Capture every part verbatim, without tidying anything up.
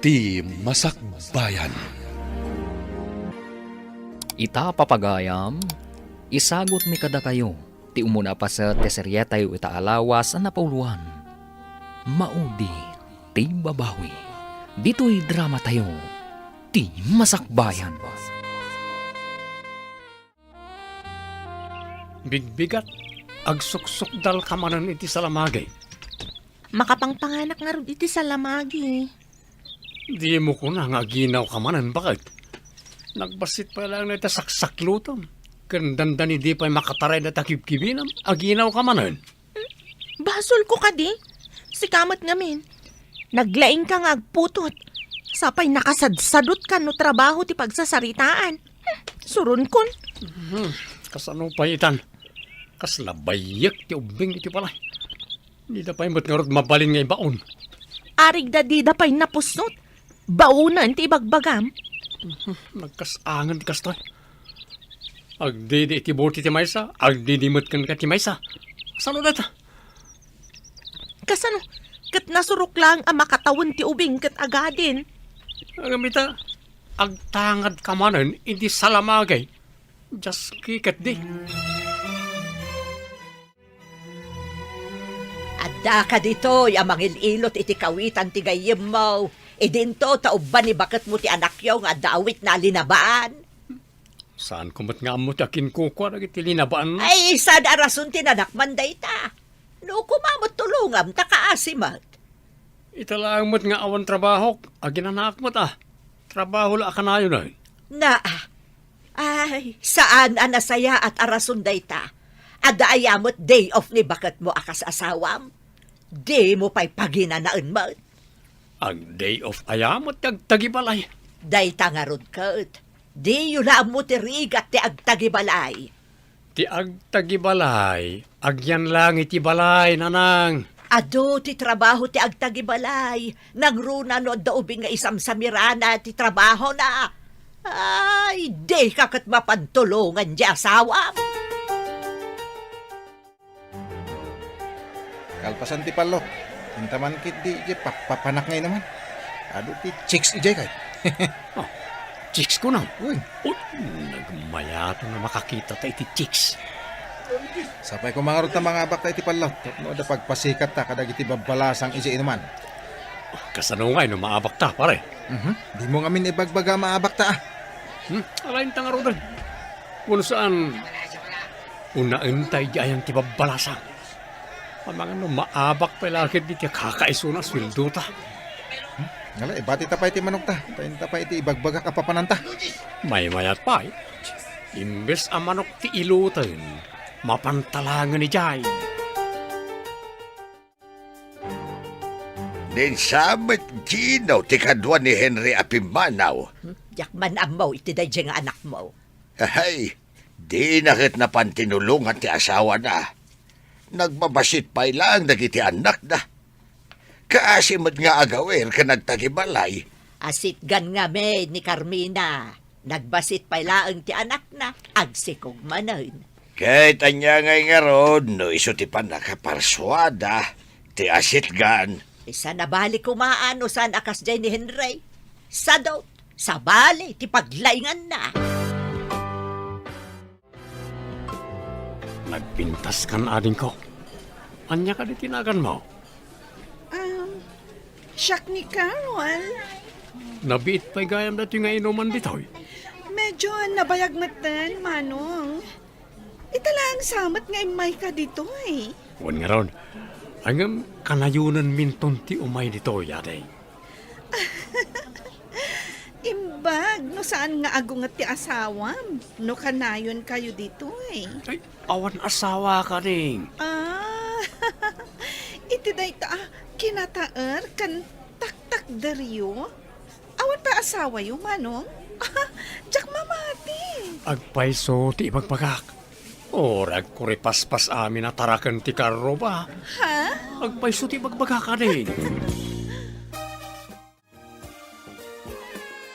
Ti Masakbayan. Ita, papagayam, isagutmi kadakayo ti umuna a paset ti serietayo ita a lawas a napauloan, Maudi ti Babawi. Ditoy dramatayo, Ti Masakbayan. Bigbigat, agsuksukdalka manen iti salamagi. Makapangpanganak ngarud iti salamagi. Dimo kuna nga aginawka manen, baket? Nagbassit pay laeng dayta saksaklutem ken dandani di pay makataray dayta kibkibinam, aginawka manen. Basolko kadi? Sika met ngamin. Naglaingka nga agputot. Sapay nakasadsadutka no trabaho ti pagsasaritaan. Hmm, suronkon. Hmm, kasano pay itan? Kasla bayyek ti ubbing iti balay. Dida pay met ngarud mabalin nga ibaon. Arigda dida pay napusot. Baonen ti ibagbagam. Mhm, nagkas-angen ti kastoy. Agdidi iti buti ti maysa, agdidi met kenka ti maysa. Sano dayta? Kasano? Ket nasurok laeng a makatawen ti ubing ket agadin. Ngem ita, agtangadka manen iti salamagi. Diaski ketdi. Addaka ditoy a mangil-ilot iti kawitan ti gayyemmo. Idinto ta ubban ni baketmo ti anakyo nga adda awitna a linabaan. Saanko met nga ammo ti akinkukua dagiti linabaan? Ay, saan a rason ti nanakman dayta? No koma met tulongam ta kaasi met. Ita laeng met nga awan trabahok, aginanaak met a. Trabaho la a kanayon, ay. Na, ay, saan a nasayaat a rason dayta. Adda aya met day off ni baketmo a kas asawam? Dimo pay paginanaen met. Ag-day off aya met ti agtagibalay? Dayta ngarud ket, diyo la ammo ti rigat ti agtagibalay. Ti agtagibalay, agyan lang iti balay, nanang. Adu ti trabaho ti agtagibalay, nangruna no adda ubing nga isamsamirana ti trabahona. Ay, dika ket mapantulongan ti asawam. Kalpasan ti pallot, inta man ketdi idiay pakpapanak nga inuman. Adu ti chicks idiay kay. Ah, chicks kunam? Wen. Uy, nagmayaten a makakitata iti chicks. Sapay koma ngarud ta mangabakta iti pallot tapno adda pagpasikatta kadagiti babbalasang idiay inuman. Kasano ngay no maabakta, pare? Mhm. Dimo ngamin ibagbaga a maabakta, a. Hmm, alainta ngaruden. Wenno saan, unaenta idiay ayan ti babbalasang. Amangan no maabak pay la ketdi ti kakaisuna a sueldota. Hmm? Ngala, ibatita pay ti manokta. Ta inta pay iti ibagbagak a papananta. Maymayat pay. Imbes a manok ti iloten, mapantalangen idiay. Ni Sam met Gino ti kadua ni Henry a pimmanaw. Hmm? Diak man ammo iti daydiay nga anakmo. Ahay, dina ket napan tinulongan ti asawana. Nagbabassit pay laeng dagiti annakda. Kaasi met nga agawir ken agtagibalay. Asitgan ngamin ni Carmina. Nagbassit pay laeng ti anakna, agsikog manen. Ket ania ngay ngarud no isu ti pannakaparsuada ti asitgan? Saan a bali koma no saan a kasdiay ni Henry. Sadu, sabali ti paglainganna. Nagpintaskan, adingko. Ania kadi ti naganmo? Um, siak ni Carol. Nabiit pay gayam datoy nga inuman ditoy. Medyo nabayag metten, Manong. Ita laeng sa met nga immayka ditoy. Wen ngarud, ngem kanayonenminton ti umay ditoy, ading. Imbag no saan nga agunget ti asawam no kanayonkayo ditoy. Ay, awan asawak, ading. Ah, iti dayta a kinataer ken taktakderyo? Awan pay asawayo, Manong? Diak mamati. Agpayso ti ibagbagak. Uray agkuripaspas amin a taraken ti karro ba? Ha? Agpayso ti ibagbagak, ading.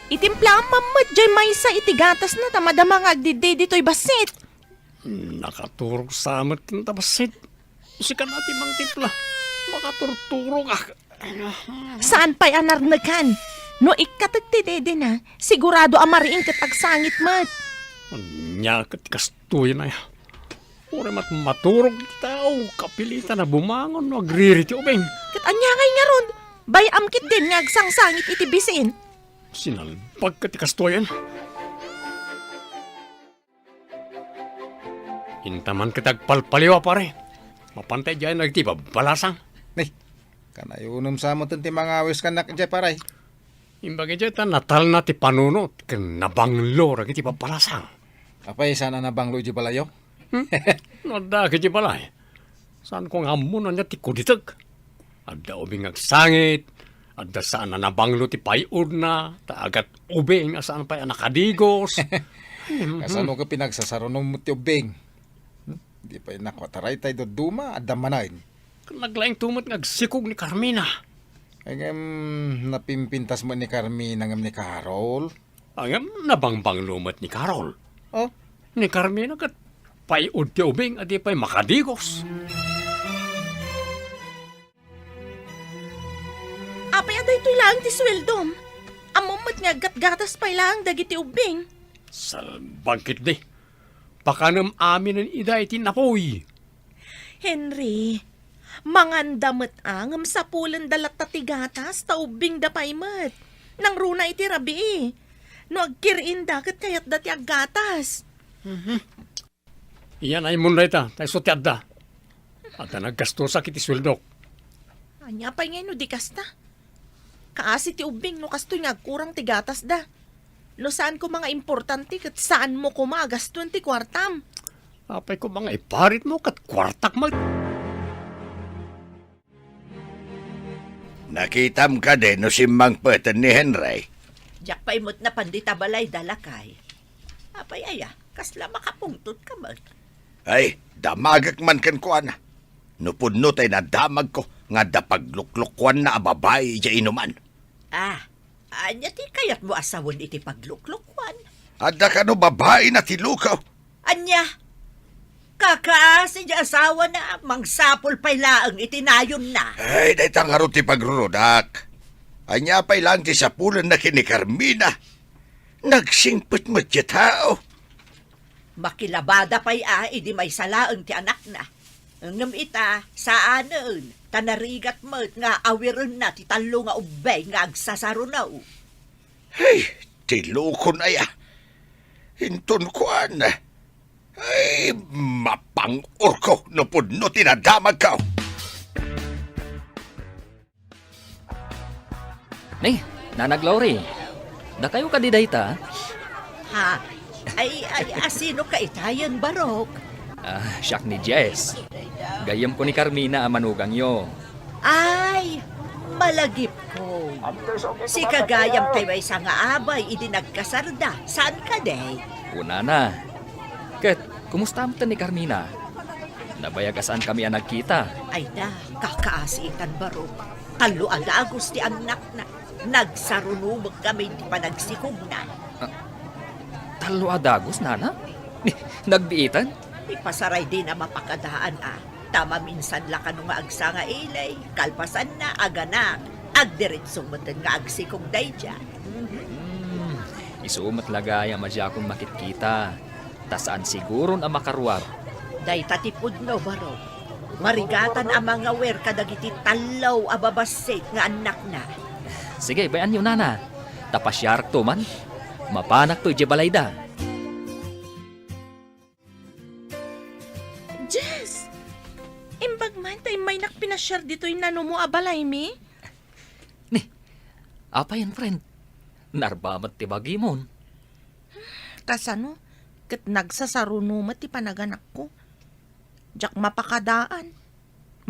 Itimplam met diay maysa iti gatasna ta madama nga agdiddi ditoy bassit. Nakaturog sa met ti bassit. Sika na ti mangtimpla. Makaturturogak. Saan pay a narnekan? No ikkatek ti dedena, sigurado a mariing ket agsangit met. Ania ket kastoyen aya? Uray met maturog ti tao, kapilitan a bumangon no agriri ti ubing. Ket ania ngay ngarud? Bay-am ketdin nga agsangsangit iti bisin. Sinalbag ket ti kastoyen. Inta man ket agpalpaliw a, pare. Mapantay diay nagiti babbalasang. Ni, kanayonem sa met ti mangawis kanak diay, pare. Imbag idiay ta natalna ti panunot ken nabanglo dagiti babbalasang. Apay, saan a nabanglo idiay balayo? Hmm? No adda ket idiay balay. Saanko nga ammo no ania ti kuditek. Adda ubing nga agsangit, adda saan a nabanglo ti pay-odna, ta agat ubing a saan pay a nakadigos. Kasano ka pinagsasarunom ti ubing? Hmm? Di pay nakwataray tay dadduma, adda manen. Naglaing to met nga agsikog ni Carmina. Ay, ngem, napimpintas met ni Carmina ngem ni Carol. Ngem, nabangbanglo met ni Carol. Oh? Ni Carmina ket pay-od ti ubing a di pay makadigos. Apay a daytoy laeng ti sueldom? Ammom met nga aggatgatas pay laeng dagiti ubbing. Salbag ketdi. Pakanem aminen ida iti napuy. Henry, manganda met a, ngem sapulenda latta ti gatas, ta ubbingda pay met. Nangruna iti rabii. No agkir-inda, ket kayatda ti aggatas. Mhm. Iyan ay mun dayta, ta isu ti adda. Adda naggastosak iti sueldok. Ania pay ngay no di kasta? Kaasi ti ubbing no kastoy nga agkurang ti gatasda. No saan koma nga importante ket saanmo koma a gastoen ti kuartam. Apay koma nga iparitmo ket kuartak met. Nakitam kadi no simmangpeten ni Henry? Diak pay met napan dita balayda, lakay. Apay aya, kasla makapungtot ka met? Ay, damagek man kenkuana. No pudno tay nadamagko nga adda pagluklokuanna a babai idiay inuman. Ah, ania ti kayatmo a sawen iti pagluklokuan? Adda kano babaina ti luko. Ania? Kakaasi ti asawana, mangsapul pay laeng iti nayonna. Ay, dayta ngarud ti pagrurudak. Ania pay laeng ti sapulenna ken ni Carmina? Nagsingpet met ti tao. Makilabada pay a idi maysa laeng ti anakna. Ngem ita, saanen, ta narigat met nga awirenna ti tallo nga ubbing nga agsasaruno. Hey, ti lukon aya. Inton kuan, ay, mapang-orko no pudno ti nadamagko. Ni, Nanang Glory, dakayo kadi dayta? Ha? Ay, ay, asino ka itayen, Barok? Ah, siak ni Jess. Gayyemko ni Carmina a manugangyo. Ay, malagipko. Sika gayam tay maysa nga abay idi nagkasarda. Saan kadi? Kunana. Ket, kumusta met ni Carmina? Nabayag a saankami a nagkita. Ay da, kakaasitan, Barok. Tallo a dagus ti annakna. Nagsarunomekkami iti panagsikogna. Ah, tallo a dagus, nana? Nagbiitan? Ipasaray dina mapakadaan a. Ta maminsan la kano nga agsanga ili, kalpasanna, aganak. Agdiretso metten nga agsikog daydiay. Hmm, isu met la gayam a diakon makitkita. Ta saan siguron a makaruar. Dayta ti pudno, Barok. Marigatan a mangawir kadagiti tallo a babassit nga annakna. Sige, bay-anyo, nana. Ta pasiarakto man. Mapanakto idiay balayda. Jess! Imbag man ta immaynak pinasiar ditoy nanumo a balaymi? Ni, apayen, friend? Narba met ti bagimon. Kasano? Ket nagsasaruno met ti panaganakko. Diak mapakadaan.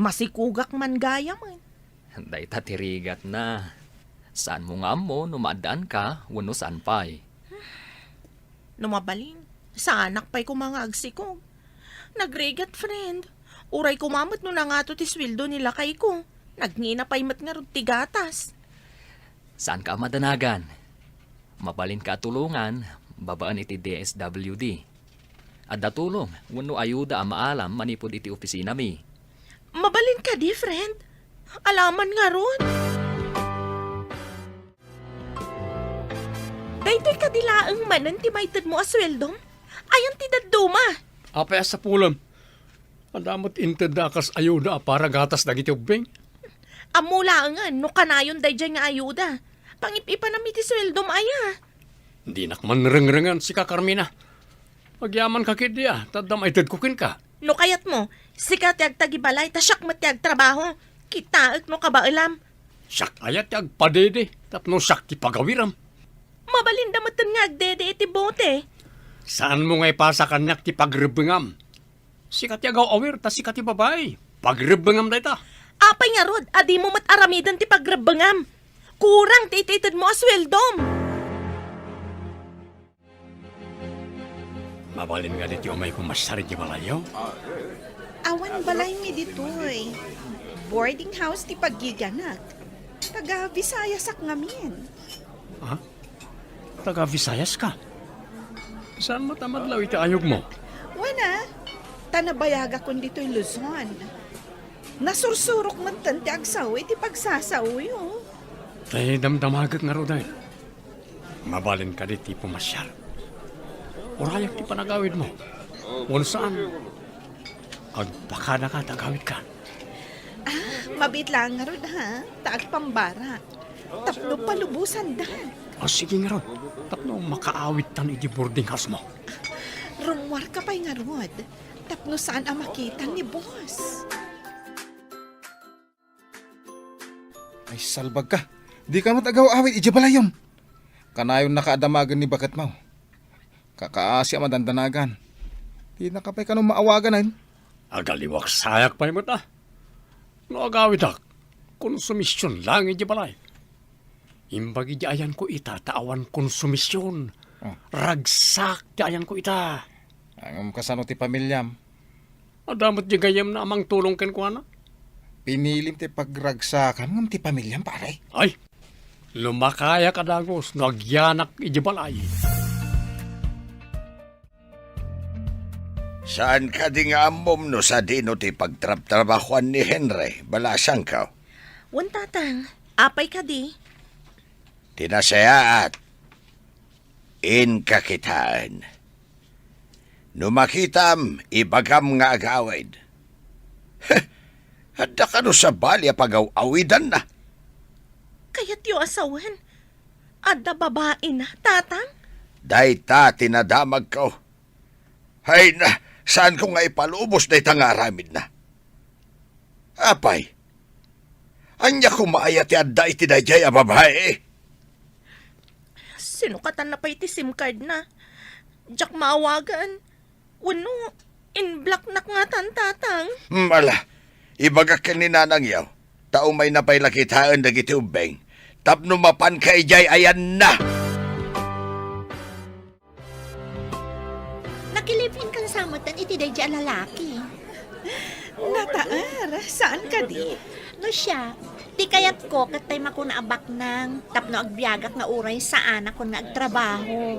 Masikogak man gayamen. Dayta ti rigatna. Saanmo nga ammo no maaddaanka wenno saan pay. No mabalin, saanak pay koma nga agsikog. Nagrigat, friend. Uray koma met no nangato ti sueldo ni lakayko. Nagngina pay met ngarud ti gatas. Saanka a madanagan. Mabalinka a tulongan babaen iti D S W D. Adda tulong wenno ayuda a maalam manipud iti opisinami. Mabalin kadi, friend? Alaman ngarud? Ditoy kadi laeng manen ti maitedmo a sueldom? Ayan ti dadduma? Apay a sapulem? Adda met intedda a kas ayuda a para gatas dagiti ubbing? Ammo laengen no kanayon daydiay nga ayuda. Pangip-ipanam iti sueldom aya. Dinak man rengrengen, sika, Carmina. Agyamanka ketdi a, ta adda maitedko kenka. No kayatmo, sika ti agtagibalay, ta siak met ti agtrabaho. Kitaek no kabaelam. Siak aya ti agpadede, tapno siak ti pagawirem? Mabalinda metten nga agdede iti bote. Saanmo nga ipasa kaniak ti pagrebbengam? Sika ti agaw-awir, ta sika ti babai. Pagrebbengam dayta. Apay ngarud a dimo met aramiden ti pagrebbengam? Kurang ti ititedmo a sueldom. Mabalin nga ditoy umayko masiar iti balayyo? Awan balaymi ditoy. Boarding house ti paggigianak. Taga Visayasak ngamin. Ha? Taga Visayas ka? Saan met a madlaw iti ayogmo? Wen a, ta nabayagakon ditoy Luzon. Nasursurok metten ti agsao iti pagsasaoyo. Tay damdamagek ngarud ay. Mabalin kadi ti pumasiar? Urayak ti panagawidmo. Wenno saan, agpakadaka ta agawidka. Ah, mabiit laeng ngarud, ha? Ta agpambara. Tapno palubosandak. O, sige ngarud. Tapno makaawidtan iti boarding house mo. Rummuarka pay ngarud. Tapno saan a makita ni boss. Ay, salbagka. Dika met agaw-awid idiay balayom. Kanayonnaka a damagen ni baketmo. Kakaasi a madandanagan. Dinaka pay kano maawaganen. Agaliwak sayak pay met a. No agawidak, konsumision laeng idiay balay. Imbag idiay ayanko ita ta awan konsumision. Oh. Ragsak ti ayanko ita. Ngem kasano ti pamiliam? Adda met di gayyemna a mangtulong kenkuana. Pinilim ti pagragsakam ngem ti pamiliam, pare. Ay, lumakayak a dagus no agyanak idiay balay. Saan kadi nga ammom no sadino ti pagtrabtrabahoan ni Henry, balasangko? Wen, Tatang. Apay kadi? Ti nasayaat, inka kitaen. No makitam, ibagam nga agawid. Heh, adda kano sabali a pagaw-awidanna? Kayatyo a sawen, adda babaina, Tatang? Dayta ti nadamagko. Hay na, saanko nga ipalubos dayta nga aramidna. Apay, ania koma aya ti adda iti daydiay a babai? Sinukatanna pay ti sim cardna. Diak maawagan. Wenno, in-blocknak ngatan, Tatang. Hmm, ala, ibagak ken ni nanangyo, ta umayna pay la kitaen dagiti ubbing tapno mapanka idiay ayanna. Nakilive-in kan sa metten iti daydiay a lalaki. Nataer, saan kadi? No siak, ti kayatko ket tay makuna a baknang tapno agbiagak nga uray saanakon nga agtrabaho.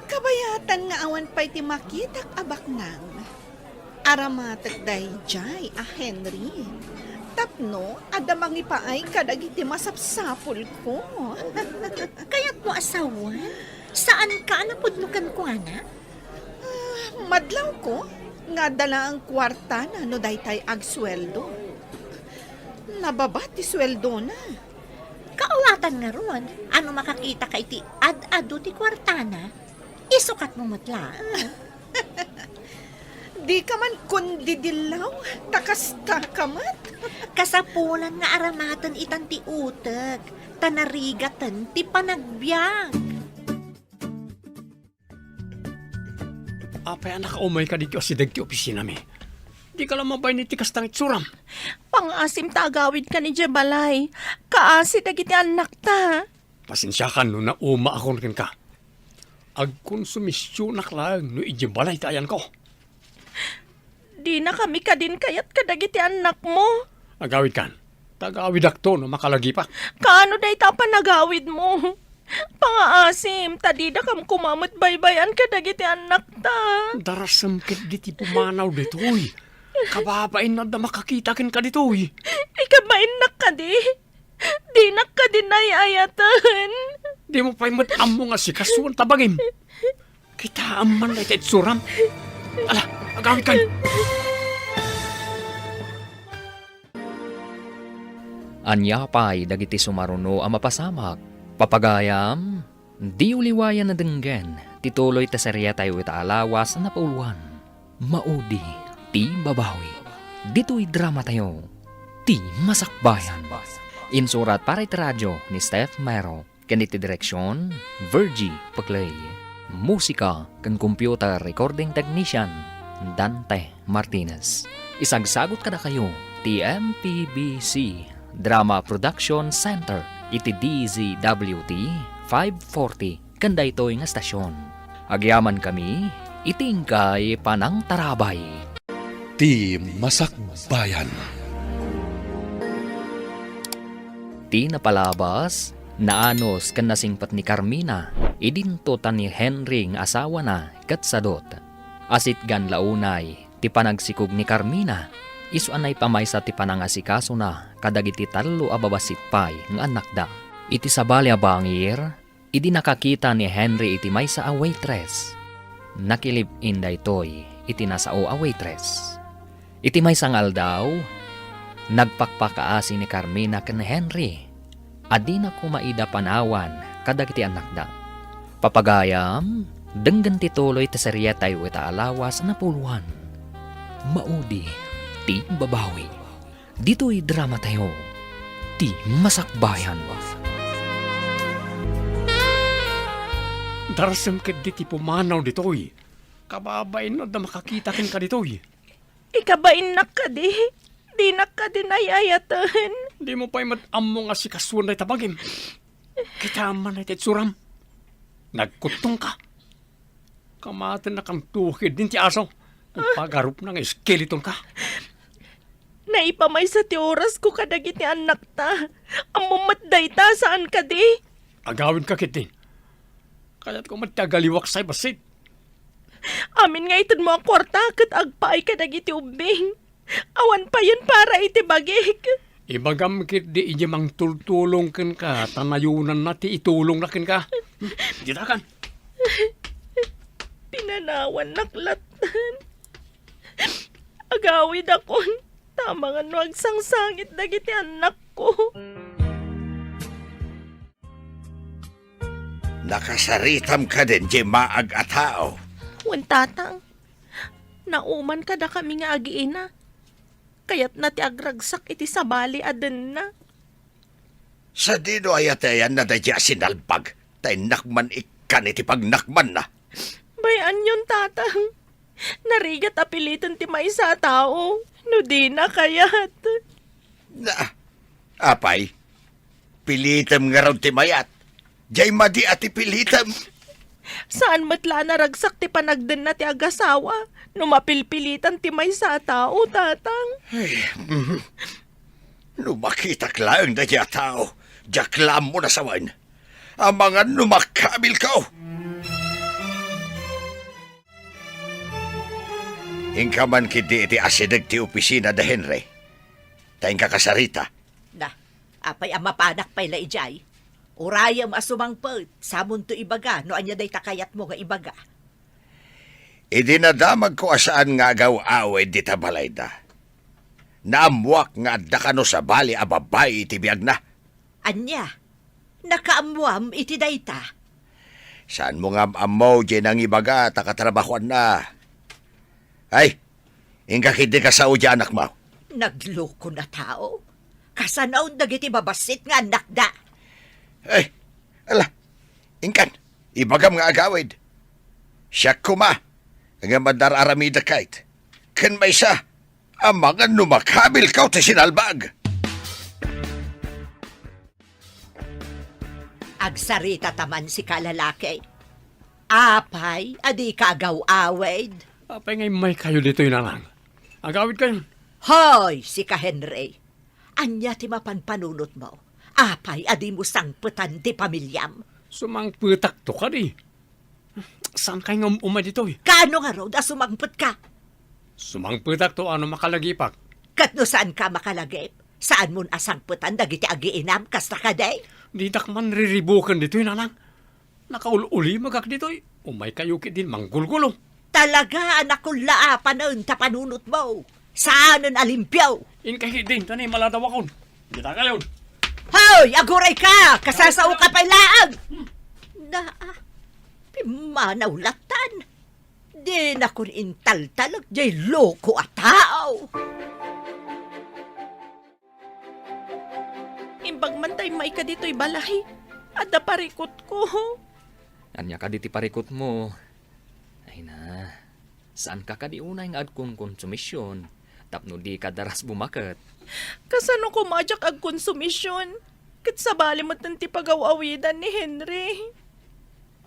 Kabayatan nga awan pay ti makitak a baknang. Aramatek daydiay a Henry. Tapno adda mangipaay kadagiti masapsapulko. Kayatmo a sawen? Saanka a napudno kenkuana? Ah, madlawko nga adda laeng kuartana no daytay agsueldo. Nababa ti sueldona. Kaawatan ngarud, a no makakitaka iti ad-adu ti kuartana, isukatmo met laeng. Dika man kondidillaw, ta kastaka met. Kasapulan nga aramaten itan ti utek, ta narigaten ti panagbiag. Apay a nakaumayka ditoy asideg ti opisinami? Dika la mabain iti kasta nga itsuram. Pangaasim ta agawidkan idiay balay. Kaasi dagiti annakta. Pasensiakan no naumaakon kenka. Agkonsumisionak laeng no idiay balay ti ayanko. Dinakami kadin kayat kadagiti annakmo. Agawidkan. Ta agawidakto no makalagipak. Kaano dayta a panagawidmo? Pangaasim, ta didakam koma met baybay-an kadagiti annakta. Darasem ketdi ti pumanaw ditoy. Kababain no adda makakita kenka ditoy. Ikabainnak kadi? Dinak kadi nay-ayaten. Dimo pay met ammo nga sikasuan ta bagim. Kitaem man dayta itsuram. Ala, agawidkan. Ania pay dagiti sumaruno a mapasamak? Papagayam, diyo liwayan a denggen ti tuloy ta seriatayo ita a lawas a napauluan. Maudi ti babawi. Ditoy dramatayo, Ti Masakbayan. Insurat para iti radio ni Steph Mero. Ken iti direksion, Virgie Paclay. Musika ken computer recording technician, Dante Martinez. Isagsagut kadakayo ti M P B C Drama Production Center iti D Z W T five forty ken daytoy nga estasion. Agyamankami iti inkay panangtarabay. Ti Masakbayan. Ti napalabas, naanus ken nasingpet ni Carmina, idinto ta ni Henry nga asawana ket sadut. Asitgan la unay ti panagsikog ni Carmina, isu a naipamaysa ti panangasikasona kadagiti tallo a babassit pay nga annakda. Iti sabali a bangir, idi nakakita ni Henry iti maysa a waitress, nakilib-in daytoy iti nasao a waitress. Iti maysa nga aldaw, nagpakpakaasi ni Carmina ken ni Henry a dina koma ida panawan kadagiti annakda. Papagayam, denggen ti tuloy ti seriatayo ita a lawas a napauluan. Maudi ti babawi. Ditoy dramatayo, Ti Masakbayan. Darsem ketdi ti pumanaw ditoy. Kababain no adda makakita kenka ditoy. Ikabainnak kadi? Dinak kadi nay-ayaten? Dimo pay met ammo nga sikasuan dayta bagim. Kitaem man dayta itsuram. Nagkuttongka. Kamatennakanto ketdin ti aso. Pagarupna nga iskeletonka. Naipamaysa ti orasko kadagiti annakta. Ammom met dayta, saan kadi? Agawidka ketdin. Kayatko met ti agaliwak say bassit. Amin nga itedmo a kuarta ket agpaay kadagiti ubbing. Awan payen para iti bagik. Ibagam ketdi idiay mangtultulong kenka, ta nayonanna ti itulongna kenka. Ditakan. Pinanawannak lattan. Agawidakon, ta amangan no agsangsangit dagiti annakko. Nakasaritam kadin diay maag a tao? Wen, Tatang. Nauman kadakami nga agiina. Kayatna ti agragsak iti sabali a denna. Sadino aya ti ayanna daydiay a sinalbag, ta innak man ikkan iti pagnakmanna? Bay-anyon, Tatang. Narigat a piliten ti maysa a tao, no dina kayat. Na, apay, pilitem ngarud ti mayat. Diay madi a ti pilitem. Saan met la a naragsak ti panagdenna ti agasawa no mapilpilitan ti maysa a tao, Tatang. Ay, mhm. No makitak laeng daydiay a tao, diak la ammo nasawen. Amangan no makabilko. Inka man ketdi iti asideg ti opisina da Henry. Ta inka kasarita. Na, apay a mapanak pay la idiay? Urayem a sumangpet, samonto ibaga no ania dayta kayatmo nga ibaga. Idi nadamagko a saan nga agaw-awid dita balayda, naammoak nga adda kano sabali a babbai iti biagna. Ania? Nakaammoam iti dayta? Saanmo nga am-ammo diay nangibaga ta katrabahoanna? Ay, inka ketdi kasao diay anakmo. Nagloko a tao. Kasanaon dagiti babassit nga annakda. Ay, ala, inkan, ibagam nga agawid. Siak koma, ngem adda ar-aramidek kayt. Ken maysa, amangan no makabilko ti sinalbag. Agsarita ta man sika, lalaki. Apay a dika agaw-awid? Apay nga immaykayo ditoy, nanang? Agawidkayon. Hoy, sika, Henry. Ania ti mapanpanunotmo? Apay a dimo sangpetan ti pamiliam? Sumangpetakto kadi. Saankay nga um-, umay ditoy? Kaano ngarud a sumangpetka? Sumangpetakto a no makalagipak. Ket no saanka makalagip, saanmon a sangpetan dagiti agiinam kasta kadi? Didak man riribuken ditoy, nanang. Nakaul-ulimagak ditoy. Umaykayo ketdin manggulgulo. Talaga a nakullaapanen ta panunotmo. Saanen a limpio. Inka ketdin, ta naimaladawakon. Ditakayon. Hoy, agurayka! Kasasaoka pay laeng! Naa, pimmanaw latan. Dinakon intaltalek jay loko a tao. Imbag man ta immayka ditoy balay, adda parikutko. Ania kadi ti parikutmo? Ay na, saanka kadi unay nga agkonkonsumision tapno dika daras bumaket? Kasano koma diak agkonsumision? Ket sabali met ti pagaw-awidan ni Henry.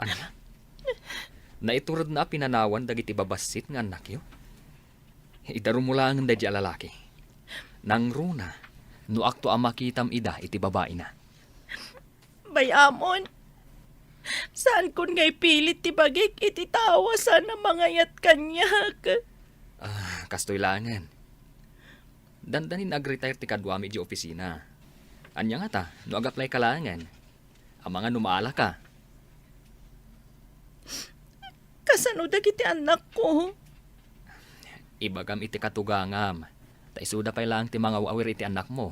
Ania? Naituredna a pinanawan dagiti babassit nga annakyo? Idarumo laengen daydi a lalaki. Nangruna no akto a makitam ida iti babaina. Bay-amon, saankon nga ipilit ti bagik iti tao a saan a mangayat kaniak. Ah, kastoy laengen. Dandanin nag-retire ti kaduami idiay opisina. Ania ngata no ag-apply ka laengen? Amangan no maalaka. Kasano dagiti annakko? Ibagam iti katugangam, ta isuda pay laeng ti mangaw-awir iti annakmo,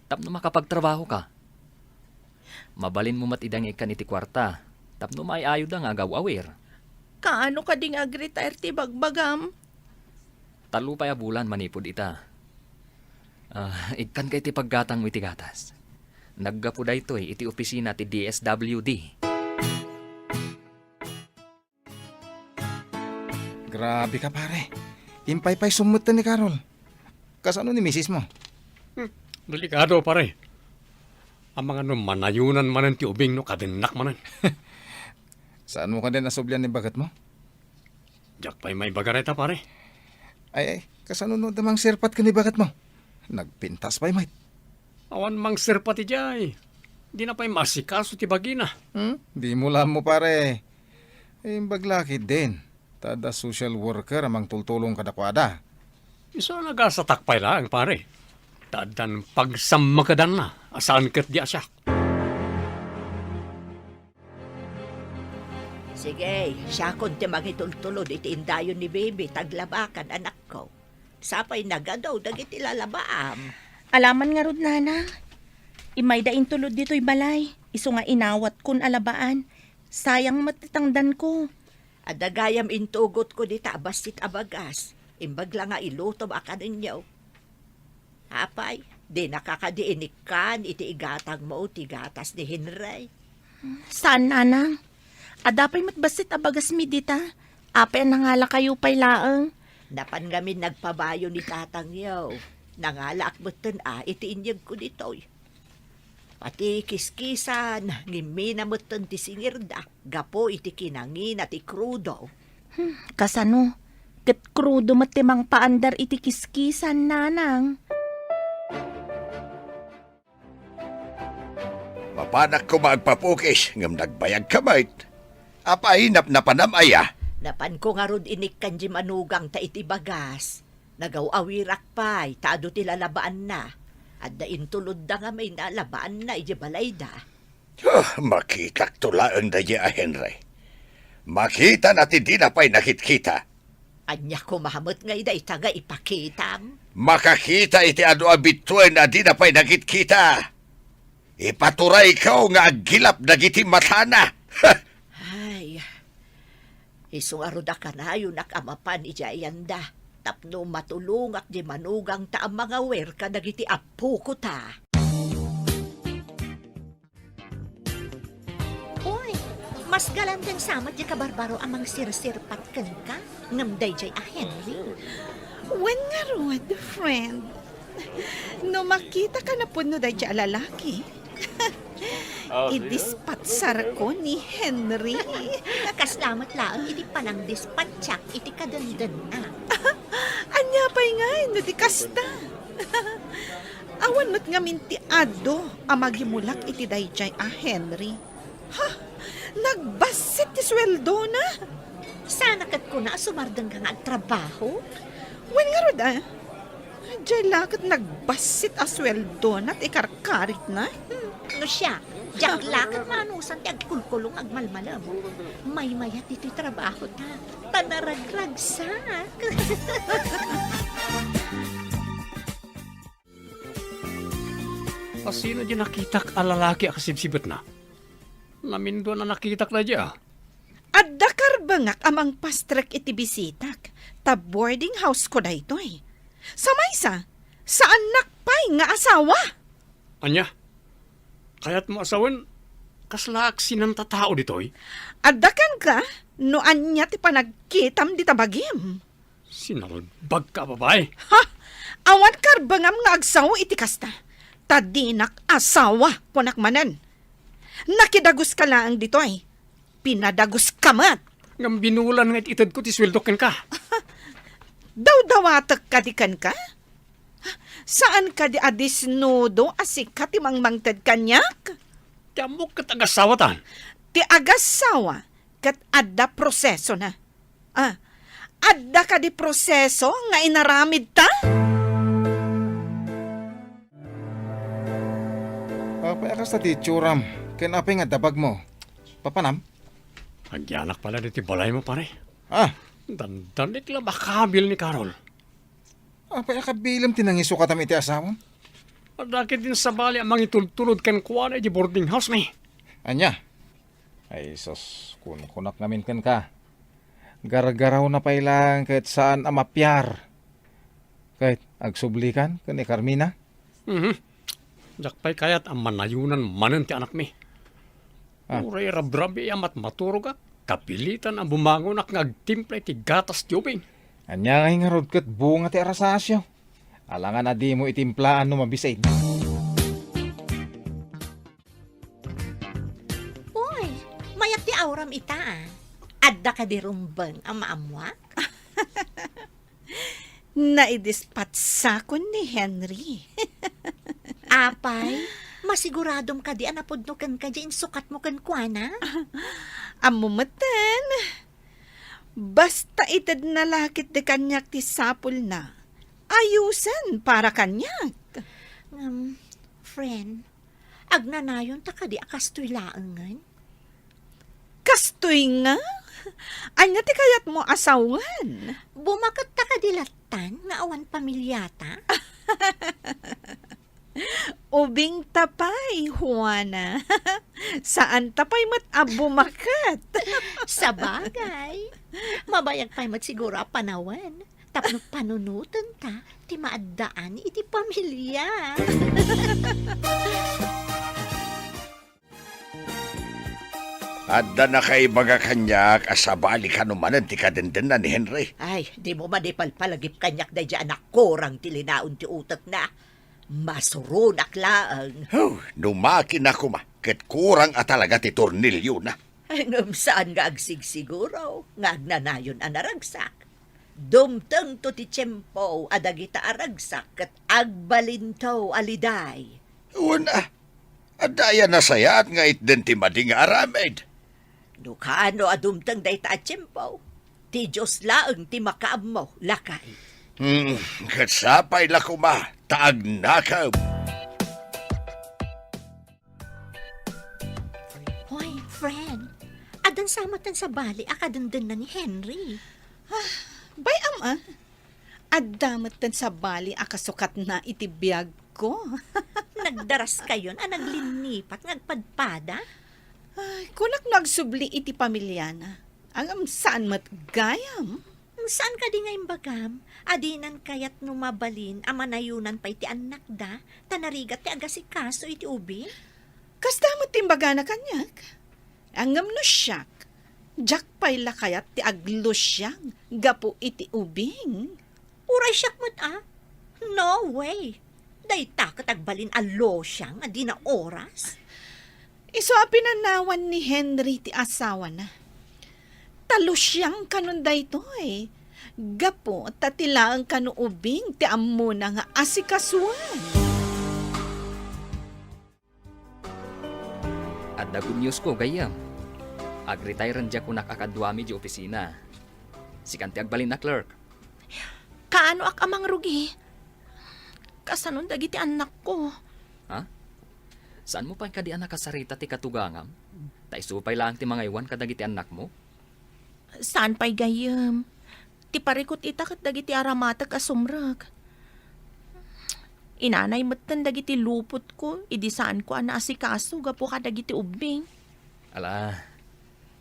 tapno makapagtrabahoka. Mabalinmo met ida nga ikkan iti kuarta, tapno maay-ayoda nga agaw-awir. Kaano kadi nga ag-retire ti bagbagam? Tallo pay a bulan manipud ita. Ah, ikkanka iti paggatangmo iti gatas. Naggapu daytoy iti opisina ti D S W D. Grabe ka, pare. Impaypaysom metten ni Carol. Kasano ni misismo? Hmm, delikado, pare. Amangan no manayonan manen ti ubing no kadennak manen. Saanmo kadin a sublian ni bagetmo? Diak pay maibaga dayta, pare. Ay, ay, kasano no adda mangserpat ken ni bagetmo? Nagpintas pay met. Awan mangserpat idiay. Dina pay maasikaso ti bagina. Hmm? Dimo la ammo, pare. Imbag la ketdin, ta adda social worker a mangtultulong kadakuada. Isu a nagasatak pay laeng, pare. Ta addan pagsammakedanna a saan ketdi a siak. Sige, siakon ti mangitultulod iti indayon ni Bibi ta aglabakan, anakko. Sapay nagadu dagiti lalabaam. Alaman ngarud, Nanang. Immayda intulod ditoy balay, isu nga inawatkon a labaan. Sayang met ti tangdanko. Adda gayam intugotko dita a bassit a bagas. Imbag la nga ilutom a kanenyo. Apay, dinaka kadi inikkan iti igatangmo ti gatas ni Henry? Saan, Nanang. Adda pay met bassit a bagasmi dita. Apay a nangalakayo pay laeng? Napan ngamin nagpabayo ni tatangyo. Nangalaak metten a iti inyegko ditoy. Pati kiskisan, ngimmina metten ti singirda gapu iti kinangina ti krudo. Hmm, kasano? Ket krudo met ti mangpaandar iti kiskisan, Nanang. Mapanak koma agpapukis ngem nagbayagka met. Apay, napnapanam aya? Napanko ngarud inikkan di manugangta iti bagas. Nagaw-awirak pay ta adu ti lalabaanna. Adda intulodda ngamin a labaanna idiay balayda. Huh, makitakto laeng daydi a Henry. Makitana ti dina pay nakitkita. Ania koma met ngay dayta nga ipakitam? Makakita iti adu a bittuen a dina pay nakitkita. Ipaturayko nga aggilap dagiti matana. Ay, isu ngarud a kanayonak a mapan idiay ayanda tapno matulongak di manugangta a mangawer kadagiti appoko ta. Uy, mas galanten sa met di kabarbaro a mangsirsirpat kenka, ngem daydiay a Henry. Wen ngarud, friend. No makitaka na pudno daydiay a lalaki, idispatsarko ni Henry. Kasla met laeng iti panangdispatsak iti kadendenna. Ania pay ngay no di kasta? Awan met ngamin ti adu a magimulak iti daydiay a Henry. Ha? Nagbassit ti sueldona? Sana ket kuna a sumardengka nga agtrabaho? Wen ngarud, a. Diay la ket nagbassit a sueldona ti ikarkaritna. Hmm, no siak, diak la ket manusan ti agkulko tulong agmalmalem. Maymayat ditoy trabahota, ta naragragsak. A, sino di nakitak a lalaki a kasibsibetna? Namindua a nakitak daydi a. Adda karbengak a mangpastrek iti bisitak, ta boarding house ko daytoy. Sa maysa, saannak pay nga asawa. Ania? Kayatmo a sawen, kaslaak sinanta tao ditoy? Adda kenka no ania ti panagkitam dita bagim. Sinalbagka a babai. Ha? Awan karbengam nga agsao iti kasta. Ta dinak asawa, kunak manen. Nakidaguska laeng ditoy. Pinadaguska met. Ngem binulan nga it-itedko ti sueldok kenka. Dawdawatek kadi kenka? Saan kadi a disnudo a sika ti mangmangted kaniak? Ti ammok ket agasawatan. Ti agasawa ket adda prosesona. Ah, adda kadi proseso nga inaramidta? Apay a kasta ti itsuram? Ken apay nga dabagmo? Papanam? Agyanak pala ditoy balaymo, pare. Ah. Dandanik la makabil ni Carol. Apay a kabilem ti nangisukatam iti asawam? Adda ketdin sabali a mangitultulod kenkuana iti boarding house mi. Ania? Ay, sus, kunkunak ngamin kenka. Gargarawna pay laeng ket saan a mapiar. Ket agsublikan ken ni Carmina? Mhm. Diak pay kayat a manayonan manen ti anakmi. Ah. Uray rabrabii a matmaturogak, kapilitan a bumangonak nga agtimpla iti gatas ti ubing. Ania ngay ngarud ket bunga ti arasasyo? Alangan a dimo itimplaan no mabisin. Uy, mayat ti auram ita, a. Adda kadi rumbeng a maammuak? Naidispatsa kon ni Henry. Apay, masiguradom kadi a napudno kenka diay insukatmo kenkuana? Ammo metten. Basta itedna la ketdi kaniak ti sapulna, ayusen para kaniak. Ngem, friend, agnanayonta kadi a kastoy laengen? Kastoy nga? Ania ti kayatmo a sawen? Bumaketta kadi lattan nga awan pamiliata? Ubingta pay, Juana. Saanta pay met a bumaket. Sabagay. Mabayag pay met siguro a panawen tapno panunotenta ti maaddaan iti pamilia. Adda nakaibaga kaniak a sabali kano manen ti kadendenna ni Henry. Ay, dimo madi palpalagip kaniak daydiay a nakurang ti linaon ti utekna. Masuronak laeng. Huh, no makina koma, ket kurang a talaga ti torniliona. Ngem saan nga agsigsiguro nga agnanayon a naragsak. Dumtengto ti tiempo a dagita a ragsak ket agbalinto a liday. Wen a, adda aya nasayaat nga itden ti madi nga aramid? No kaano a dumteng dayta a tiempo, ti Dios laeng ti makaammo, lakay. Hmm, ket sapay la koma ta agnakem. Hoy, friend, addan sa met ti sabali a kadendenna ni Henry. Ah, bay-am, ah. Adda met ti sabali a kasukatna iti biagko. Nagdaraskayon a naglinnipat nga agpadpada? Ay, kunak no agsubli iti pamiliana. Ngem saan met gayam. Saan kadi nga imbagam a dinan kayat no mabalin a manayonan pay ti annakda, ta narigat ti agasikaso iti ubing? Kasta met ti imbagana kaniak. Ngem no siak, diak pay la kayat ti aglusiang gapu iti ubing. Uray siak met a? No way! Dayta ket agbalin a lusiang a di naoras. Isu a pinanawan ni Henry ti asawana. Ta lusiang kanon daytoy, gapu ta ti laeng kano ubing ti ammona nga asikasuen. Adda good news ko, gayyem. Agretire diay kunak a kaduami di opisina. Sikan ti agbalin a clerk. Kaanoak a mangrugi? Kasanon dagiti annakko? Ha? Saanmo pay kadi a nakasarita ti katugangam? Ta isu pay laeng ti mangaywan kadagiti annakmo? Saan pay gayyem? Ti parikut ita ket dagiti aramatek a sumrek. Inanay metten dagiti lupotko idi saanko a naasikaso gapu kadagiti ubbing. Ala,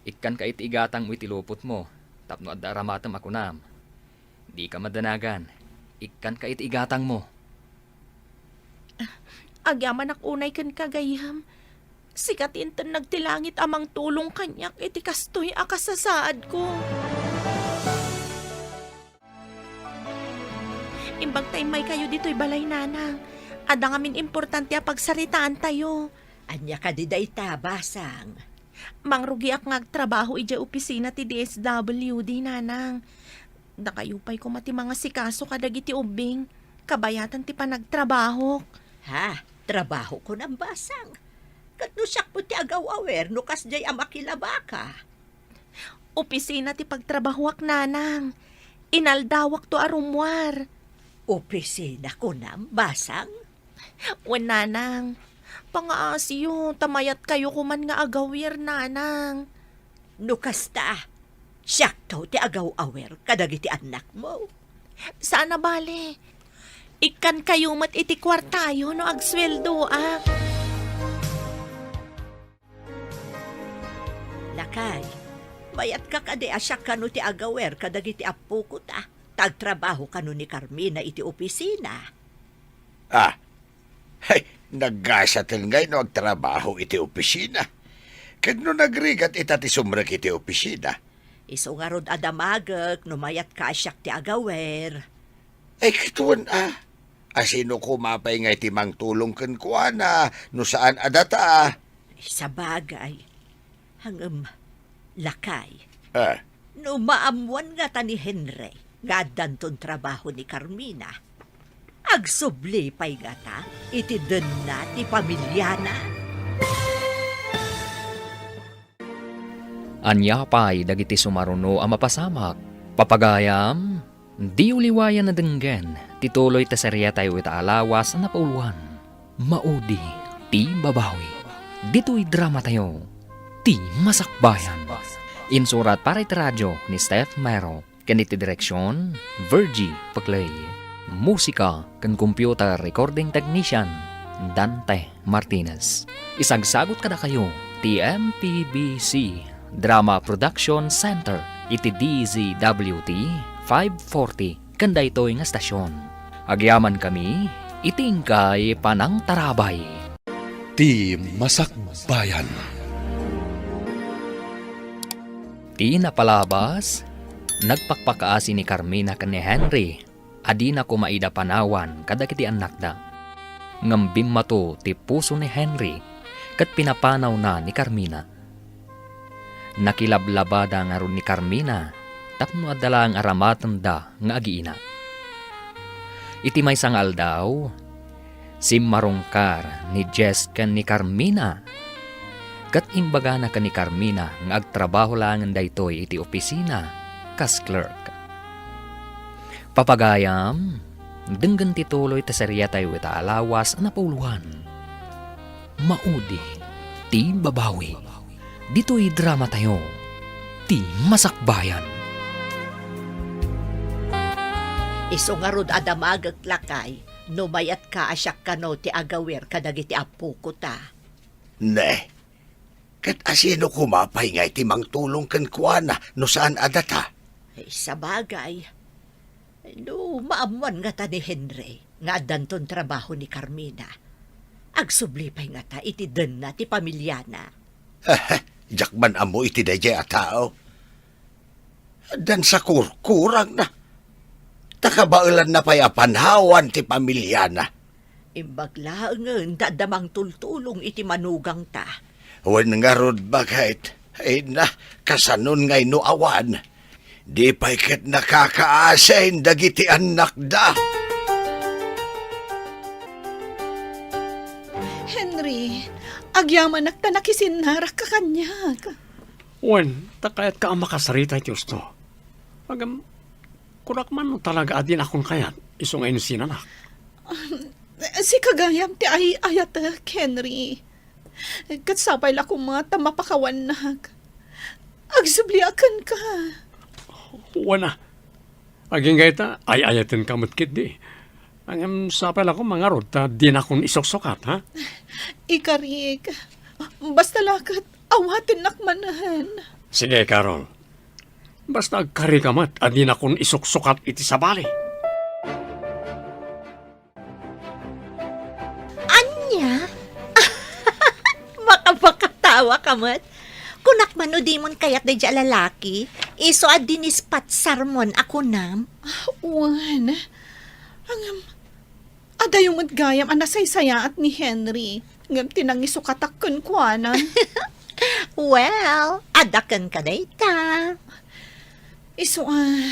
ikkanka iti igatangmo iti lupotmo tapno adda aramatem a kunam. Dika madanagan. Ikkanka iti igatangmo. Agyamanak unay kenka, gayyem. Sika ti inton nagtilangit a mangtulong kaniak iti kastoy a kasasaadko. Imbag ta immaykayo ditoy balay, nanang. Adda ngamin importante a pagsaritaantayo. Ania kadi dayta, basang? Mangrugiak nga agtrabaho idiay opisina ti D S W D, nanang. Dakayo pay koma ti mangasikaso kadagiti ubbing, kabayatan ti panagtrabahok. Ha? Trabaho kunam, basang? Ket no siakmo ti agaw-awer no kasdiay a makilabaka? Opisina ti pagtrabahoak, nanang. Inaldawakto a rummuar. Opisina kunam, basang? Wen, nanang. Pangaasiyo, ta mayatkayo koman nga agawer, nanang. No kasta, siakto ti agaw-awer kadagiti annakmo. Saan a bale. Ikkankayo met iti kuartayo no agsueldoak. Lakay, mayatka kadi a siak kano ti agawer kadagiti appoko ta, ta agtrabaho kano ni Carmina iti opisina? Ah, hay, naggasaten ngay no agtrabaho iti opisina. Ket no nagrigat ita ti sumrek iti opisina? Isu ngarud a damagek no mayatka a siak ti agawer. Ay, ket wen a. Asino koma pay ngay ti mangtulong kenkuana no saan a data? Ay, sabagay. Ngem, lakay. Ah. No maammuan ngata ni Henry nga addanton trabaho ni Carmina, agsubli pay ngata iti denna ti pamiliana? Ania pay dagiti sumaruno a mapasamak? Papagayam, diyo liwayan a denggen ti tuloy ti seriatayo ita a lawas a napauluan, Maudi ti Babawi. Ditoy dramatayo, Ti Masakbayan. Insurat para iti radio ni Steph Mero. Ken iti direksion, Virgie Paclay. Musika ken computer recording technician, Dante Martinez. Isagsagut kadakayo ti M P B C Drama Production Center iti D Z W T five forty ken daytoy nga estasion. Agyamankami iti inkay panangtarabay. Ti Masakbayan. Ti napalabas, nagpakpakaasi ni Carmina ken ni Henry a dina koma ida panawan kadagiti annakda. Ngem bimmato ti puso ni Henry ket pinapanawna ni Carmina. Nakilablabada ngarud ni Carmina tapno adda laeng aramatenda nga agiina. Iti maysa nga aldaw, simmarungkar ni Jess ken ni Carmina, ket imbagana ken ni Carmina nga agtrabaho laengen daytoy iti opisina kas clerk. Papagayam, denggen ti tuloy ti seriatayo ita a lawas a napauluan, Maudi ti Babawi. Ditoy dramatayo, Ti Masakbayan. Isu ngarud a damagek, lakay, no mayatka a siak kano ti agawer kadagiti appoko ta. Ne, ket asino koma pay ngay ti mangtulong kenkuana no saan a data? Ay, sabagay. No maammuan ngata ni Henry nga addanton trabaho ni Carmina, agsubli pay ngata iti denna ti pamiliana. Diak man ammo iti daydiay a tao. Addan sakurkurangna. Ta kabaelanna pay a panawan ti pamiliana. Imbag laengen ta adda mangtultulong iti manugangta. Wen ngarud, baket, ay na, kasanon ngay no awan? Di pay ket nakakaasin dagiti annakda. Henry, agyamanak ta nakisinnarak ka kaniak. Wen, ta kayatka a makasarita iti usto. Ngem, kunak man no talaga a dinakon kayat, isu nga insinanak. Um, sika gayam ti ay-ayatek, Henry. Ket sapay la koma ta mapakawannak. Agsubliak kenka. Wen a. Agingga ita, ay-ayatenka met ketdi. Ngem sapay la koma ngarud ta dinakon isuksukat, ha? Ikarik. Basta la ket awatennak manen. Sige, Carol. Basta agkarika met a dinakon isuksukat iti sabali. Ania? Makapakatawa ka met. Kunak man no dimon kayat daydiay a lalaki, isu a dinispatsarmon a kunam. Wen, ngem, adayo met gayam a nasaysayaat ni Henry, ngem ti nangisukatak kenkuana. Well, adda kenka dayta. Isu a,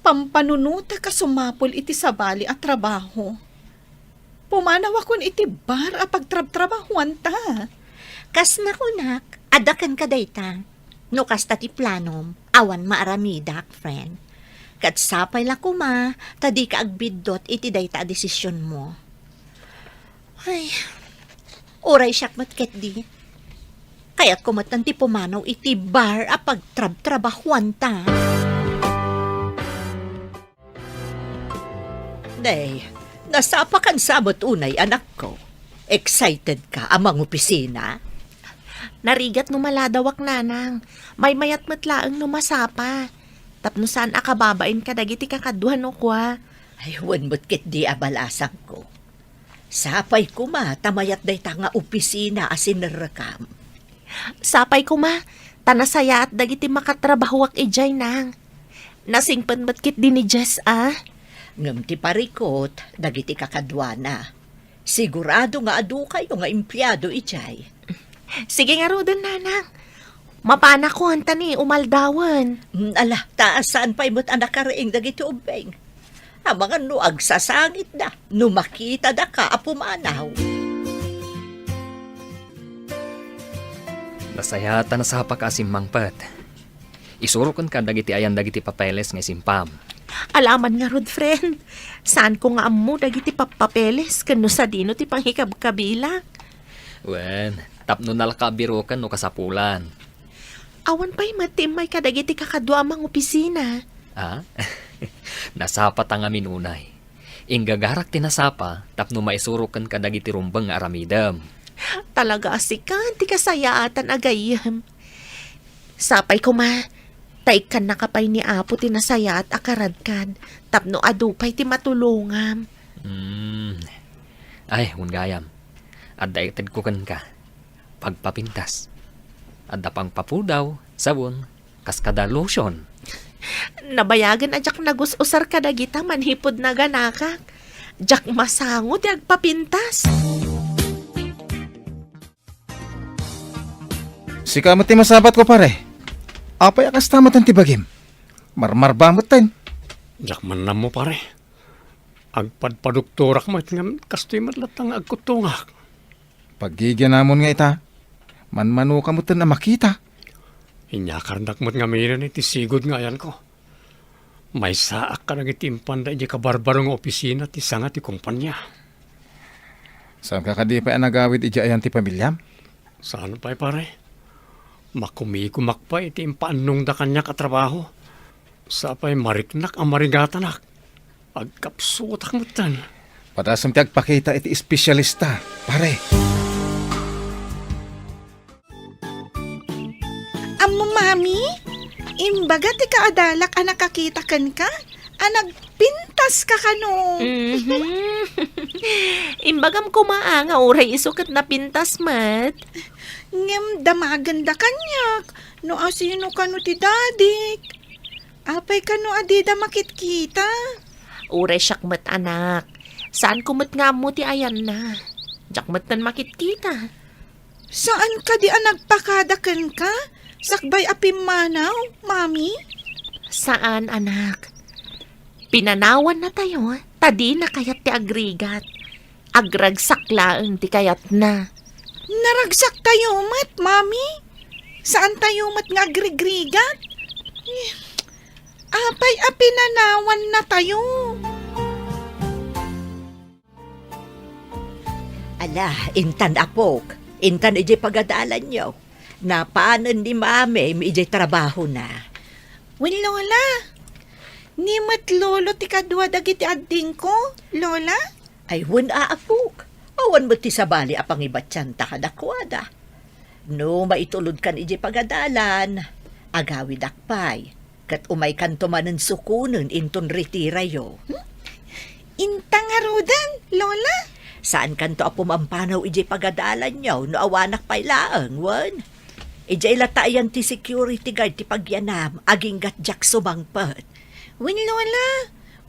pampanunotek a sumapul iti sabali a trabaho. Pumanawakon iti bar a pagtrabtrabahoanta. Kas nakunak, adda kenka dayta. No kasta ti planom, awan maaramidak, friend. Ket sapay la koma ta dika agbiddut iti dayta a desisionmo. Ay, uray siak met ketdi. Kayatko met ti pumanaw iti bar a pagtrabtrabahoanta. Day, nasapakan sa met unay, anakko. Excited ka a mangopisina? Narigat no maladawak, nanang. Maymayat met laeng no masapa. Tapno saan a kababain kadagiti kakadua no kua. Ay, wen met ketdi a balasangko. Sapay koma ta mayat dayta nga opisina a sinerrekam. Sapay koma ta nasayaat dagiti makatrabahoak idiay, nang. Nasingpet met ketdi ni Jess a. Ngem ti parikut dagiti kakaduana. Sigurado nga adukayo nga empleado idiay. Sige ngaruden, nanang. Mapanakon ta ni umaldawen. Mm, ala, ta saan pay met a nakariing dagiti ubbing. Amangan no agsasangitda, no makitada ka a pumanaw. Nasayaat a nasapaka a simmangpet. Isuroken ka dagiti ayan dagiti papeles nga isimpam. Alaman ngarud, friend. Saanko nga ammo dagiti pappapeles ken no sadino ti pangikabkabilak. Wen, tapno nalakabiroken no kasapulan. Awan pay met ti immay kadagiti kakadua a mangopisina. Ah? Nasapa ta ngamin unay. Inggagarak ti nasapa tapno maisuroken kadagiti rumbeng nga aramidem. Talaga a sika ti kasayaatan a gayyem. Sapay koma, ta ikkannaka pay ni Apo ti nasayaat a karadkad tapno adu pay ti matulongam. Hmm. Ay, wen gayam. Adda itedko kenka. Pagpapintas. Adda pangpapudaw, sabon, kas kada lotion. Nabayagen a diak nagus-usar kadagita manipud naganakak. Diak masango ti agpapintas. Sika met ti masabatko, pare. Apay a kasta met ti bagim? Marmarba met ten. Diak man ammo, pare. Agpadpadoktorak met ngem kastoy met latta nga agkuttongak. Paggigianamon nga ita, manmanoka met ten a makita. Inyakarnak met ngaminen iti sigud nga ayanko. Maysaak kadagiti impanda idiay kabarbaro nga opisina ti sanga ti kumpania. Saanka kadi pay a nagawid idiay ayan ti pamiliam? Saan pay, pare. Makumikumak pay iti impaannongda kaniak a trabaho. Sapay mariknak a marigatanak. Agkapsutak metten. Padasem ti agpakita iti espesyalista, pare. Ammo, Mami, imbaga ti kaadalak a nakakita kenka a nagpintas ka kano. Mhm. Imbagam koma a nga uray isu ket napintas met. Ngem damagenda kaniak no asino kano ti dadik. Apay kano a dida makitkita? Uray siak met, anak. Saanko met nga ammo ti ayanna. Diak metten makitkita. Saan kadi a nagpakada kenka sakbay a pimmanaw, Mami? Saan, anak. Pinanawannatayo ta dina kayat ti agrigat. Agragsak laeng ti kayatna. Naragsak tayo met, Mami. Saan tayo met nga agrigrigat? Eh, apay a pinanawannatayo? Ala, intan, apok. Intan idiay pagadalanyo, napanen ni Mami idiay trabahona. Wen, Lola, ni met Lolo ti kadua dagiti addingko, Lola? Ay, wen, aapok. Awan met ti sabali a pangibatianta kadakuada. No maitulodkan idiay pagadalan, agawidak pay, ket umaykanto manen sukonen inton retirayo. Hmm? Inta ngaruden, Lola? Saankanto a pumampanaw idiay pagadalanyo no awanak pay laeng, wen? Idiay latta ayan ti security guard ti pagyanam, agingga't diak sumangpet. Wen, Lola,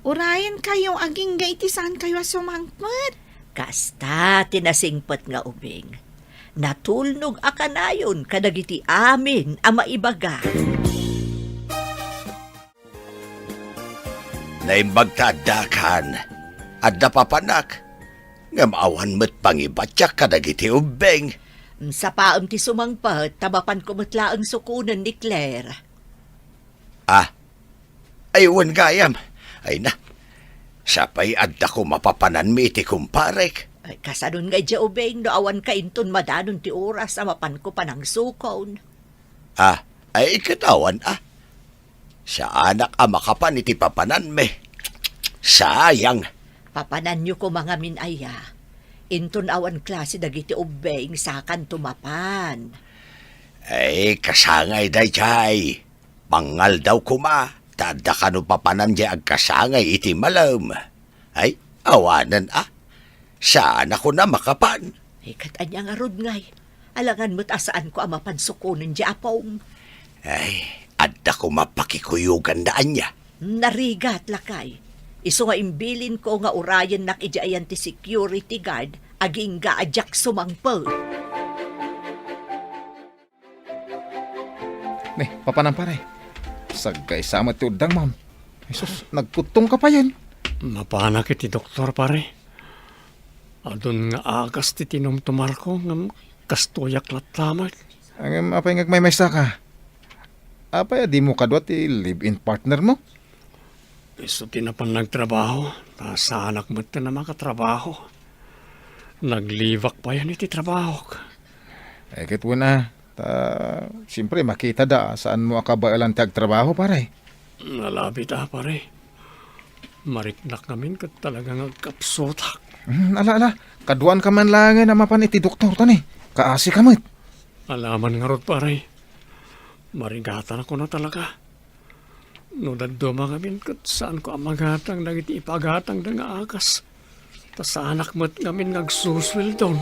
urayenkayo agingga iti saankayo a sumangpet. Kasta ti nasingpet nga ubing. Natulnog a kanayon kadagiti amin a maibaga. Naimbag ta addakan, adda papanak, ngem awan met pangibatiak kadagiti ubbing. Sapaem ti sumangpet, ta mapanko met laeng sukonen ni Claire. Ah, ay, wen gayam. Ay na, sapay adda koma papananmi iti kumparek. Ay, kasanon nga idiay ubing no awanka inton madanon ti oras a mapanko panangsukon. Ah, ay, ket awan, ah. Saanak a makapan iti papananmi. Sayang. Papananyo koma ngamin aya. Inton awan klase dagiti ubbing, sakanto mapan. Ay, kasangay daydiay. Pangaldaw koma, ta adda kano papanan diay agkasangay iti malem. Ay, awanen a. Saan a kuna makapan. Ay, ket ania ngarud ngay? Alangan met a saanko a mapan sukonen diay apom. Ay, adda koma pakikuyoganda ania. Narigat, lakay. Isu nga imbilinko nga urayennak idiay ayan ti security guard, agingga a diak sumangpet. Ne, papanan, pare. Sagkaysa met ti uddang, ma'am. Jesus, nagkuttong ka payen. Napanak iti doktor, pare. Adun nga agas ti tinumtumarko, ngem kastoyak latta met. Ngem apay nga agmaymaysa ka? Apay a dimo kadua ti live-in partner mo? Isu ti napan nagtrabaho, ta saanak met a makatrabaho. Nag-leave-ak payen iti trabahok. Eh, ket wen a, ta, siyempre, makita da, saan mo a kabaelan ti agtrabaho, pare. Nalabit a, pare. Mariknak ngamin ket talaga nga agkapsutak. Hmm, ala, ala. Kaduan ka man laengen a mapan iti doktor, tani. Kaasi ka met. Alaman ngarud, pare. Marigatan a kuna talaga. No dadduma ngamin ket saanko a magatang dagiti ipagatangda nga agas, ta saanak met ngamin nga agsusueldon.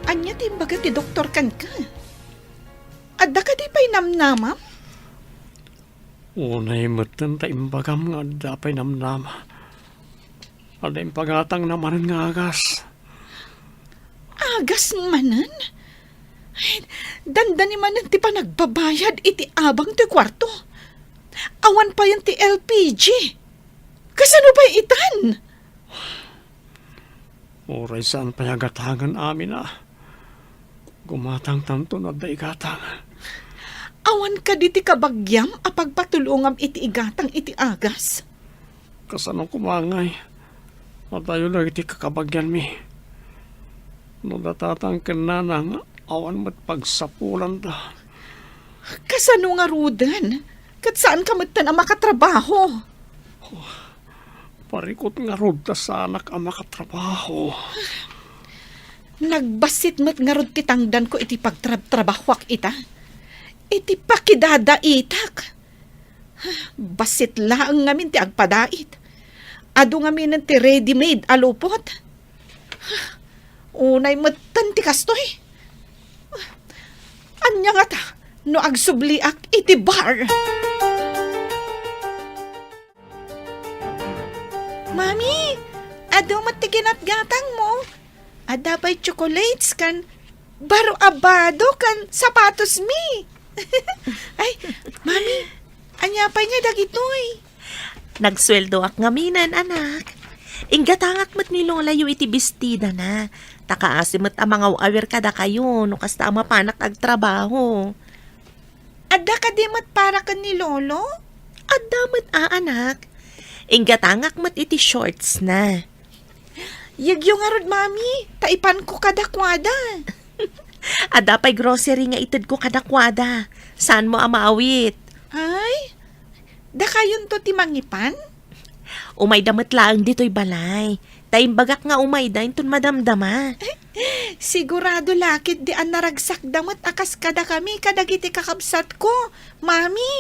Ania ti imbaga ti doktor kenka? Adda kadi pay namnamam? Unay metten ta imbagam nga adda pay namnama. Adda impagatangna manen nga agas. Agas manen? Ay, dandani manen ti panagbabayad iti abang ti kuarto. Awan payen ti L P G. Kasano pay itan? Uray saan pay a gatangen amin a. Gumatangtanto no adda igatang. Awan kadi ti kabagiam a pagpatulongam iti igatang iti agas? Kasano koma ngay? Adayo dagiti kakabagianmi. No datatan ken nanang, awan met pagsapulanda. Kasano ngaruden? Ket saanka metten a makatrabaho. Parikut ngarud ta saanak a makatrabaho. Nagbassit met ngarud ti tangdanko iti pagtrabtrabahoak ita. Iti pakidadaitak. Bassit laeng ngamin ti agpadait. Adu ngaminen ti ready-made a lupot. Unay metten ti kastoy. Ania ngata no agsubliak iti bar? Mami, adu met ti ginatgatangmo. Adda pay chocolates ken baro a bado ken sapatosmi. Ay, Mami, ania pay ngay dagitoy? Nagsueldoak ngaminen, anak. Inggatangak met ni Lolayo iti bestidana. Ta kaasi met a mangaw-awir kadakayo no kasta a mapanak agtrabaho. Adda kadi met para ken ni Lolo? Adda met a, anak. Inggatangak met iti shortsna. Yegyo ngarud, Mami, ta ipanko kadakuada. Adda pay grocery nga itedko kadakuada. Saanmo a maawit? Ay, dakayonto ti mangipan? Umayda met laeng ditoy balay. Ta imbagak nga umayda inton madamdama. Sigurado la ketdi a naragsakda met a kas kadakami kadagiti kakabsatko, Mami.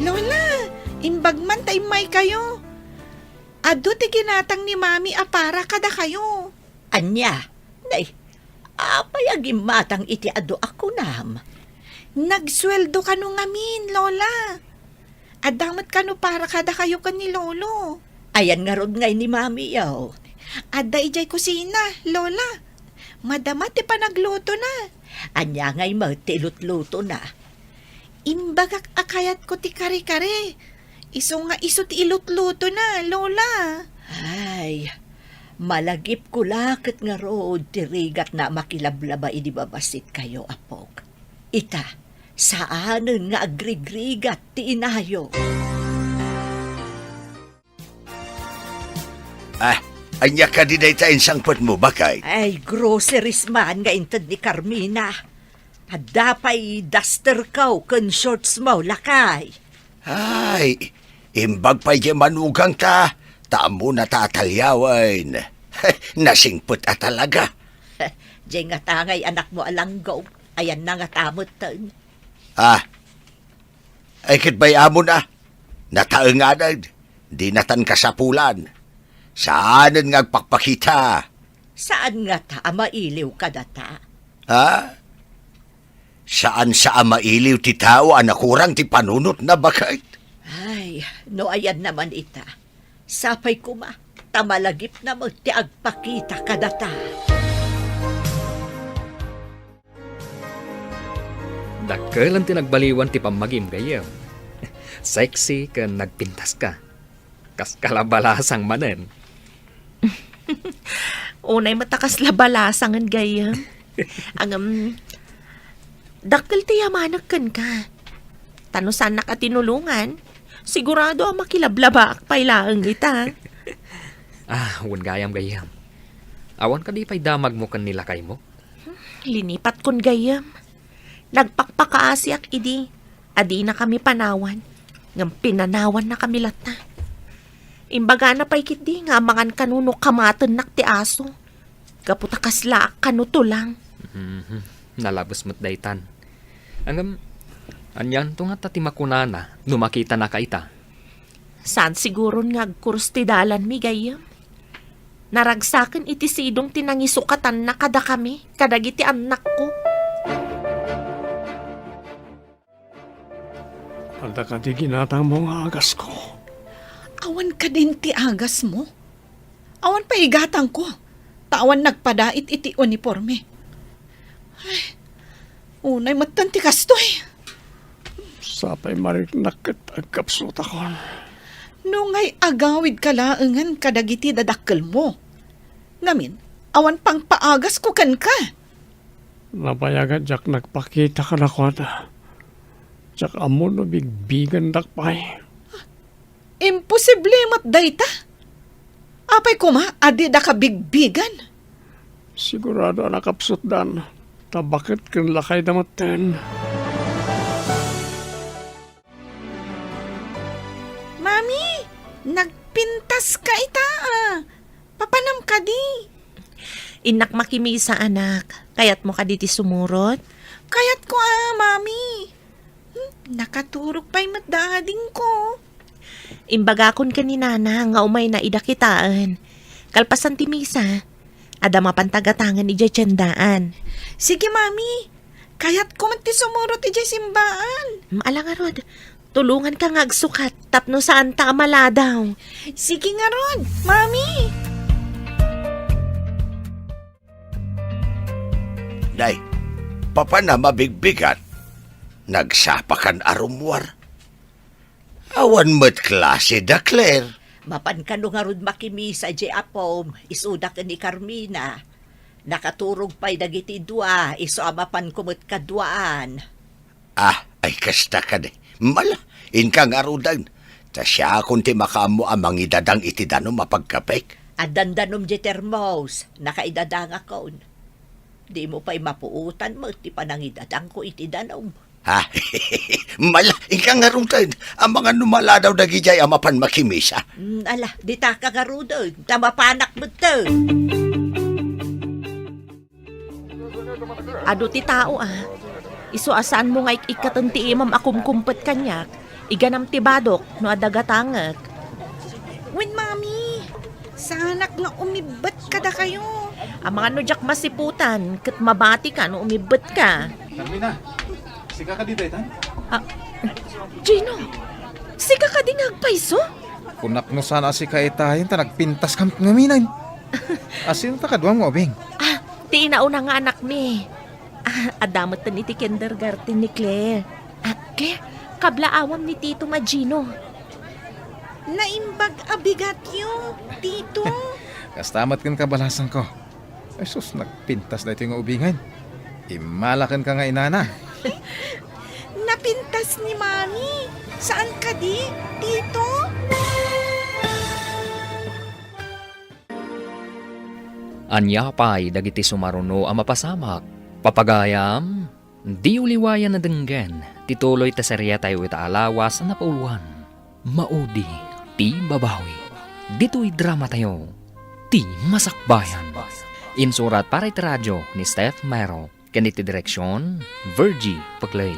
Lola, imbag man ta immaykayo. Adu ti ginatang ni Mami a para kadakayo. Ania? Nay, apay a gimmatang iti adu a kunam? Nagsueldo kano ngamin, Lola. Adda met kano para kadakayo ken ni Lolo. Ayan ngarud ngay ni Mami, yaw? Adda idiay kusina, Lola. Madama ti panaglutona. Ania ngay met ti ilutlutona? Imbagak a kayatko ti kare-kare. Isu nga isu ti ilutlutona, Lola. Ay, malagipko la ket ngarud ti rigatna a makilablaba idi babassit kayo, apok. Ita, saanen nga agrigrigat ti inayo. Ah, ania kadi dayta insangpetmo, baket? Ay, groceries man nga inted ni Carmina. Adda pay dusterko ken shortsmo, lakay. Ay, imbag pay diay manugangta, ta ammona ta ataliawen. Nasingpet a talaga. Diay ngata ngay anakmo a langgog, ayanna ngata metten. Ah, ay ket bay-amon a, nataenganen, dinatan kasapulan. Saanen nga agpakpakita. Saan ngata a mailiw kadata? Ha? Saan sa a mailiw ti tao a nakurang ti panunotna, baket? Ay, no ayanna man ita, sapay koma, ta malagipna met ti agpakita kadata. Dakkelen ti nagbaliwan ti pammagim, gayyem. Sexy ken nagpintaska. Kas kalabalasang manen. Unay met a kasla balasangen, gayyem. Ngem, dakkel ti yamanek kenka. Ta no saannak a tinulongan, sigurado a makilablabaak pay laeng ita. Ah, wen gayam, gayyem. Awan kadi pay damagmo ken ni lakaymo? Linipatkon, gayyem. Nagpakpakaasiak idi a dinakami panawan, ngem pinanawannakami latta. Imbagana pay ketdi nga amangan kano no kamatennak ti aso, gapu ta kaslaak kano tulang. Mhm. Nalabes met daytan. Ngem, anianto ngata ti makunana no makitanaka ita? Saan siguron nga agkurus ti dalanmi, gayyem? Naragsaken iti sidong ti nangisukatanna kadakami, kadagiti annakko. Adda kadi ginatangmo nga agasko? Awan kadin ti agasmo? Awan pay igatangko, ta awan nagpadait iti uniporme. Ay, unay metten ti kastoy. Sapay mariknak ket agkapsutakon. No ngay agawidka laengen kadagiti dadakkelmo. Ngamin, awan pangpaagasko kenka. Nabayagan diak nagpakita kadakuada. Diak ammo no bigbigandak pay. Imposible met dayta. Apay koma a didaka bigbigan? Sigurado a nakapsutdan, ta baket ken lakayda metten. Mami, nagpintaska ita, a. Papanam kadi? Innak makimisa, anak. Kayatmo kadi ti sumurot? Kayatko, a, Mami. Hmm, nakaturog pay met da adingko. Imbagakon ken ni Nana nga umayna ida kitaen. Kalpasan ti misa, adda mapan tagatangen idiay tiendaan. Sige, Mami. Kayatko met ti sumurot idiay simbaan. Mm, ala ngarud, tulonganka nga agsukat tapno saanta a maladaw. Sige ngarud, Mami. Nay, papanam a bigbigat? Nagsapakan a rummuar. Awan met klase da, Claire. Mapan kano ngarud makimisa diay apom, isuda ken ni Carmina. Nakaturog pay dagiti dua, isu a mapanko met kaduaan. Ah, ay kasta kadi. Mala, inka ngaruden. Ta siakon ti makaammo a mangidadang iti danum a pagkapek. Addan danum di termos, nakaidadangakon. Dimo pay mapuotan met ti panangidadangko iti danum. Ha? Mala, inka ngaruden. Amangan no maladaw dagidiay a mapan makimisa. Mm, ala, ditaka ngaruden, ta mapanak metten. Adu ti tao, a. Isu a saanmo nga ik-ikkaten ti imam a kumkumpet kaniak, iganam ti badok no adda gatangek. Wen, Mami, saanak nga umibbet kadakayo. Amangan no diak masiputan, ket mabatika no umibbetka. Carmina, sika kadi daytan? Ah, Gino, sika kadi nga agpayso? Kunak no saan a sika itayen ta nagpintaskam ngamin. Asino ta kaduam nga ubing? Ah, ti inauna nga anakmi. Ah, adda metten iti kindergarten ni Claire. Ah, Claire, kablaawam ni Tito nga Gino. Naimbag a bigatyo, Tito. Kasta met ken kabalasangko. Ay sus, nagpintas daytoy nga ubingen. Immala kenka nga inana. Napintas ni Mami. Saan kadi, Tito? Ania pay dagiti sumaruno a mapasamak? Papagayam, diyo liwayan a denggen ti tuloy ti seriatayo ita a lawas a napauluan. Maudi ti babawi. Ditoy dramatayo, Ti Masakbayan. Insurat para iti radio ni Steph Mero. Ken iti direksion, Virgie Paclay.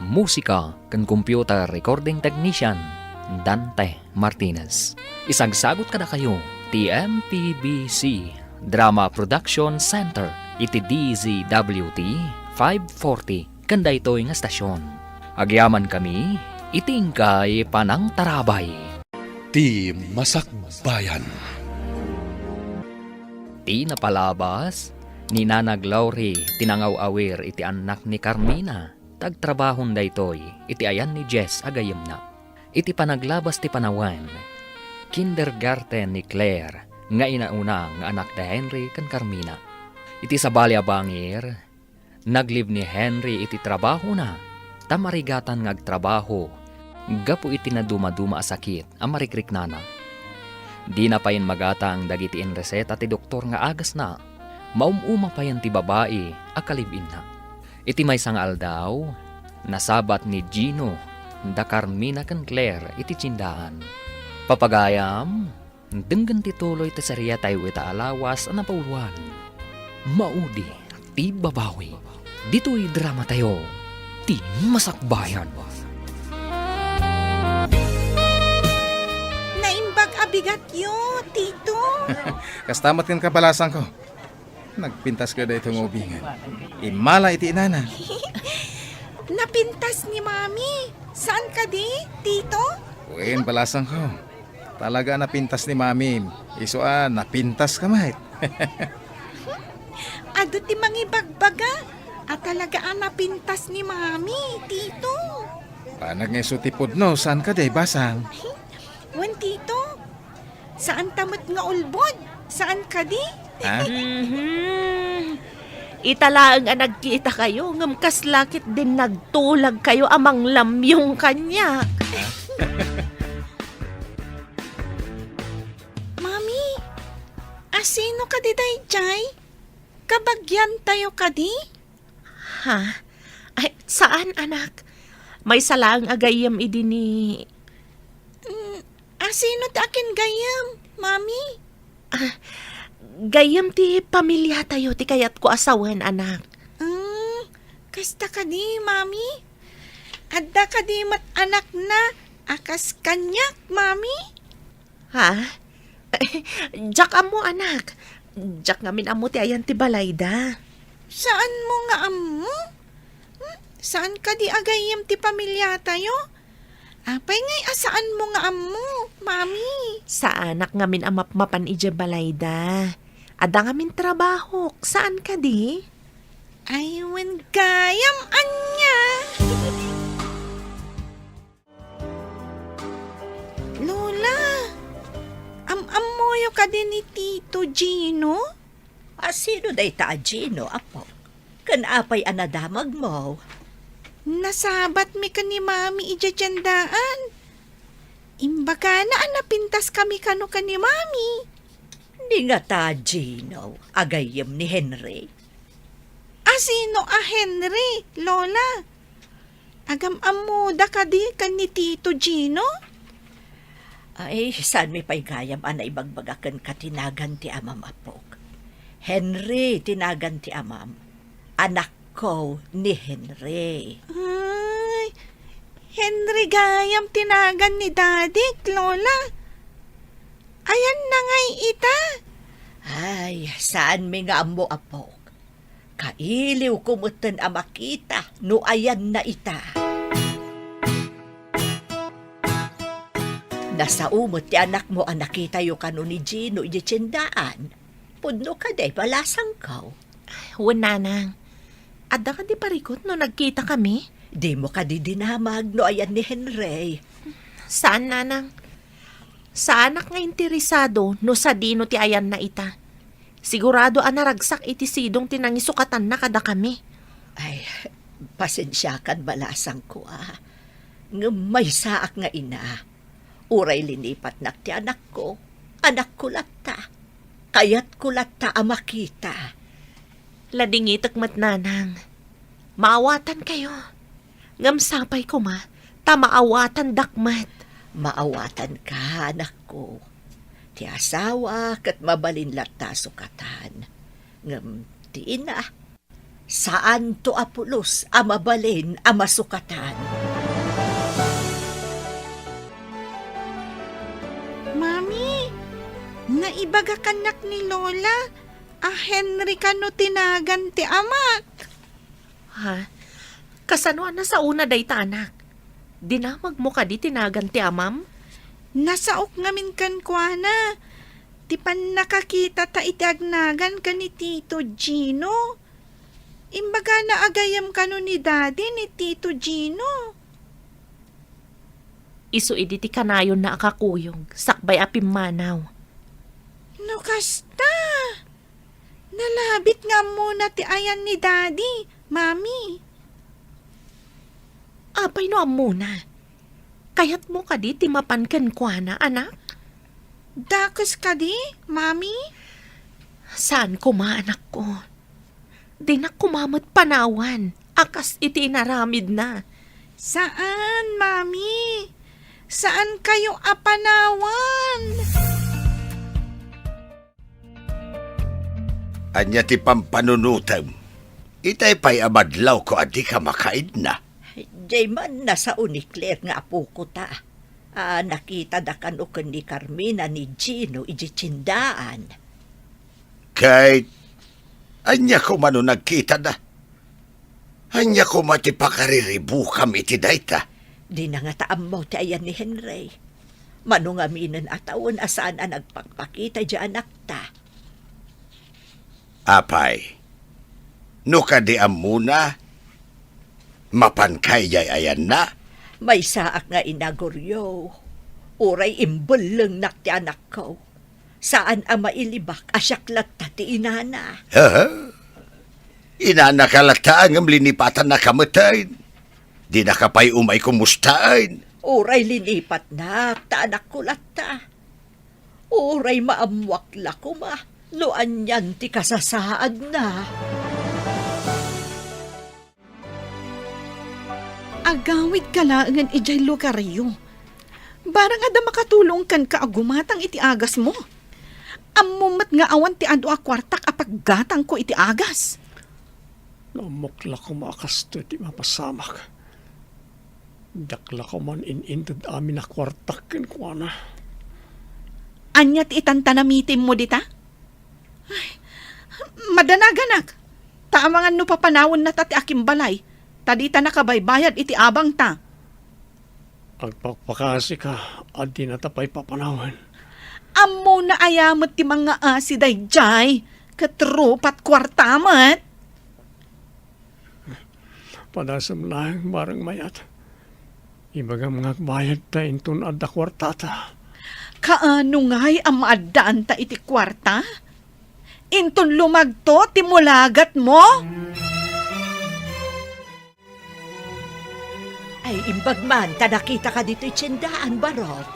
Musika ken computer recording technician, Dante Martinez. Isagsagut kadakayo ti M P B C Drama Production Center iti D Z W T five forty ken daytoy nga estasion. Agyamankami iti inkay panangtarabay. Ti Masakbayan. Ti napalabas, ni Nanag Lauri ti nangaw-awir iti annak ni Carmina, ta agtrabahon daytoy iti ayan ni Jess a gayyemna. Iti panaglabas ti panawen, kindergarten ni Claire nga inauna nga anak da Henry ken Carmina. Iti sabali a bangir, naglib ni Henry iti trabahona ta marigatan nga agtrabaho gapu iti nadumaduma a sakit a marikriknana. Dina payen magatang dagiti inreseta ti doktor nga agasna, maum-uma payen ti babai a kalib-inna. Iti maysa nga aldaw, nasabat ni Gino da Carmina ken Claire iti tiendaan. Papagayam, denggen ti tuloy ti seriatayo ita a lawas a napauluan. Maudi ti babawi. Ditoy dramatayo, Ti Masakbayan. Naimbag a bigatyo, Tito. Kasta met ken kabalasangko. Nagpintas ka daytoy nga ubingen. Immala iti inana. Napintas ni Mami. Saan kadi, Tito? Wen, balasangko. Talaga a napintas ni Mami. Isu a napintas ka met. Adu ti mangibagbaga a talaga a napintas ni Mami, Tito. Banag nga isu ti pudno, saan kadi, basang? Wen, Tito. Saan ta met nga ulbod? Saan kadi? Ha? Mhm. Ita laeng a nagkitakayo, ngem kasla ketdin nagtulagkayo a manglamyong kaniak. Mami, asino kadi daydiay? Kabagiantayo kadi? Ha? Ay, saan, anak? Maysa laeng a gayyem idi ni... Mm, asino ti akin gayyem, Mami? Ah, gayyem ti pamiliatayo ti kayatko a sawen, anak. Mm, kasta kadi, Mami? Adda kadi met anakna a kas kaniak, Mami? Ha? Diak ammo, anak. Diak ngamin ammo ti ayan ti balayda. Saanmo nga ammo? Hmm? Saan kadi a gayyem ti pamiliatayo? Apay ngay a saanmo nga ammo, Mami? Saanak ngamin a mapmapan idiay balayda. Adda ngamin trabahok. Saan kadi? Ay, wen gayam ania? Lola, am-ammoyo kadi ni Tito Gino? A, sino dayta a Gino, apo? Ken apay a nadamagmo? Nasabatmi ken ni Mami idiay tiendaan. Imbagana a napintaskami kano ken ni Mami. Di ngata, Gino, a gayyem ni Henry. A sino a Henry, Lola? Agam-ammoda kadi ken ni Tito Gino? Ay, saanmi pay gayam a naibagbaga kenka ti nagan ti amam, apok. Henry ti nagan ti amam. Anakko ni Henry. Ay, Henry gayam ti nagan ni Daddy, Lola. Ayanna ngay ita? Ay, saanmi nga ammo, apok. Kailiwko metten a makita no ayanna ita. Nasao met ti anakmo a nakitayo kano ni Gino idiay tiendaan. Pudno kadi, balasangko? Wen, Nanang. Adda kadi parikut no nagkitakami? Dimo kadi dinamag no ayan ni Henry? Saan, Nanang. Saanak nga interesado no sadino ti ayanna ita. Sigurado a naragsak iti sidong ti nangisukatanna kadakami. Ay, pasensiakan, balasangko, a. Ngem maysaak nga ina. Uray linipatnak ti anakko, anakko latta. Kayatko latta a makita. Ladingitek met, Nanang. Maawatankayo. Ngem sapay koma, ta maawatandak met. Maawatanka, anakko. Ti asawa ket mabalin latta a sukatan. Ngem ti ina, saanto a pulos a mabalin a masukatan. Mami, naibaga kannak ni Lola a Henry kano ti nagan ti amak. Ha? Kasano a nasaona dayta, anak? Dinamagmo kadi ti nagan ti amam? Nasaok ngamin kenkuana ti pannakakitata iti agnagan ken ni Tito Gino. Imbagana a gayyem kano ni Daddy ni Tito Gino. Isu idi ti kanayonna a kakuyog, sakbay a pimmanaw. No kasta, nalabit nga ammona ti ayan ni Daddy, Mami. Apay no ammona? Kayatmo kadi ti mapan kenkuana, anak? Dakes kadi, Mami? Saan koma, anakko. Dinak koma met panawan a kas iti inaramidna. Saan, Mami. Saankayo a panawan. Ania ti pampanunotem? Itay pay a madlawko a dika makaidna. Diay man nasao ni Claire nga apokota a nakitada kano ken ni Carmina ni Gino idiay tiendaan. Ket ania koma no nagkitada? Ania koma ti pakariribukam iti dayta? Dina ngata ammo ti ayan ni Henry. Mano ngaminen a tawen a saan a nagpakpakita idiay anakta. Apay, no kadi ammona, mapanka idiay ayanna? Maysaak nga ina, Goryo. Uray imbellengnak ti anakko. Saan a mailibak a siak latta ti inana. Aha. Inanaka latta ngem linipatannaka metten. Dinaka pay umay kumustaen. Uray linipatnak, ta anakko latta. Uray maammoak la koma no anian ti kasasaadna. Agawidka laengen idiay lugaryo. Barang adda makatulong kenka a gumatang iti agasmo. Ammom met nga awan ti adu a kuartak a paggatangko iti agas. No ammok la koma a kastoy ti mapasamak, diak la koman in-inted amin a kuartak kenkuana. Ania ti itantanamitimmo dita? Ay, madanaganak. Ta amangan no papanawennata ti akimbalay, ta dita nakabaybayad iti abangta. Agpakpakasika a dinata pay papanawen. Ammona aya met ti mangngaasi daydiay, ket rupat kuarta met. Padasem laeng, bareng mayat. Ibagam nga agbayad ta inton adda kuartata. Kaano ngay a maaddaanta iti kuarta? Inton lumagto ti mulagatmo? Ay, imbag man ta nakitaka ditoy tiendaan, Barok.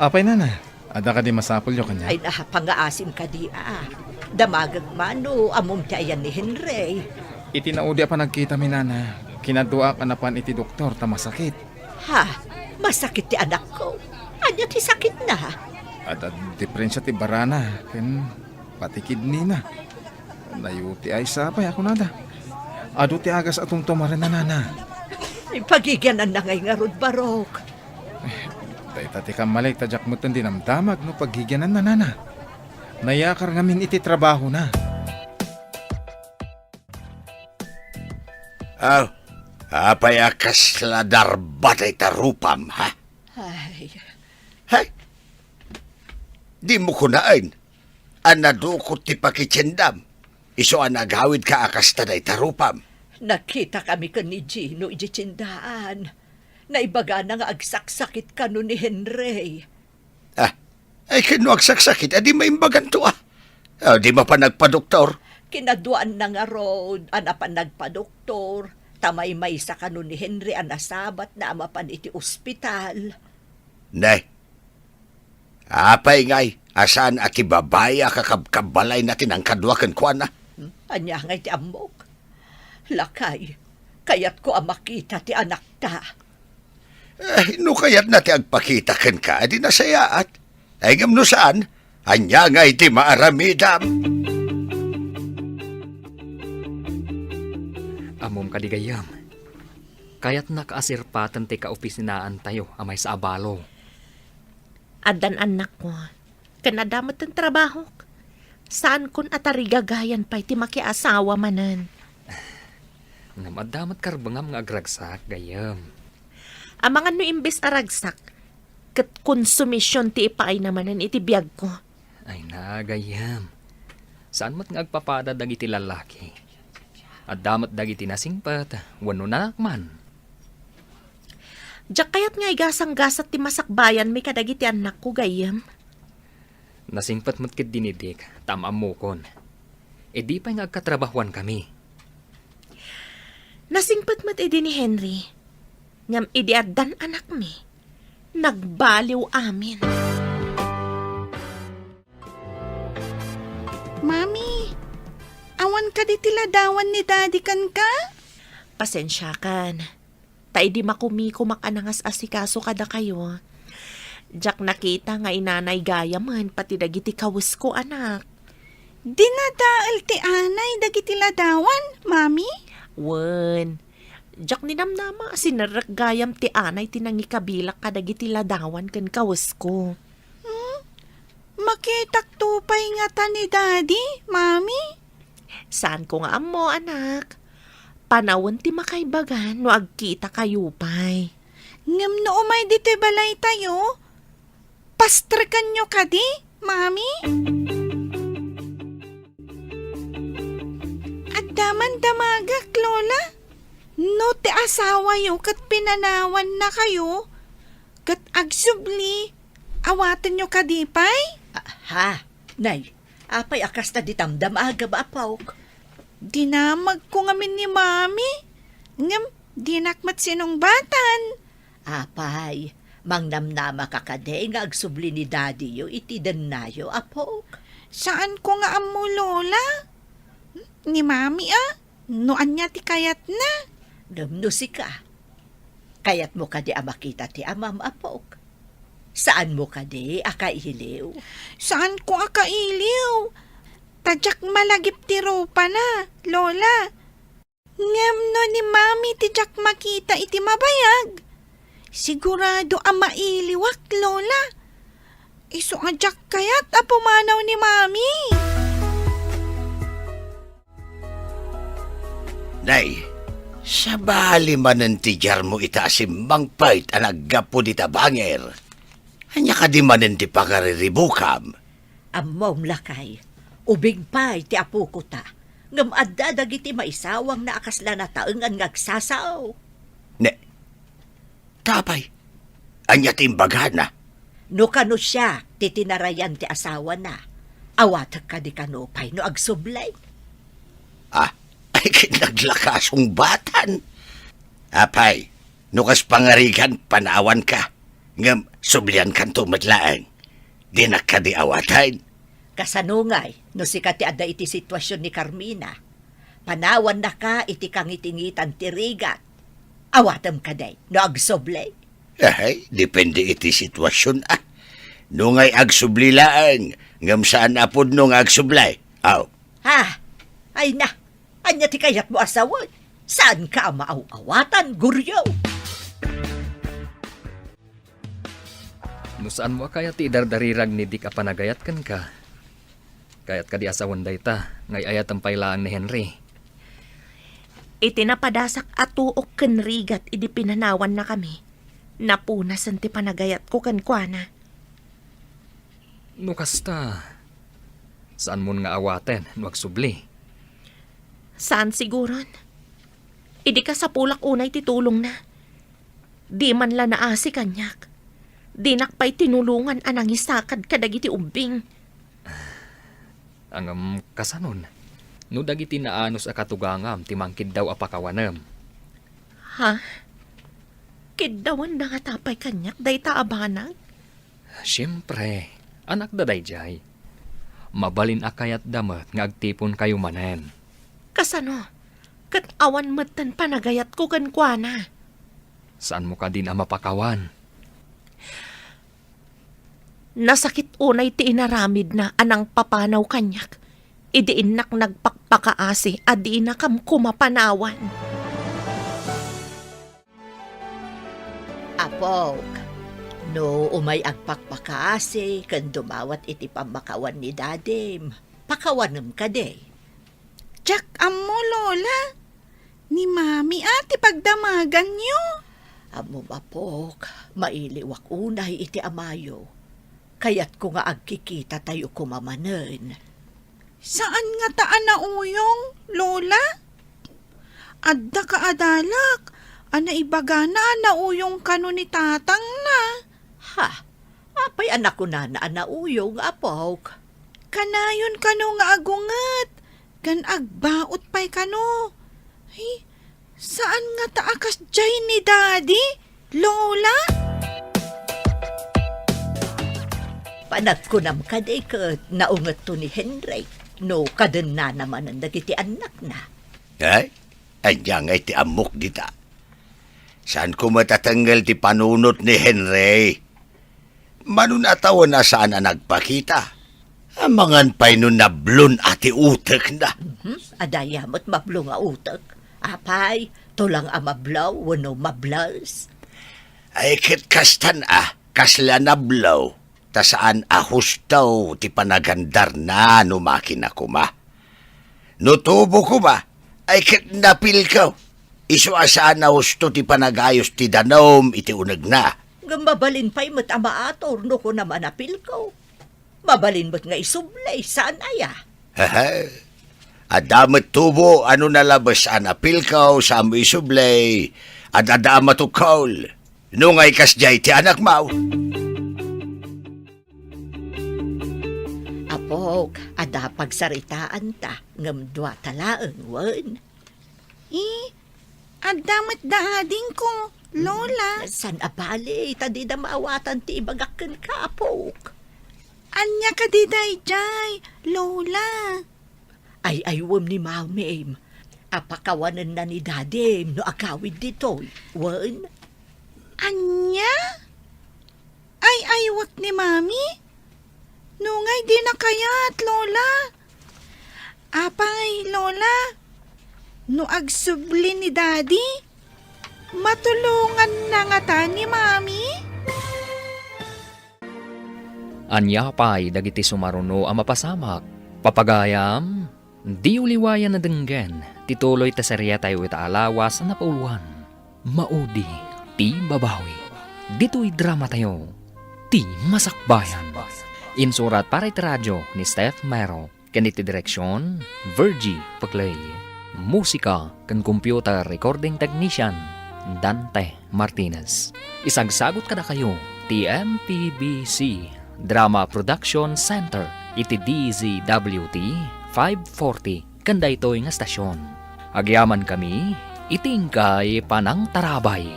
Apay, nana? Adda kadi masapulyo kaniak? Ay, napangaasim kadi a. Damagek man no ammom ti ayan ni Henry. Iti naudi a panagkitami, nana, kinaduaak a napan iti doktor ta masakit. Ha? Masakit ti anakko? Ania ti sakitna? Adda diferensia ti barana ken pati kidnina. Nayuti ay sapay a kunada. Adu ti agas a tumtumarenna, nana. Ipagigiananna ngay ngarud, Barok. Dayta ti kammalik ta diak metten dinamdamag no paggigiananna, nana. Nayakar ngamin iti trabahona. Ah, apay a kasla darba dayta rupam, ha? Ay. Hay! Dimo kunaen a nadukot ti pakitiendam, isu a nagawidka a kasta dayta rupam. Nagkitakami ken ni Gino idiay tiendaan. Naibagana nga agsaksakit kano ni Henry. Ah, ay, ken no agsaksakit, adi maimbaganto, ah. Ah, di mapan nagpadoktor? Kinaduaanna ngarud a napan nagpadoktor, ta maymaysa kano ni Henry a nasabatna a mapan iti ospital. Ne, apay ngay a saan a ti babai a kakabkabbalayna ti nangkadua kenkuana? Hmm? Ania ngay ti ammok? Lakay, kayatko a makita ti anakta. Eh, no kayatna ti agpakita kenka, adi nasayaat. Ay, ngem no saan, ania ngay ti maaramidam? Ammom kadi gayyem, kayatnak a sirpaten ti kaopisinaantayo a maysa a balo. Addan annakko, ken adda met ti trabahok. Saankon a tarigagayan pay ti makiasawa manen. Ngem adda met karbengam nga agragsak, gayyem. Amangan no imbes a ragsak, ket konsumision ti ipaayna manen iti biagko. Ay na, gayyem. Saan met nga agpapada dagiti lallaki. Adda met dagiti nasingpet wenno nanak man. Diak kayat nga igasanggasat ti masakbayanmi kadagiti annakko, gayyem. Nasingpet met ketdi ni Dick, ta am-ammokon. Idi pay nga agkatrabahuankami. Nasingpet met idi ni Henry. Ngem idi addan anakmi, nagbaliw amin. Mami, awan kadi ti ladawan ni Daddy kenka? Pasensiakan. Ta idi makumikumak a nangas-asikaso kadakayo, diak nakita nga inanay gayamen pati dagiti kawesko, anak. Dinadael ti anay dagiti ladawan, Mami? Wen, diak ninamnama a sinerrek gayam ti anay ti nangikabilak kadagiti ladawan ken kawesko. Hmm? Makitakto pay ngata ni Daddy, Mami? Saanko nga ammo, anak. Panawen ti makaibagan no agkitakayo pay. Ngem no umay ditoy balaytayo, pastrekanyo kadi, Mami? Adda man damagek, Lola. No ti asawayo ket pinanawannakayo, ket agsubli, awatenyo kadi pay? Ah, ha? Nay, apay a kasta ditam damagem, apok? Dinamagko ngamin ni Mami, ngem dinak met sinungbatan. Apay, mangnamnamaka kadi nga agsubli ni Daddyyo iti dennayo, apok? Saanko nga ammo, Lola. Ni Mami, a? No ania ti kayatna? Ngem no sika, kayatmo kadi a makita ti amam, apok? Saanmo kadi a kailiw? Saanko a kailiw. Ta diak malagip ti rupana, Lola. Ngem no ni Mami ti diak makita iti mabayag, sigurado a mailiwak, Lola. Isu a diak kayat a pumanaw ni Mami. Nay, sabali manen ti diarmo ita a simmangpet a naggapu dita bangir. Ania kadi manen ti pangariribukam? Ammom, lakay, ubing pay ti apokota, ngem adda dagiti maisawangna a kasla nataengan nga agsasao. Ne, Tapay, ania ti imbagana? No kano siak ti tinarayan ti asawana, awatek kadi kano pay no agsubli? Ah, ay ket naglakasong batan. Apay, no kas pangarigan, panawanka. Ngem subliankanto met laeng. Dinak kadi awaten? Kasano ngay no sika ti adda iti situasion ni Carmina? Panawannaka iti kangitingitan ti rigat. Awatem kadi no agsubli? Ay, depende iti situasion, a. No ngay agsubli laeng, ngem saan a pudno nga agsubli. Aw. Ha? Ay na, ania ti kayatmo a sawen? Saanka a maaw-awatan, Goryo? No saanmo a kayat ti idardarirag ni Dick a panagayat kenka, kayat kadi a sawen dayta nga ay-ayatem pay laeng ni Henry? Iti napadasak a tuok ken rigat idi pinanawannakami, napunasen ti panagayatko kenkuana. No kasta, saanmon nga awaten no agsubli? Saan siguron. Idi kasapulak unay ti tulongna, di man la naasi kaniak. Dinak pay tinulongan a nangisakad kadagiti ubbing. Ngem kasanon, no dagiti naanus a katugangam ti mangkiddaw a pakawanem? Ha? Kiddawenda ngata pay kaniak dayta a banag? Siempre, anakda daydiay. Mabalin a kayatda met nga agtiponkayo manen. Kasano? Ket awan metten panagayatko kenkuana. Saanmo kadin a mapakawan? Nasakit unay ti inaramidna a nangpapanaw kaniak idi innak nagpakpakaasi a dinakam koma panawan. Apok, no umay agpakpakaasi ken dumawat iti pammakawan ni dadim, pakawanem kadi? Diak ammo, Lola. Ni Mami a ti pagdamaganyo. Ammom, apok, mailiwak unay iti amayo. Kayatko nga agkikitatayo koma manen. Saan ngata a nauyong, Lola? Adda kaadalak a naibagana a nauyong kano ni tatangna. Ha? Apay a nakunana a nauyong, apok? Kanayon kano nga agunget, ken agbaut pay kano. Ay, saan ngata a kasdiay ni Daddy, Lola? Panagkunam kadi ket naungetto ni Henry no kadennana manen dagiti annakna. Ay, ania ngay ti ammok dita? Saanko met a tengngel ti panunot ni Henry. Mano a tawen a saan a nagpakita. Amangan pay no nablon a ti utekna. Mhm. Adda aya met mablo nga utek. Apay, tulang a mablo wenno mables? Ay, ket kastan a, kasla nablo, ta saan a husto ti panagandarna no makina koma. No tubo koma, ay ket napilko. Isu a saan a husto ti panagayos ti danum iti unegna. Ngem mabalin pay met a maator no kunam a napilko. Mabalin met nga isubli, saan aya? Hehe. Adda met tubo a no nalabes a napilko, saanmo isubli, adda a matukol. No ngay kasdiay ti anakmo. Apok, adda pagsaritaanta, ngem duata laeng, wen? Eh, adda met da adingko, Lola. Saan a bale, ta dida maawatan ti ibagak kenka, apok. Ania kadi daydiay, Lola? Ay-aywem ni Mamim a pakawanenna ni Dadim no agawid ditoy, wen? Ania? Ay-aywek ni Mami? No ngay dina kayat, Lola. Apay, Lola, no agsubli ni Daddy, matulonganna ngata ni Mami? Ania pay dagiti sumaruno a mapasamak? Papagayam, diyo liwayan a denggen ti tuloy ti seriatayo ita a lawas a napauluan, Maudi ti Babawi. Ditoy dramatayo, Ti Masakbayan. Insurat para iti radio ni Steph Mero. Ken iti direksion, Virgie Paclay. Musika ken computer recording technician, Dante Martinez. Isagsagut kadakayo ti M P B C Drama Production Center iti D Z W T five forty ken daytoy nga stasyon. Agyamankami iti inkay panangtarabay.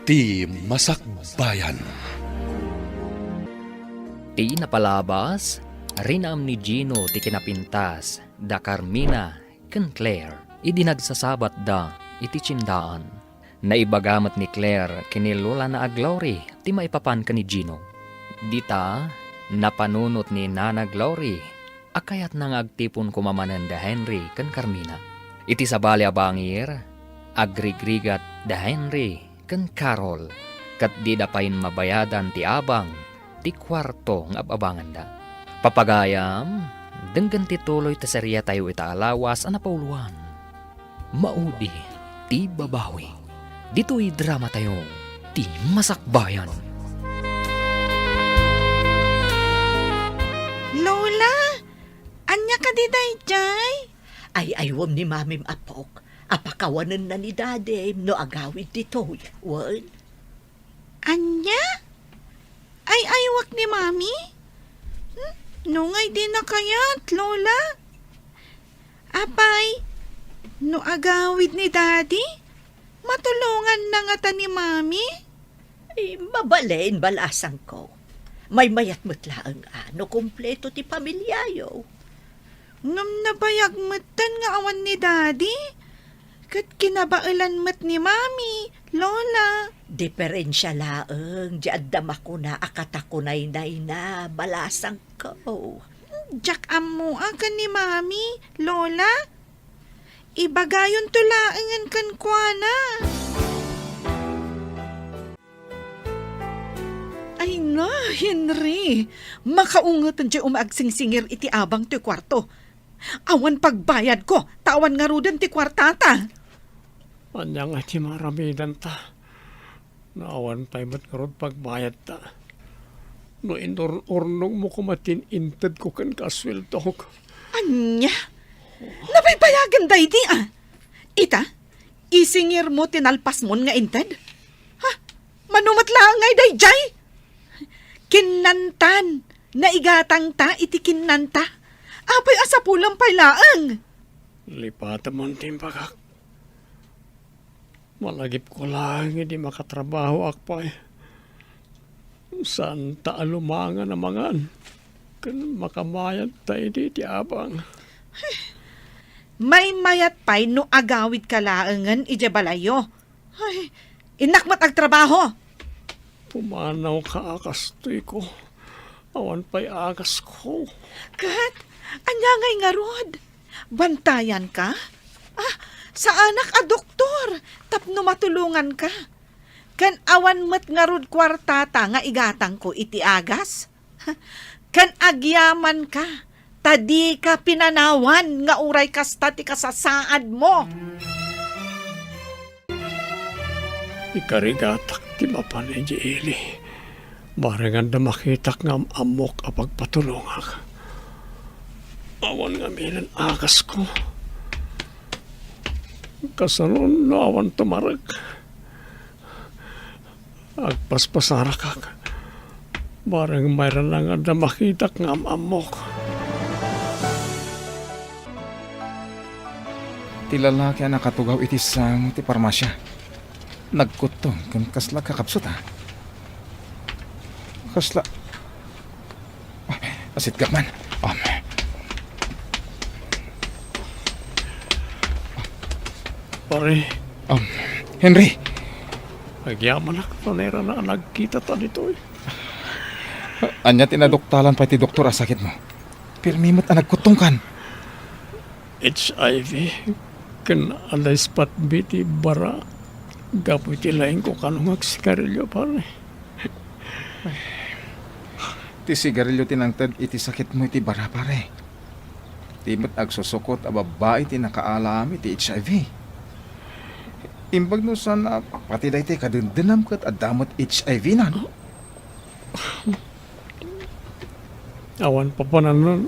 Ti Masakbayan. Ti napalabas, rinaem ni Gino ti kinapintas da Carmina ken Claire idi nagsasabatda iti tiendaan. Naibaga met ni Claire ken ni Lolana a Glory ti maipapan ken ni Gino. Dita, napanunot ni Nana Glory a kayatna nga agtipon koma manen da Henry ken Carmina. Iti sabali a bangir, agrigrigat da Henry ken Carol, ket dida pay mabayadan ti abang ti kuarto nga ab-abanganda. Papagayam, denggen ti tuloy ti seriatayo ita a lawas a napauluan. Maudi ti babawi. Ditoy dramatayo, ti Masakbayan. Lola, ania kadi daydiay? Ay-aywem ni Mamim, apok, a pakawanenna ni Dadim no agawid ditoy, wen? Ania? Ay-aywak ni Mami? Hmm? No ngay dina kayat, Lola? Apay, no agawid ni Daddy, matulonganna ngata ni Mami? Ay, mabalin, balasangko. Maymayat met laeng a no kompleto ti pamiliayo. Ngem nabayag metten nga awan ni Daddy, ket kinabaelan met ni Mami, Lola. Diferensia laeng di adda makuna a katakunaynayna, balasangko. Diak ammoak ken ni Mami, Lola. Ibagayonto laengen kenkuana. Ay na, Henry! Makaunget diay umaagsingsingir iti abang toy kuarto. Awan pagbayadko, ta awan ngaruden ti kuartata. Ania ngay ti maaramidanta? No awan pay met ngarud pagbayadta. No inur-urnongmo koma ti intedko kenka a sueldok. Ania? Nabaybayagen daydi a? Ita, isingirmo ti nalpasmon nga inted? Ha? Mano met laeng ngay daydiay? Kinnantan, naigatangta iti kinnanta. Apay a sapulem pay laeng? Lipatemon ti imbagak. Malagipko laeng idi makatrabahoak pay. Saanta a lumangan a mangan ken makamayadta idi ti abang. Maymayat pay no agawidka laengen idiay balayyo. Ay, innak met agtrabaho. Pumanawka a kastoyko. Awan pay agasko. Ket, ania ngay ngarud? Bantayanka? Ah, saanak a doktor tapno matulonganka. Ken awan met ngarud kuartata nga igatangko iti agas? Ken agyamanka, ta dika pinanawan nga uray kasta ti kasasaadmo. Ikarigatak ti mapan idiay ili. Bareng adda makitak nga am-ammok a pagpatulongak. Awan ngaminen agasko. Kasano no awan tumarek? Agpaspasarakak. Bareng mayra nga adda makitak nga am-ammok. Ti lalaki a nakatugaw iti sango ti parmasia, nagkuttong ken kasla kakabsut, a. Kasla, ah, asitgak man. Um. Pare. Um, Henry. Agyamanak ta nairana a nagkitata ditoy. Ania ti naduktalan pay ti doktor a sakitmo? Pirmi met a nagkuttongkan. H I V ken adda ispatmi ti bara gapu iti laingko kano nga agsigarilio, pare. Ti sigarilio ti nangted iti sakitmo iti bara, pare. Ti met agsusukot a babbai ti nakaalam iti H I V. Imbag no saan a pati daytoy kadendenam ket adda met H I V nan. Awan papanannon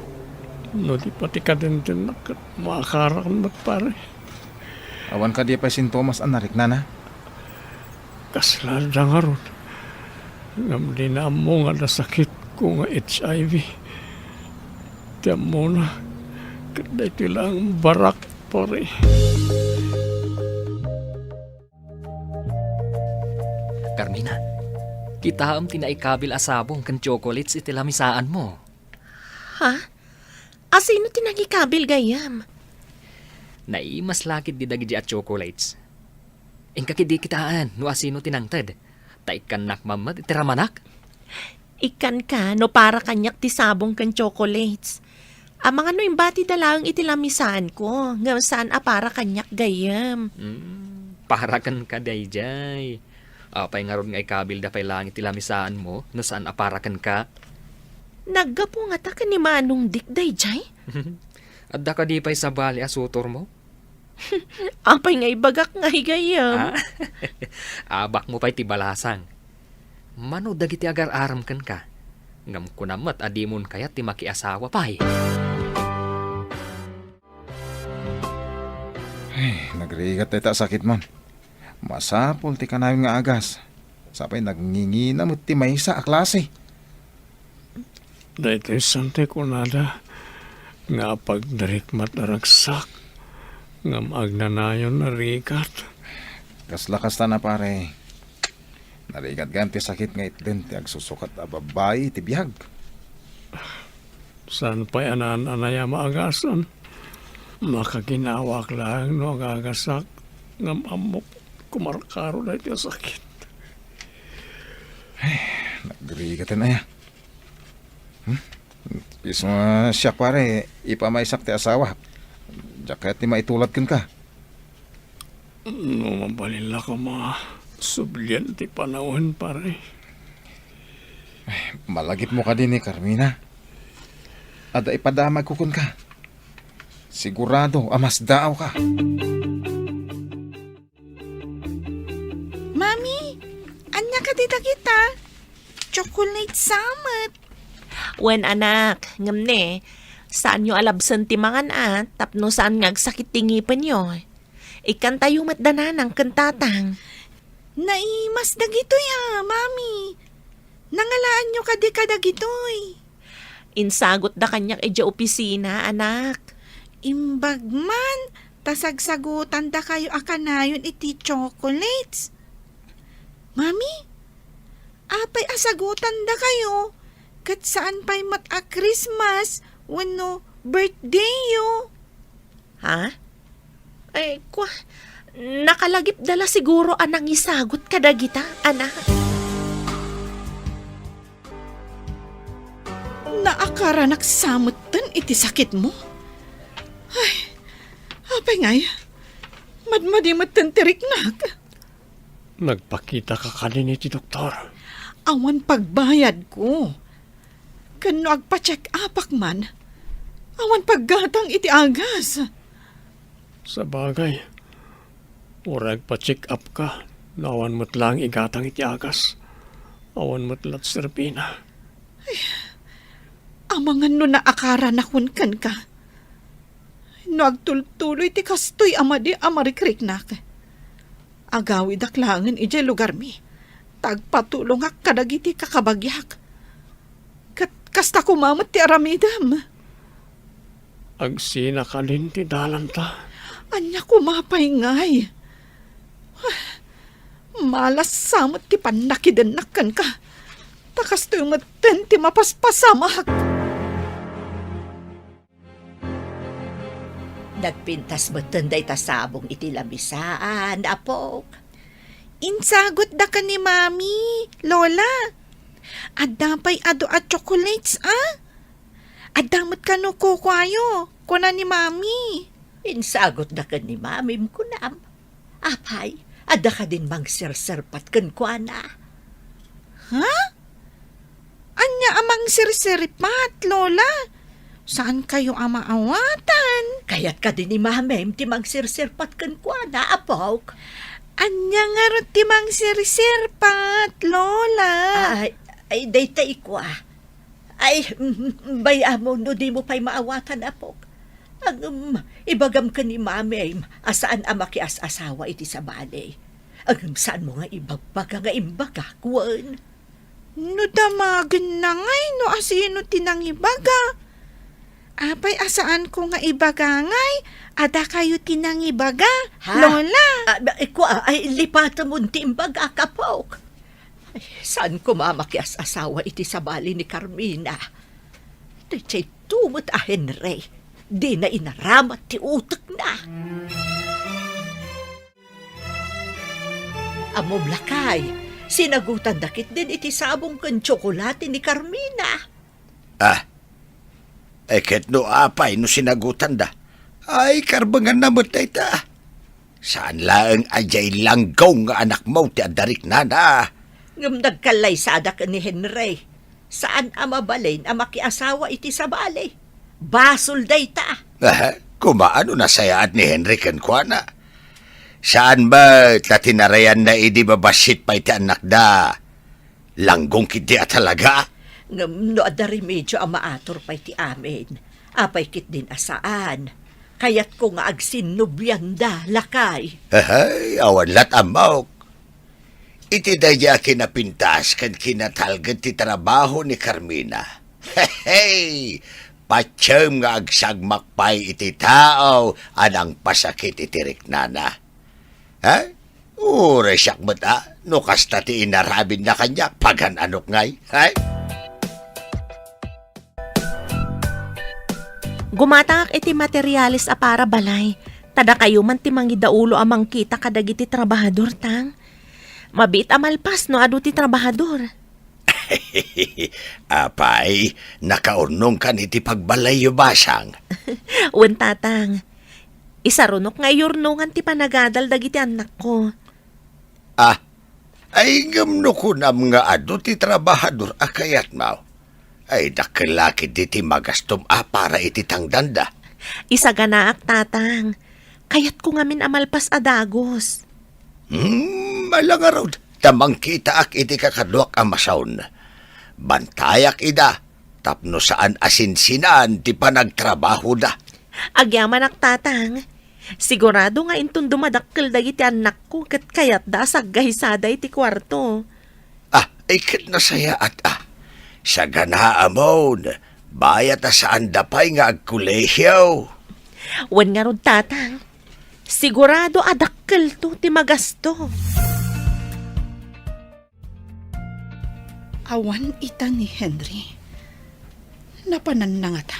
no di pati kadendennak ket maakarak met, pare. Awan kadi pay sintomas a nariknana? Kasla adda ngarud. Ngem dina ammo nga adda sakitko nga H I V. Ti ammona, ket daytoy laeng barak, pare. Carmina, Kitaem ti naikabil a sabong ken chocolates iti lamisaanmo. Ha? Asino ti nangikabil gayyem? Naimas la ketdi dagidi a chocolates. Inka ketdi kitaen no asino ti nangted. Ta ikkannak man met iti ramanak. Ikkanka no para kaniak ti sabong ken chocolates. Amangan no imbatida laeng iti lamisaanko, ngem saan a para kaniak gayyem. Hmm, para kenka daydiay. Apay ngarud nga ikabilda pay laeng iti lamisaanmo no saan a para kenka? Naggapu ngata ken ni Manong Dick daydiay? Adda kadi pay sabali a sutormo? Apay nga ibagak ngay gayyem? Ah? Abakmo pay ti balasang. Mano dagiti agar-arem kenka, ngem kunam met a dimon kayat ti makiasawa pay. Ay, nagrigat dayta a sakitmon. Masapul ti kanayon nga agas. Sapay nagngingina met ti maysa a klase. Daytoy san ti kunada nga apagdarikmat a ragsak, ngem agnanayon a rigat. Kasla kasta na, pare. Narigat gayam ti sakit nga itden ti agsusukat a babbai iti biag. Saan pay a naan-anay a maagasan? Makaginawak laeng no agagasak, ngem ammok kumarkaro daytoy a sakit. Ay, nagrigaten aya. Hmm? Isu nga siak, pare, ipamaysak ti asawa. Diak kayat ti maitulad kenka. No mabalin la koma, sublian ti panawen, pare. Malagipmo kadi ni Carmina? Adda ipadamagko kenka. Sigurado a masdaawka. Mami, ania kadi dagita? Chocolate sa met. Wen, anak, ngem ne, saanyo a labsen ti mangan a, tapno saan nga agsakit ti ngipenyo. Ikkantayo met da nanang ken tatang. Naimas dagitoy a, Mami. Nangalaanyo kadi kadagitoy? Insagutda kaniak idiay opisina, anak. Imbag man, ta sagsagutandakayo a kanayon iti chocolates. Mami, apay a sagutandakayo? Ket saan pay met a Christmas wenno birthdayyo? Ha? Ay, kwa, nakalagipda la siguro a nangisagut kadagita, anak. Naakaranak sa metten iti sakitmo. Ay, apay ngay, madmadi metten ti riknak. Nagpakitaka kadin iti doktor? Awan pagbayadko. Ken no agpa-check-upak man, awan paggatang iti agas. Sabagay, uray agpa-check-upka, no awan met laeng igatang iti agas, awan met la ti serbina. Amangan no naakaranak kenka. No agtultuloy ti kastoy a madi a marikriknak, agawidak laengen idiay lugarmi, ta agpatulongak kadagiti kakabagiak. Ket kasta koma met ti aramidem. Agsina kadin ti dalanta. Ania koma pay ngay? Malas sa met ti pannakidennak kenka, ta kastoy metten ti mapaspasamak. Nagpintas metten dayta sabong iti lamisaan, apok. Insagutda ken ni Mami, Lola. Adda pay adu a chocolates, a? Adda met kano kukuayo, kuna ni Mami. Insagutda ken ni Mamim, kunam. Apay, adda kadin mangserserpat kenkuana? Ha? Ania a mangserserpat, Lola? Saankayo a maawatan? Kayat kadi ni Mamim ti mangserserpat kenkuana, apok? Ania ngarud ti mangserserpat, Lola? Ay, ay, dayta ikua. Ay, mm, bay-am no dimo pay maawatan, apok. Ngem, ibagam ken ni Mamim a saan a makias-asawa iti sabali. Ngem saanmo nga ibagbaga nga imbagak, wen? No damagenna ngay no asino ti nangibaga. Apay a saanko nga ibaga ngay a dakayo ti nangibaga, Ha? Lola? Ah, ba-, ikua, ay, lipatemon ti imbagak, apok. Saan koma makias-asawa iti sabali ni Carmina. Daytoy met a Henry, dina inaramat ti utekna. Ammom, lakay, sinagutanda ketdin iti sabong ken tsokolate ni Carmina. Ah, e ket no apay no sinagutanda? Ay, karbenganna met dayta. Saan laeng a diay langgong nga anakmo ti adda riknana. Ngem nagkallaysadak ni Henry. Saan a mabalin a makiasawa iti sabali. Basol dayta. Ah, koma no nasayaat ni Henry kenkuana. Saan met ta tinarayanna idi babassit pay ti annakda. Langgong ketdi a talaga. Ngem no adda remedio a maatur pay ti amin, apay ketdin a saan? Kayatko nga agsinnobianda, lakay. Ahay, awan lat' ammok. Iti daydiay a kinapintas ken kinatalged ti trabaho ni Carmina. Hey! Patiem nga agsagmak pay iti tao a nangpasakit iti riknana. Ha? Uray siak met a, no kasta ti inaramidna kaniak, pagan-anok ngay. Hay? Gumatangak iti materiales a para balay. Ta dakayo man ti mangidaulo a mangkita kadagiti trabahador, tang. Mabiit a malpas no adu ti trabahador. Apay, nakaurnongkan iti pagbalayyo, basang? Wen, tatang. Isarunok nga iyurnongan ti panagadal dagiti annakko. Ah, ay, ngem no kunam nga adu ti trabahador a kayatmo, ay, dakkel la ketdi ti magastom a para iti tangdanda. Isaganaak, tatang. Kayatko ngamin a malpas a dagus. Hmm, ala ngarud, ta mangkitaak iti kakaduak a masaon. Bantayak ida, tapno saan a sinsinan ti panagtrabahoda. Agyamanak, tatang. Sigurado nga inton dumadakkel dagiti annakko ket kayatda a saggahisada iti kuarto. Ah, ay ket nasayaat a. Saganaamon, bayat a saanda pay nga agkolehio. Wen ngarud, tatang, sigurado a dakkelto ti magasto. Awan ita ni Henry. Napananna ngata.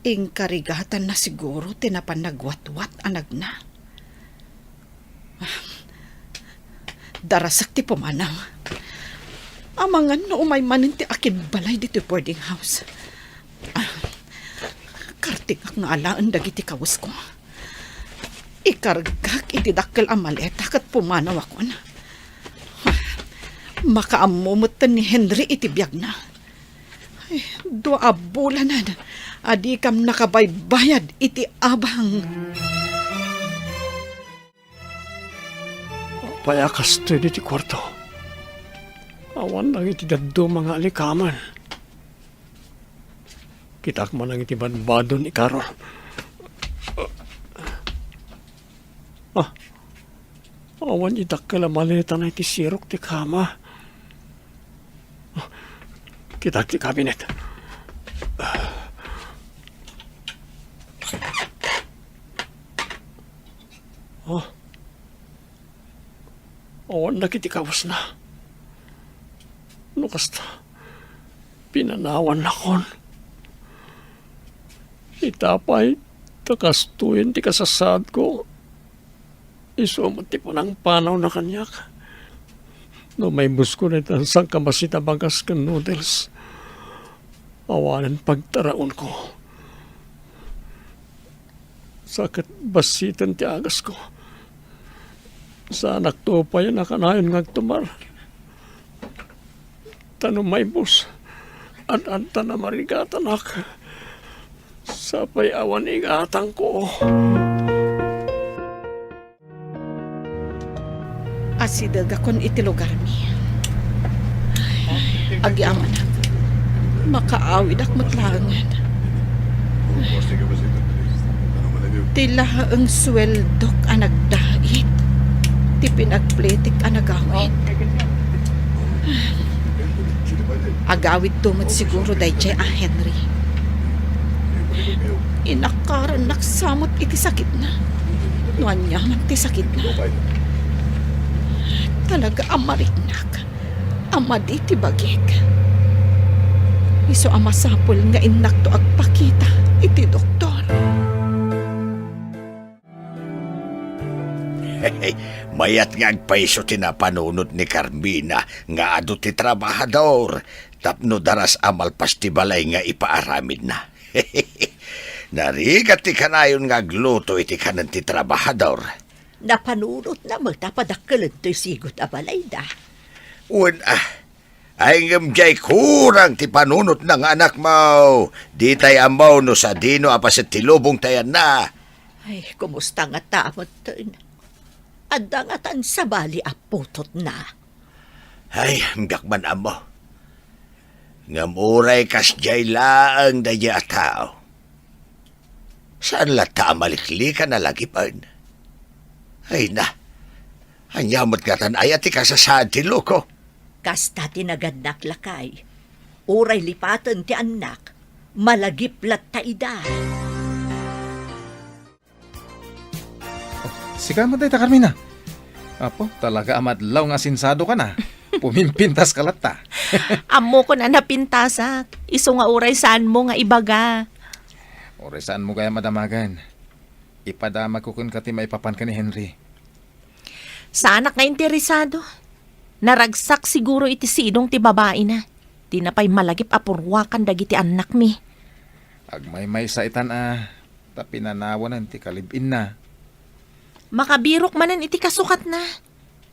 Inkarigatanna siguro ti napan nagwatwat a nagna. Darasek ti pumanaw. Amangan no umay manen ti akinbalay ditoy boarding house. Ah, kartingak nga alaen dagiti kawesko. Ikargak iti dakkel a maleta ket pumanawakon. Makaammo metten ni Henry iti biagna. Ay, dua a bulanen a dikam nakabaybayad iti abang. Apay a kastoy ditoy kuarto? Awan dagiti dadduma nga alikamen. Kitaak man dagiti badbadon ni Carol. Ah, awan ti dakkel a maletana iti sirok ti kama. Ah, kitaak ti kabinet. Ah, awan dagiti kawesna. No kasta, pinanawannakon. Ita pay, ta kastoyen ti kasasaadko. Isu met ti panangpanawna kaniak. No maibusko dayta sangkabassit a bagas ken noodles, awanen pagtaraonko. Sa ket bassiten ti agasko. Saanakto pay a nakanayon nga agtumar. Ta no maibus, ad-adda a marigatanak. Sapay awan igatangko. Asidegakon iti lugarmi. Agyamanak. Makaawidak met laengen. Ti laeng sueldok a nagdait ti pinagpletik a nagawid. Agawidto met siguro daydiay a Henry. Inakarannak sa met iti sakitna. No aniaman ti sakitna. Talaga a mariknak a madi ti bagik. Isu a masapul nga innakto agpakita iti doktor. Mayat nga agpayso ti napanunot ni Carmina nga adu ti trabahador tapno daras a malpas ti balay nga ipaaramidna. Narigat ti kanayon nga agluto iti kanen ti trabahador. Napanunotna met a padakkelento ti sigut a balayda. Wen a, ay ngem diay kurang ti panunotna nga anakmo. Ditay ammo no sadino a paset ti lubong ti ayanna. Ay, kumusta ngata metten? Adda ngatan sabali a putotna? Ay, diak man ammo. Ngem uray kasdiay laeng daydiay a tao, saan latta a maliklikan a lagipen? Ay na, ania met ngatan aya ti kasasaad ti loko? Kasta ti nagannak, lakay. Uray lipaten ti annak, malagip latta ida. Oh, sika met dayta, Carmina. Apo, talaga a madlaw nga asinsadokan a. Pumimpintaska latta. Ammokon a napintasak. Isu nga uray saanmo nga ibaga. Uray saanmo gayam a damagen. Ipadamagko kenka ti maipapan ken ni Henry. Saanak nga interesado. Naragsak siguro iti sidong ti babaina. Dina pay malagip a purwakan dagiti annakmi. Agmaymaysa itan a, ta pinanawanen ti kalib-inna. Makabirok manen iti kasukatna.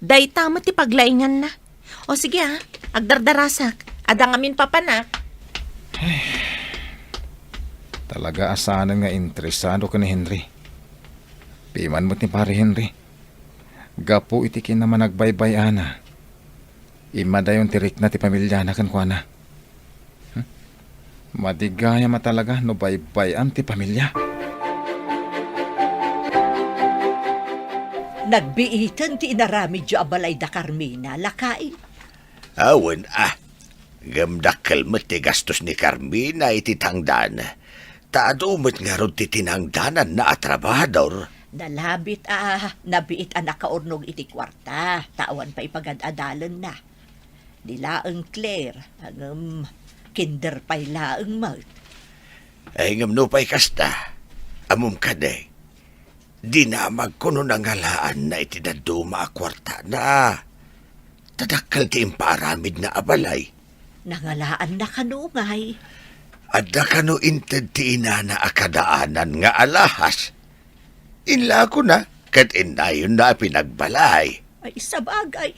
Dayta met ti paglainganna. O sige a, agdardarasak. Adda ngamin papanak. Talaga a saanen nga interesado ken ni Henry. Piman met ni Pare Henry. Gapu iti kinamanagbay-bay-ana, immadayon ti rikna ti pamiliana kenkuana. Hmm? Madi gayam a talaga no baybay-an ti pamilia. Nagbiiten ti inaramidyo a balay da Carmina, lakay? Awan a. Ngem dakkel met ti gastos ni Carmina iti tangdan. Ta adu met ngarud ti tinangdananna a trabahador. Nalabit a nabiit a nakaurnong iti kuarta, ta awan pay pagad-adalenna. Ni laeng Claire, ngem kinder pay laeng met. Ay, ngem nupay kasta, ammom kadi, dinamagko no nangalaanna iti dadduma a kuartana. Ta dakkel ti impaaramidna a balay. Nangalaanna kano ngay? Adda kano inted ti inana a kadaanan nga alahas? Inlakona ket innayonna a pinagbalay. Ay, sabagay,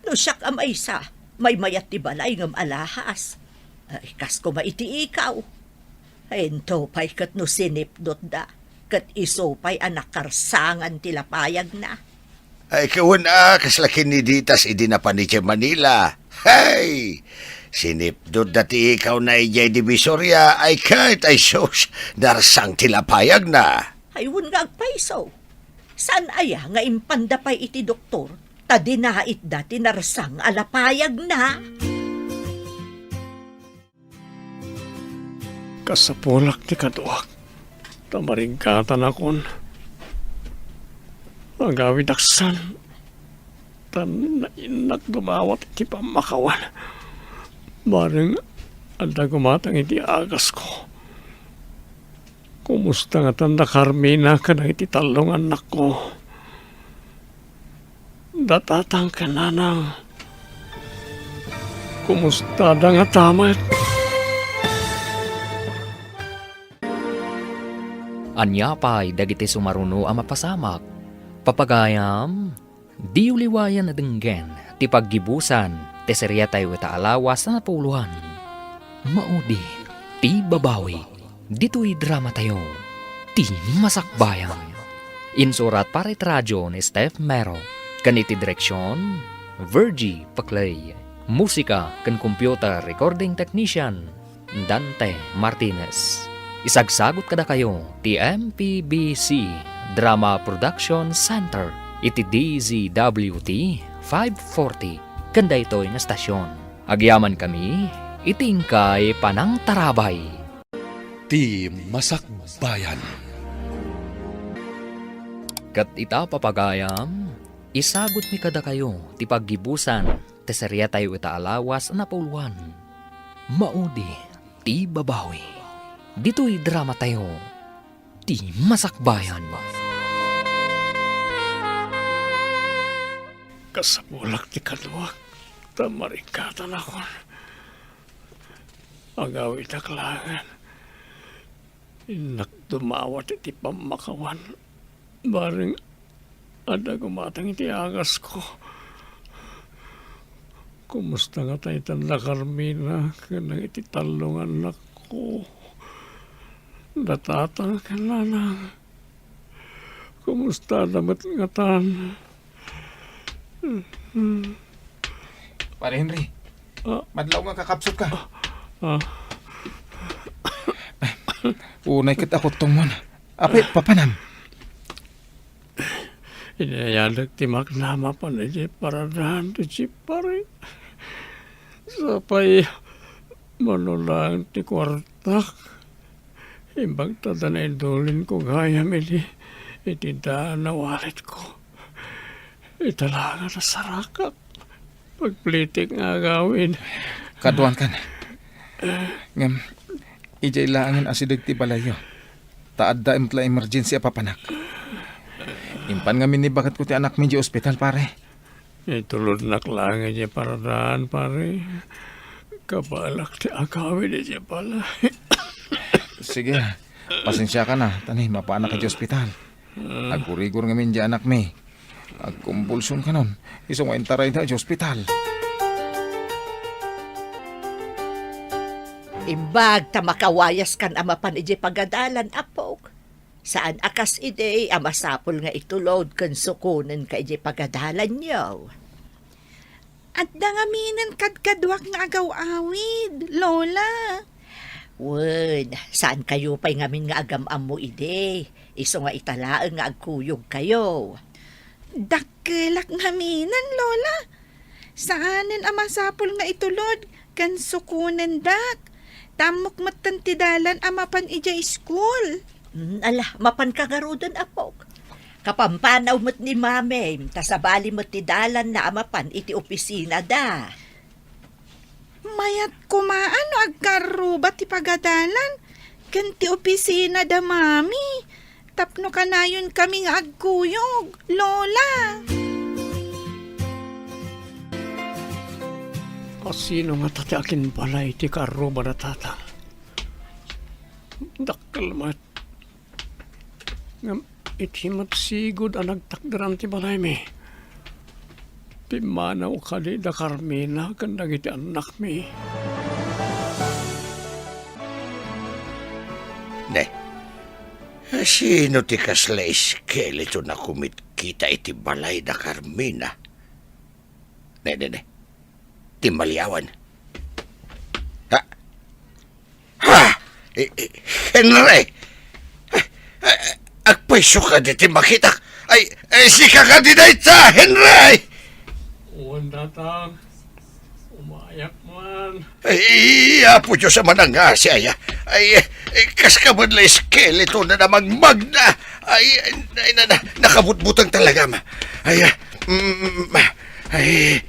no siak a maysa, maymayat ti balay ngem alahas. Ay, kas koma iti ikaw. Into pay ket no sinipnotda, ket isu pay a nakarsangan ti lapayagna. Ay, kawen a, kasla kiniditas idi napan idiay Manila. Hay! Sinipnotda ti ikawna idiay Divisoria, ay ket, ay sus, narsang ti lapayagna. Ay, wen nga agpayso. Saan aya nga impanda pay iti doktor, ta dinaitda ti narsang a lapayagna? Kasapulak ti kaduak, ta mariggatanakon. Agawidaksan, ta nainnak dumawat iti pammakawan. Bareng adda gumatang iti agasko. Kumusta ngatan da Carmina kadagiti tallo nga annakko? Da tatang ken nanang, kumustada ngata met? Ania pay dagiti sumaruno a mapasamak? Papagayam, diyo liwayan a denggen ti paggibusan ti seriatayo ita a lawas a napuloan. Maudi ti babawi. Ditoy dramatayo, Ti Masakbayan. Insurat para iti radio ni Steph Mero, ken iti direksion, Virgie Paclay. Musika ken computer recording technician, Dante Martinez. Isagsagut kadakayo ti M P B C Drama Production Center iti D Z W T five forty ken daytoy nga estasion. Agyamankami iti inkay panangtarabay. Ti Masakbayan. Ket ita, papagayam, Isagutmi kadakayo ti paggibusan ti seriatayo ita a lawas a napauluan, Maudi ti Babawi. Ditoy dramatayo, ti Masakbayan. Kasapulak ti kaduak, ta marikatan akon. Agawidak laengen. Innak dumawat iti pammakawan. Bareng adda gumatang iti agasko. Kumusta ngata itan da Carmina ken dagiti tallo nga annakko? Da tatang ken nanang, kumusta da met ngatan? Pare Henry, ah, madlaw nga kakapsut ka. Ah. Unay ket a kuttongmon. Apay, papanam? Inayadek ti makna mapan idiay paradahan ti jeep, pare. Sapay, mano laeng ti kuartak. Imbag ta da naidulinko gayam iti, iti daan a walletko. Ita laeng a nasarakak. Pagplitik nga agawid. Kaduan kan. Ngem, idiay laengen asideg ti balayyo. Ta adda met la emergency a papanak. Impan ngamin ni baketko ti anakmi idiay ospital, pare. Itulodnak laeng idiay paradahan, pare. Kabaelak ti agawid idiay balay. Sige, pasensiakan a, ta ni, mapaanak idiay ospital. Agurigor ngamin idiay anakmi. Agkumbulsion kanon, isu nga intarayda idiay ospital. Imbag ta makawayaskan a mapan idiay pagadalan, apok. Saan a kas idi a masapul nga itulod ken sukonenka idiay pagadalanyo. Adda ngaminen kadkaduak nga agaw-awid, Lola. Wen, saankayo pay ngamin nga agam-ammo idi, isu nga ita laeng nga agkuyogkayo. Dakkelak ngaminen, Lola. Saanen a masapul nga itulod ken sukonendak. Ta ammok metten ti dalan a mapan idiay iskul. Mm, ala, mapanka ngaruden, apok. Kapampanaw met ni Mamim, ta sabali met ti dalanna a mapan iti opisinada. Mayat koma no agkarruba ti pagadalan ken ti opisinada, Mami. Tapno kanayonkami nga agkuyog, Lola. A sino ngata ti akinbalay iti karruba da Tatang? Dakkel met. Ngem iti met sigud a nagtakderan ti balaymi, pimmanaw kadi da Carmina ken dagiti annakmi. Ne, sino ti kasla eskeleton a kumitkita iti balay da Carmina? Ne, ne, ne. Ti maliawan. Ha? Ha? Eh, eh, Henry! Ah, ah, agpayso kadi ti makitak. Ay, ay, sika kadi dayta, Henry! Wen, Tatang. Umayak man. Ay, Apo Dios a manangngasi, aya. Ay, eh, kaska met la eskeleto na namagmagna. Ay, ay, na, na, nakabutbutang talaga, ma. Ay, ah, mm, ay,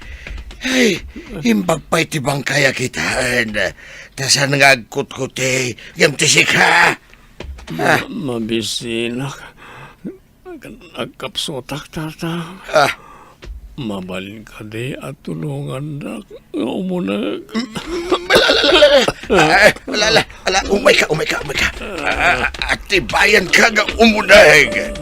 ay, imbag pay ti bangkay a kitaen. Ta saan nga agkutkuti, ngem ti sika? Ah. Ma-, mabisinak. Nagkapsutak, Tatang. Ah. Mabalin kadi a tulongandak nga umuneg? Mm, ala, ala, ala, ala. Ah, ala, ala, ala, umay ka, umay ka, umay ka. Ah, atibayan ka nga umuneg.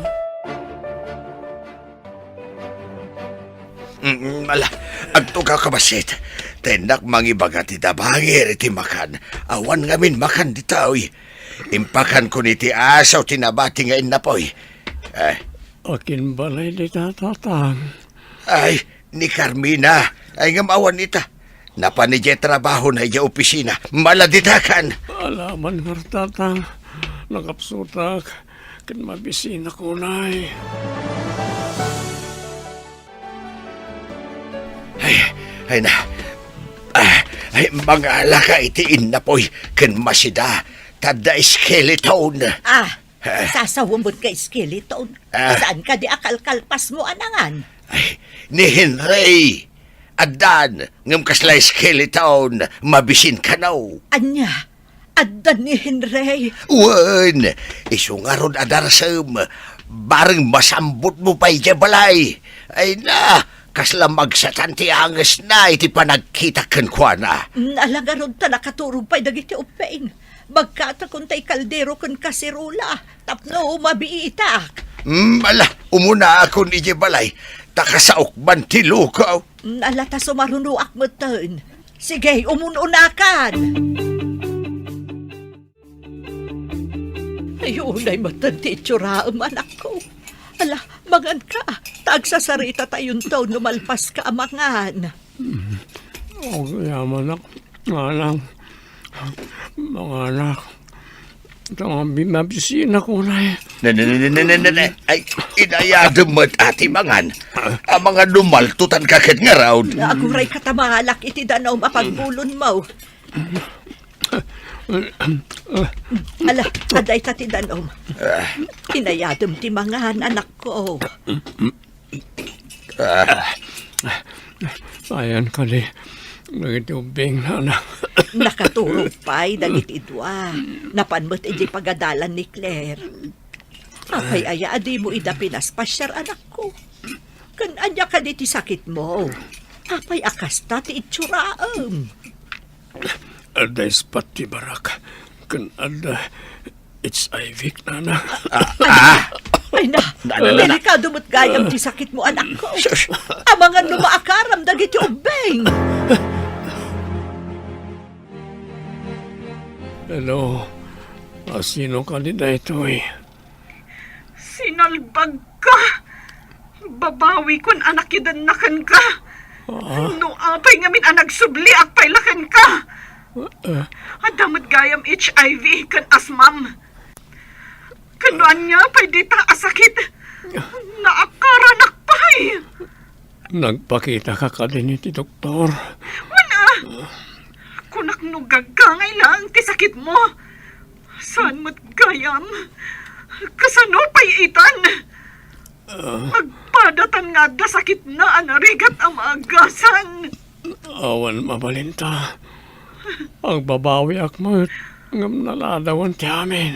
Mm, ala, agtugaw ka bassit. Ta innak mangibaga ti dabangir iti makan. Awan ngamin makan ditoy. Impakanko ni ti asaw ti nabati nga innapoy. Eh. Akinbalay dita, Tatang? Ay, ni Carmina. Ay, ngem awan ita. Napan idiay trabahona idiay opisina. Maladitakan. Alaman ngarud, Tatang. Nakapsutak. Ken mabisinak unay. Ay, ay na. Ah, ay, mangalaka iti innapoy ken masida. Ta adda skeleton. Ah, eh. Sasawem met nga skeleton. Ah. Saan kadi a kalkalpasmo a nangan? Ay, ni Henry! Addan, ngem kasla skeleton, mabisin kano. Ania? Addan ni Henry? Wen, isu ngarud a darasem, bareng masambotmo pay idiay balay. Ay na, kasla magsatan ti angesna iti panagkitak kenkuana. Mm, ala ngarud ta nakaturog pay dagiti ubbing. Bagkatakon tay kaldero ken kaserola tapno mabiitak. Mm, ala, umunaakon idiay balay, ta kasaokman ti lukaw. Mm, ala ta sumarunoak metten. Sige, umun-unakan. Ay, unay metten ti itsuraem, anakko. Ala, manganka, ta agsasaritatayon no malpaska a mangan. Mm. Agyamanak, manang, manganak. Ita nga bi-, mabisinak unay. Ne, ne, ne, ne, ne, ne, ne, ne. Ay, inayadem met a ti mangan. Amangan no maltutanka ket ngarud. Aguray ka ta mangalak iti danum a pagbulonmo. Ala, adda ita ti danum. Ah. Inayadem ti mangan, anakko. Ah. Ayan kadi dagiti ubbing, nana. Nakaturog pay dagiti dua. Napan met idiay pagadalan ni Claire. Apay aya a dimo ida pinaspasiar, anakko? Ken ania kadi ti sakitmo? Apay a kasta ti itsuraem? Adda ispat ti barak ken adda H I V, nana. Ah, ah. Ay na, Na, na, na, na. Delikado met gayam ti sakitmo, anakko. Sus. Amangan no maakaram dagiti ubbing. Hello. A, sino kadi daytoy? Sinalbagka! Babawikon a nakidenna kenka. Ah? No apay ngamin a nagsubliak pay la kenka. Ah? Adda met gayam H I V ken asmam. Ken no ania pay dita a sakit, naakaranak pay. Nagpakitaka kadin iti doktor? Wen a. Kunak no gagangay laeng ti sakitmo. Saan met gayam? Kasano pay itan? Ah. Agpadatan nga adda sakitna a narigat a maagasan. Awan mabalinta. Agbabawiak met, ngem naladawen ti amin.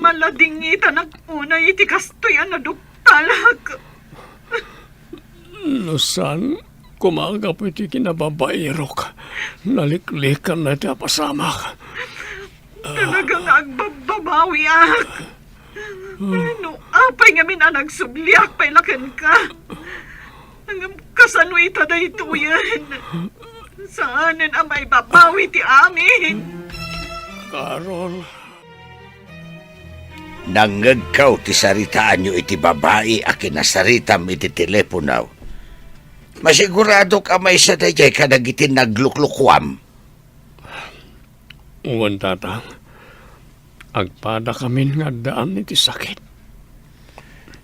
Maladingitanak unay iti kastoy a naduktalak. No saan, koma gapu iti kinababairok, naliklikanna iti apasamak. Talaga nga agbabbabawiak. No apay ngamin a nagsubliak pay la kenka. Ngem kasano ita daytoyen? Saanen a maibabawi ti amin. Carol. Nangngegko ti saritaanyo iti babai a kinasaritam iti telepono. Masiguradok a maysa daydiay kadagiti nagluklukuam. Wen, Tatang. Agpadakamin nga addaan iti sakit.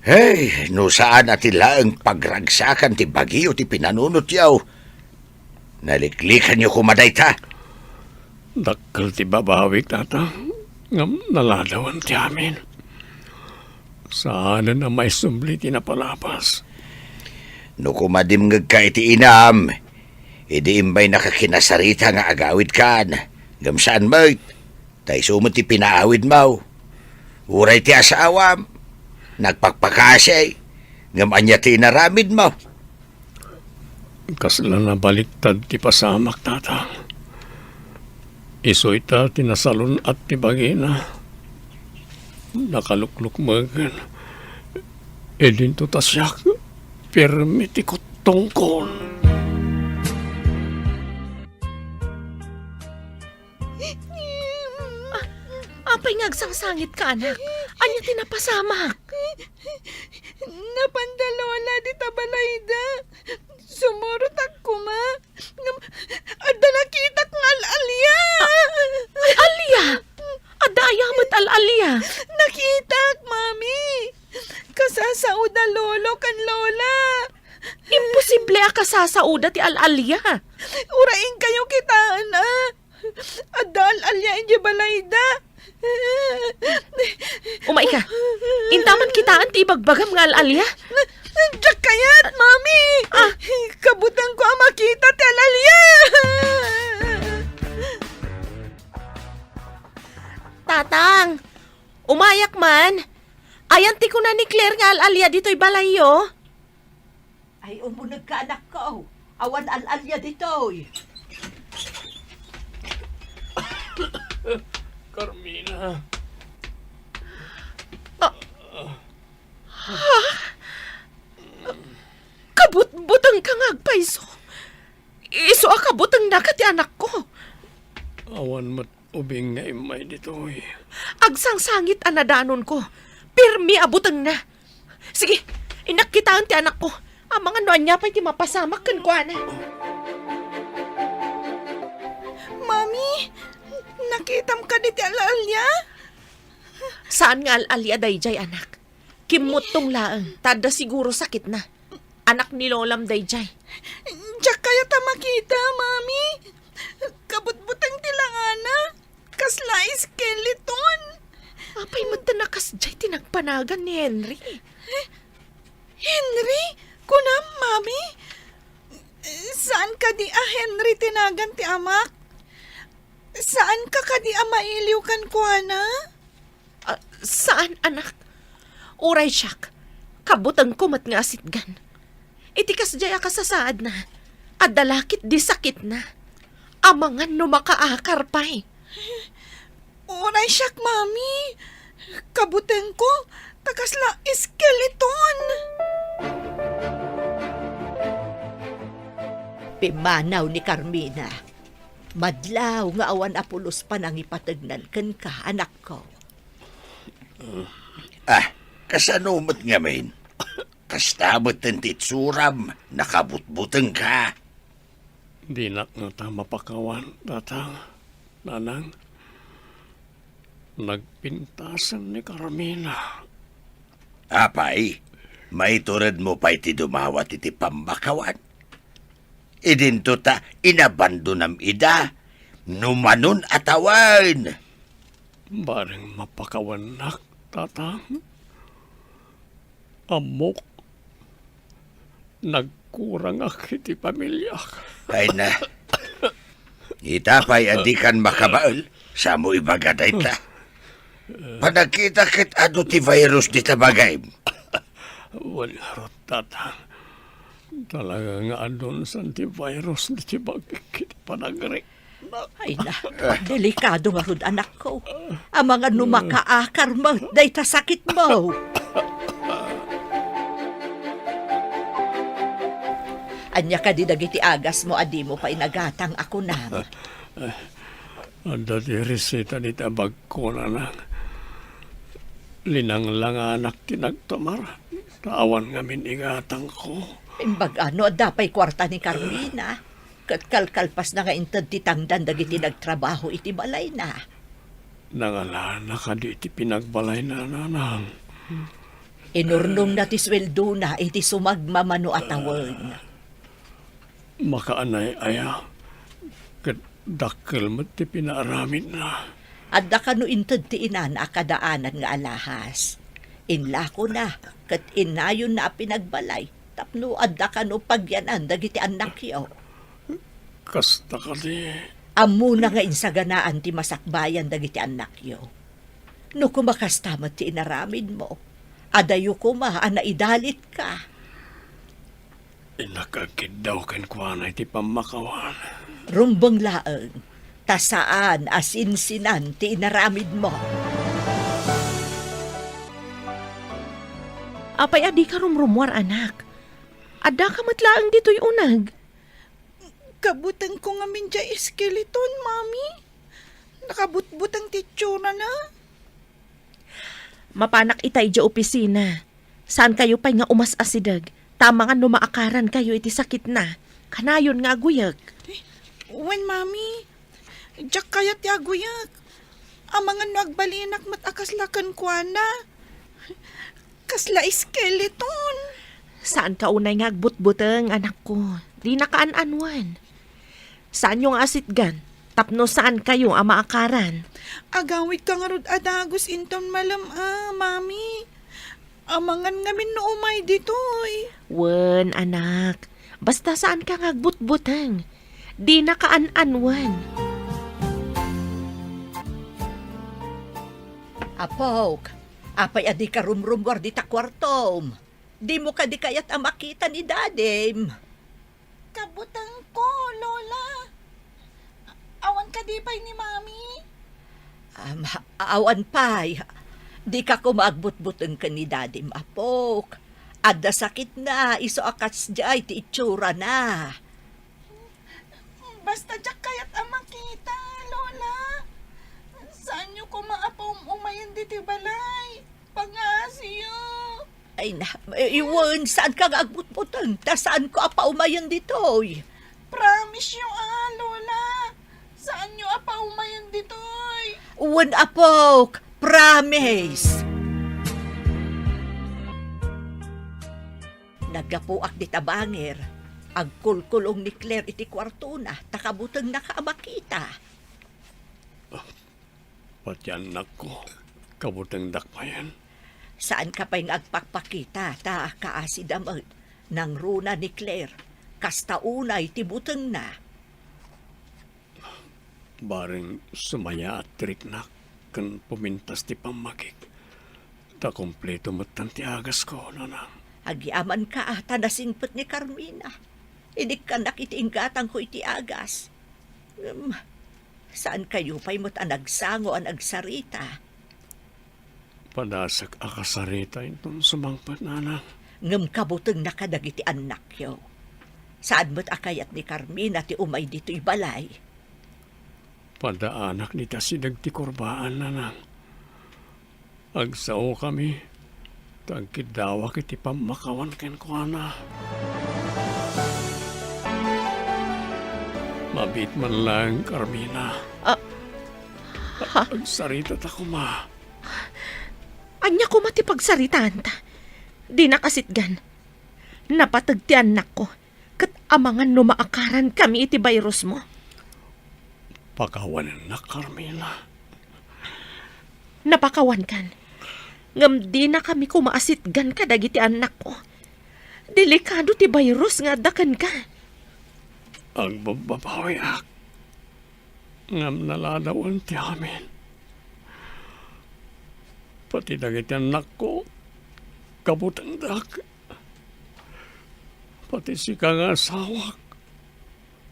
Hey, no saan a ti laeng pagragsakan ti bagyo ti pinanunotyo, naliklikanyo koma dayta. Dakkel ti babawik, Tatang, ngem naladawen ti amin. Saanen a maisubli ti napalabas. No koma dimngegka iti inam, idi imbaynaka kinasarita nga agawidkan, ngem saan met, ta isu met ti pinaawidmo. Uray ti asawam, nagpakpakasi, ngem ania ti inaramidmo? Kasla nabaliktad ti pasamak, Tatang. Isu ita ti nasalun-at ti bagina. Nakaluklukmegen. Idinto ta siak, pirmi ti kuttongkon. Ah, apay nga agsangsangitka, anak? Ania ti napasamak? Napanda Lola dita balayda. Sumurotak koma. Ngem, adda nakitak nga al-alia. Al-alia? Adda aya met al-alia? Nakitak, Mami. Kasasaoda Lolo ken Lola. Imposible a kasasaoda ti al-alia. Uray inkayo kitaen, a. Adda al-alia idiay balayda. Umayka. Intaman kitaen ti ibagbagam nga al-alia. Ta butengko a makita ti al-alia! Tatang, umayak man. Ayan ti kuna ni Claire nga al-alia ditoy balayyo? Ay, umunegka, anakko. Awan al-alia ditoy. Carmina. Ah. Ha? Kabutbutengka nga agpayso. Isu a kabutengnaka ti anakko. Awan met ubing nga immay ditoy. Agsangsangit a nadanonko. Pirmi a butengna. Sige, innak kitaen ti anakko. Amangan no ania pay ti mapasamak kenkuana. Mami, nakitam kadi ti al-alia? Saan nga al-alia daydiay, anak? Kimmuttong laeng, ta adda siguro sakitna. Anak ni lolam daydiay. Diak kayat a makita, Mami. Kabutbuteng ti langana. Kasla skeleton. Apay met ta nakasdiay ti nagpanagan ni Henry? Henry? Kunam, Mami? Saan kadi a Henry ti nagan ti amak? Saanka kadi a mailiw kenkuana? Ah, saan, anak. Uray siak, kabutengko met nga asitgan. Iti kasdiay a kasasaadna, adda la ketdi sakitna. Amangan no makaakar pay. Uray siak, Mami. Kabutengko, ta kasla skeleton. Pimmanaw ni Carmina. Madlaw nga awan a pulos panangipategnan kenka, anakko. Ah, kasano met ngamin? Kasta met ti itsuram, nakabutbutengka. Dinak ngata mapakawan, tatang, nanang. Nagpintasen ni Carmina. Apay, maituredmo pay ti dumawat iti pammakawan? Idinto ta inabandonam ida, no manon a tawen. Bareng mapakawannak, tatang. Ammok, nagkurangak iti pamiliak. Ay na. Ita pay a dikan makabael, samo ibaga dayta. Panagkita ket adu ti virus dita bagim. Wen ngarud, tatang. Talaga nga adunsan ti virus diti bagik iti panagrik. Ay na, delikado ngarud, anakko. Amangan no makaakar met dayta sakitmo. Ania kadi dagiti agasmo a dimo pay nagatang a kunam? Adda ti reseta dita bagko, nanang. Linanglanganak ti nagtumar, ta awan ngamin igatangko. Imbag-a no adda pay kuarta ni Carmina, ket kalkalpasna nga inted ti tangdan dagiti nagtrabaho iti balayna. Nangalana kadi iti pinagbalayna, nanang? Inurnongna ti sueldona iti sumagmamano a tawen. Makaanay aya, ket dakkel met ti pinaaramidna. Adda kano inted ti inana a kadaanan nga alahas. Inlakona ket innayonna a pinagbalay tapno adda kano pagyanan dagiti annakyo. Kasta kadi. Ammona nga insaganaan ti masakbayan dagiti annakyo. No koma kasta met ti inaramidmo, adayo koma a naidalitka. Innak agkiddaw kenkuana iti pammakawan. Rumbeng laeng, ta saan a sinsinan ti inaramidmo. Apay a dika rumrumuar, anak? Addaka met laeng ditoy uneg. Kabutengko ngamin diay skeleton, Mami. Nakabutbuteng ti itsurana. Mapanak ita idiay opisina. Saankayo pay nga umas-asideg, ta amangan no maakarankayo iti sakitna. Kanayon nga aguyek. Eh, wen, Mami. Diak kayat ti aguyek. Amangan no agbalinak met a kasla kenkuana. Kasla skeleton. Saanka unay nga agbutbuteng, anakko. Dinaka an-anuen. Saanyo nga asitgan tapno saankayo a maakaran. Agawidka ngarud a dagus inton malem-a, Mami. Amangan ngamin no umay ditoy. Wen, anak. Basta saanka nga agbutbuteng. Dinaka an-anuen. Apok, apay a dika rumrumuar dita kuartom? Dimo kadi kayat a makita ni Dadim? Kabutengko, Lola. Awan kadi pay ni Mami? Am, awan pay. Dika koma agbutbuteng ken ni Dadim, Apok. Adda sakitna, isu a kasdiay ti itsurana. Basta diak kayat a makita, Lola. Saanyo koma a paum-umayen ditoy balay. Pangngaasim. Ay na, eh, wen, saanka nga agbutbuteng, ta saanko a paumayen ditoy. Promise-yo, ah, Lola. Saanyo a paumayen ditoy. Wen, Apok, promise. Naggapuak dita bangir. Agkulkulong ni Claire iti kuartona, ta kabutengnaka a makita. Pati annakko, kabutengdak mayen. Saanka pay nga agpakpakita, ta kaasida met, nangruna ni Claire, kasta unay ti butengna. Bareng sumayaat ti riknak ken pumintas ti pammagik, ta kompleto metten ti agasko, nanang. Agyamanka, ta nasingpet ni Carmina. Inikkannak iti inggatangko iti agas. Ngem, saankayo pay met a nagsango a nagsarita? Padasak a kasarita inton sumangpet, nanang. Ngem kabutengna kadagiti annakyo. Saan met a kayat ni Carmina ti umay ditoy balay. Padaanak dita sideg ti kurbaan, nanang. Agsaokami, ta agkiddawak iti pammakawan kenkuana. Mabiit man laeng, Carmina. Ah, ha? Agsaritata koma. Ania koma ti pagsaritaanta? Dinaka sitgan. Napateg ti annakko, ket amangan no maakarankami iti virusmo. Pakawanennak, Carmina. Napakawankan. Ngem dinakami koma a sitgan kadagiti annakko. Delikado ti virus nga adda kenka. Agbabbabawiak. Ngem naladawen ti amin. Pati dagiti annakko, kabutengdak. Pati sika nga asawak,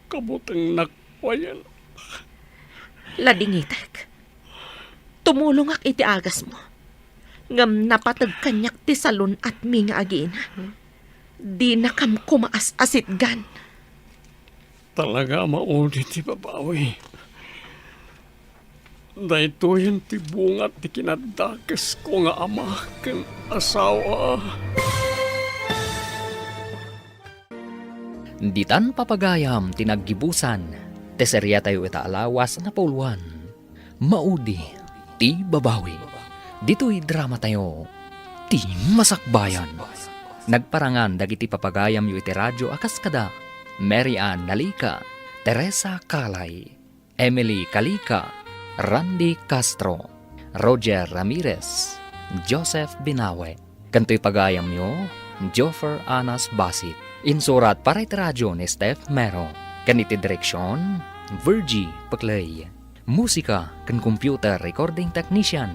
kabutengnak mayen. Ladingitek. Tumulongak iti agasmo. Ngem napateg kaniak ti salun-atmi nga agina. Dinakam koma as-asitgan. Talaga a maudi ti babawi. Daytoyen ti bunga ti kinaddakesko nga ama ken asawa. Ditan papagayam ti naggibusan, ti seriatayo ita a lawas napauluan. Maudi ti babawi. Ditoy dramatayo, ti masakbayan. Nagparangan dagiti papagayamyo iti radio a kas kada Mary Ann Nalica, Teresa Calay, Emily Calica, Randy Castro, Roger Ramirez, Joseph Binawe, ken toy pagayamyo, Joffer Anas Basit. Insurat para iti radio ni Steph Mero, ken iti direksion, Virgie Peclay. Musika ken computer recording technician,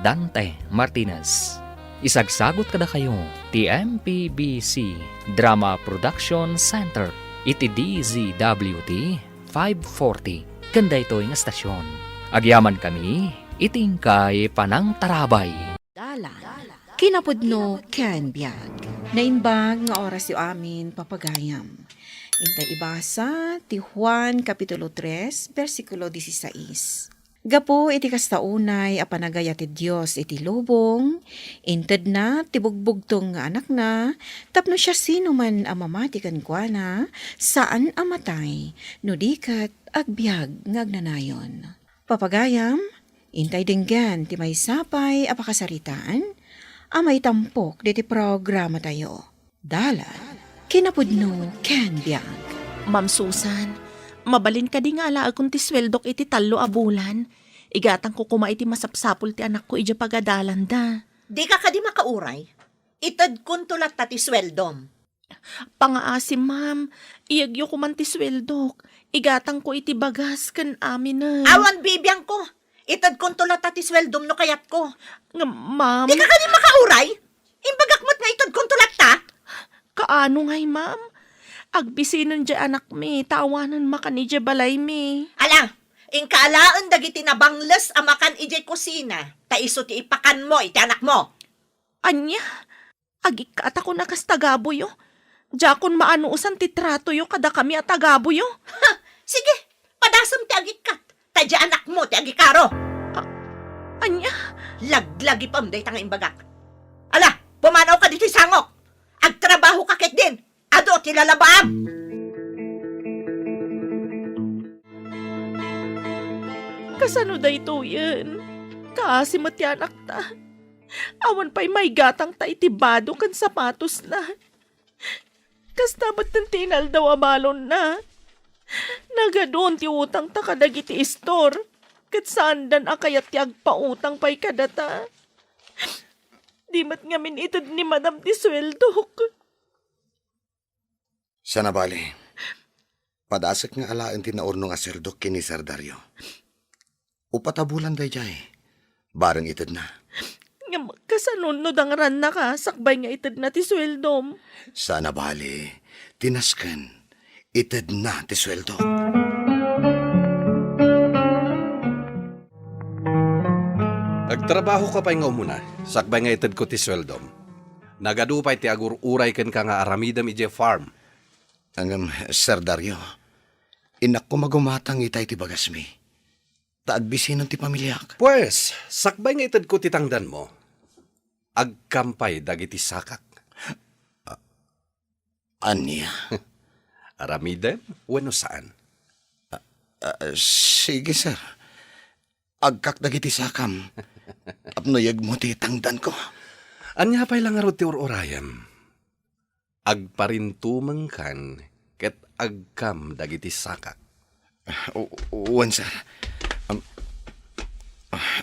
Dante Martinez. Isagsagut kadakayo ti M P B C Drama Production Center iti D Z W T five forty ken daytoy nga estasion. Agyamankami iti inkay panangtarabay. Dalan. Kinapudno ken biag. Naimbag nga orasyo amin, papagayam. Intay ibasa ti Juan Kapitulo tres, bersikulo dieciséis. Gapu iti kasta unay a panagayat ti Dios iti lubong, intedna ti bugbugtong nga Anakna tapno siasinoman a mamati kenkuana, saan a matay, no di ket agbiag nga agnanayon. Papagayam, intay denggen ti maysa pay a pakasaritaan a maitampok diti programatayo. Dalan, kinapudno ken biag. Ma'am Susan, mabalin kadi nga alaekon ti sueldok iti tallo a bulan? Igatangko koma iti masapsapul ti anakko idiay pagadalanda. Dika kadi makauray? Itedkonto latta ti sueldom. Pangaasim, ma'am. Iyegyo koman ti sueldok. Igatangko iti bagas ken aminen. Awan bibiangko. Itedkonto latta ti sueldom no kayatko. Nga, ma'am. Dika kadi makauray? Imbagak met nga itedkonto latta? Kaano ngay, ma'am? Agbisinen diay anakmi, ta awanen makan idiay balaymi. Ala, inka alaen dagiti nabangles a makan idiay kusina, ta isu ti ipakanmo iti anakmo. Ania? Agikkatakon a kas tagabuyo. Diakon maanusan ti tratoyo kadakami a tagabuyo. Ha! Sige, padasem ti agikkat, ta diay anakmo ti agikaro. A-, ania? Laglagipem dayta nga imbagak. Ala, pumanawka ditoy sangok. Agtrabahoka ketdin. Adu ti lalabaam. Kasano daytoyen? Kaasi met ti anakta. Awan pay maigatangta iti bado ken sapatosna. Kasta met ti inaldaw a balonna. Nagadun ti utangta kadagiti istor, ket saandan a kayat ti agpautang pay kadata. Di met ngamin ited ni Madam ti sueldok. Sanabali, padasek nga alaen ti naurnong a sueldok ken ni Sir Dario. Upat a bulan daydiay, bareng itedna. Ngem kasano no dangrannaka sakbay nga itedna ti sueldom? Sanabali, ti nasken, itedna ti sueldok. Agtrabahoka pay nga umuna, sakbay nga itedko ti sueldom. Nagadu pay ti agur-uray kenka nga aramidem idiay farm. Ngem, Sir Dario, innak koma gumatang itay ti bagasmi. Ta agbisinen ti pamiliak. Pues, sakbay nga itedko ti tangdanmo, agkam pay dagiti sakak. A-, ania? Aramidem wenno saan? A, sige, sir. Agkak dagiti sakam. Tapno iyegmo ti tangdanko. Ania pay la ngarud ti ur-urayem? Agparintumengkan ket agkam dagiti sakak. U-, wen, sir. Am, ah,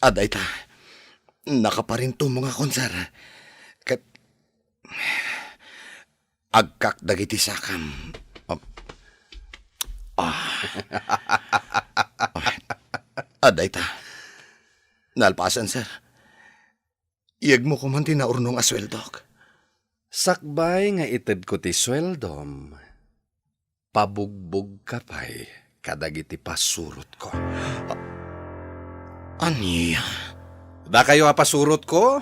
adda ita. Nakaparintumengakon, sir. Ket agkak dagiti sakam. Am, ah. Adda ita. Nalpasen, sir. Iyegmo koman ti naurnong a sueldok. Sakbay nga itedko ti sueldom, pabugbogka pay kadagiti pasurotko. A-, ania? Dakayo a pasurotko,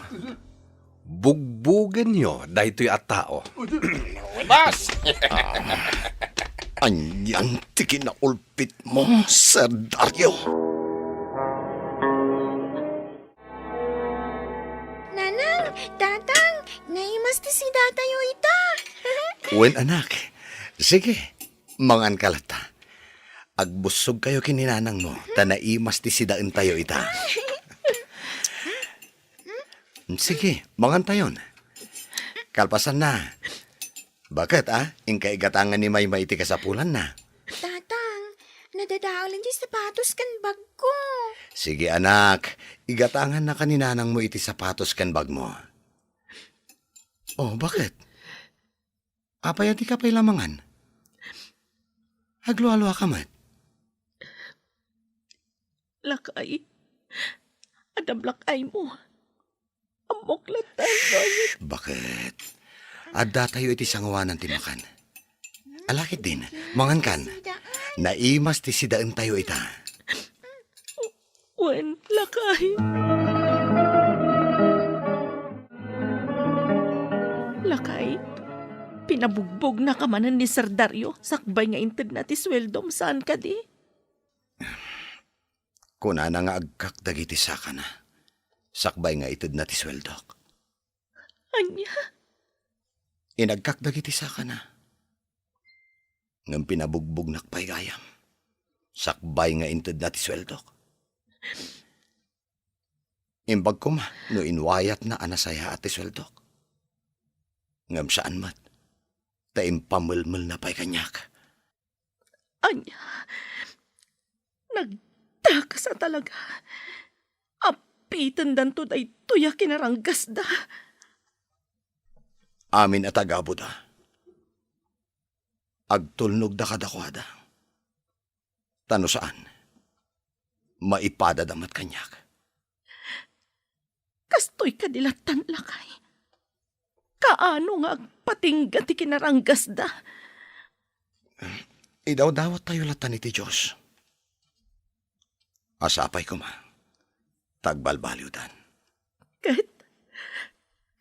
bugbogenyo daytoy a tao. Bas! Ah, anian ti kinaulpitmo, Sir Dario? Nanang, Tatang, naimas ti sidatayo ita. Wen, anak. Sige, manganka latta. Agbussogkayo ken ni nanangmo, ta naimas ti sidaentayo ita. Sige, mangantayon. Kalpasanna, baket, a? Inka igatangan ni Maymay iti kasapulanna. Tatang, nadadaelen ti sapatos ken bagko. Sige, anak. Igatangannaka ni nanangmo iti sapatos ken bagmo. Oh, baket? Apay a dika pay la mangan? Aglualuaka met. Lakay, adda lakaymo. Ammok latta, Lola. Baket? Addatayo iti sangoanan ti makan. Ala ketdin, mangankan. Naimas ti sidaentayo ita. Wen, lakay. Lakay, pinabugbognaka manen ni Sir Dario sakbay nga intedna ti sueldom, saan kadi? Kunana nga agkak dagiti sakana, sakbay nga itedna ti sueldok. Ania? Inagkak dagiti sakana. Ngem pinabugbognak pay gayam, sakbay nga intedna ti sueldok. Imbag koma no inwayatna a nasayaat ti sueldok. Ngem saan met, ta impamelmelna pay kaniak. Ania? Nagtakas a talaga. Apitendanto daytoy a kinaranggasda. Amin a tagabuda, Agtulnogda kadakuada. Ta no saan, maipadada met kaniak. Kastoy kadi lattan, lakay? Kaano nga agpatingga ti kinaranggasda? Idawdawattayo lattan iti Dios. Sapay koma, ta agbalbaliwdan. Ket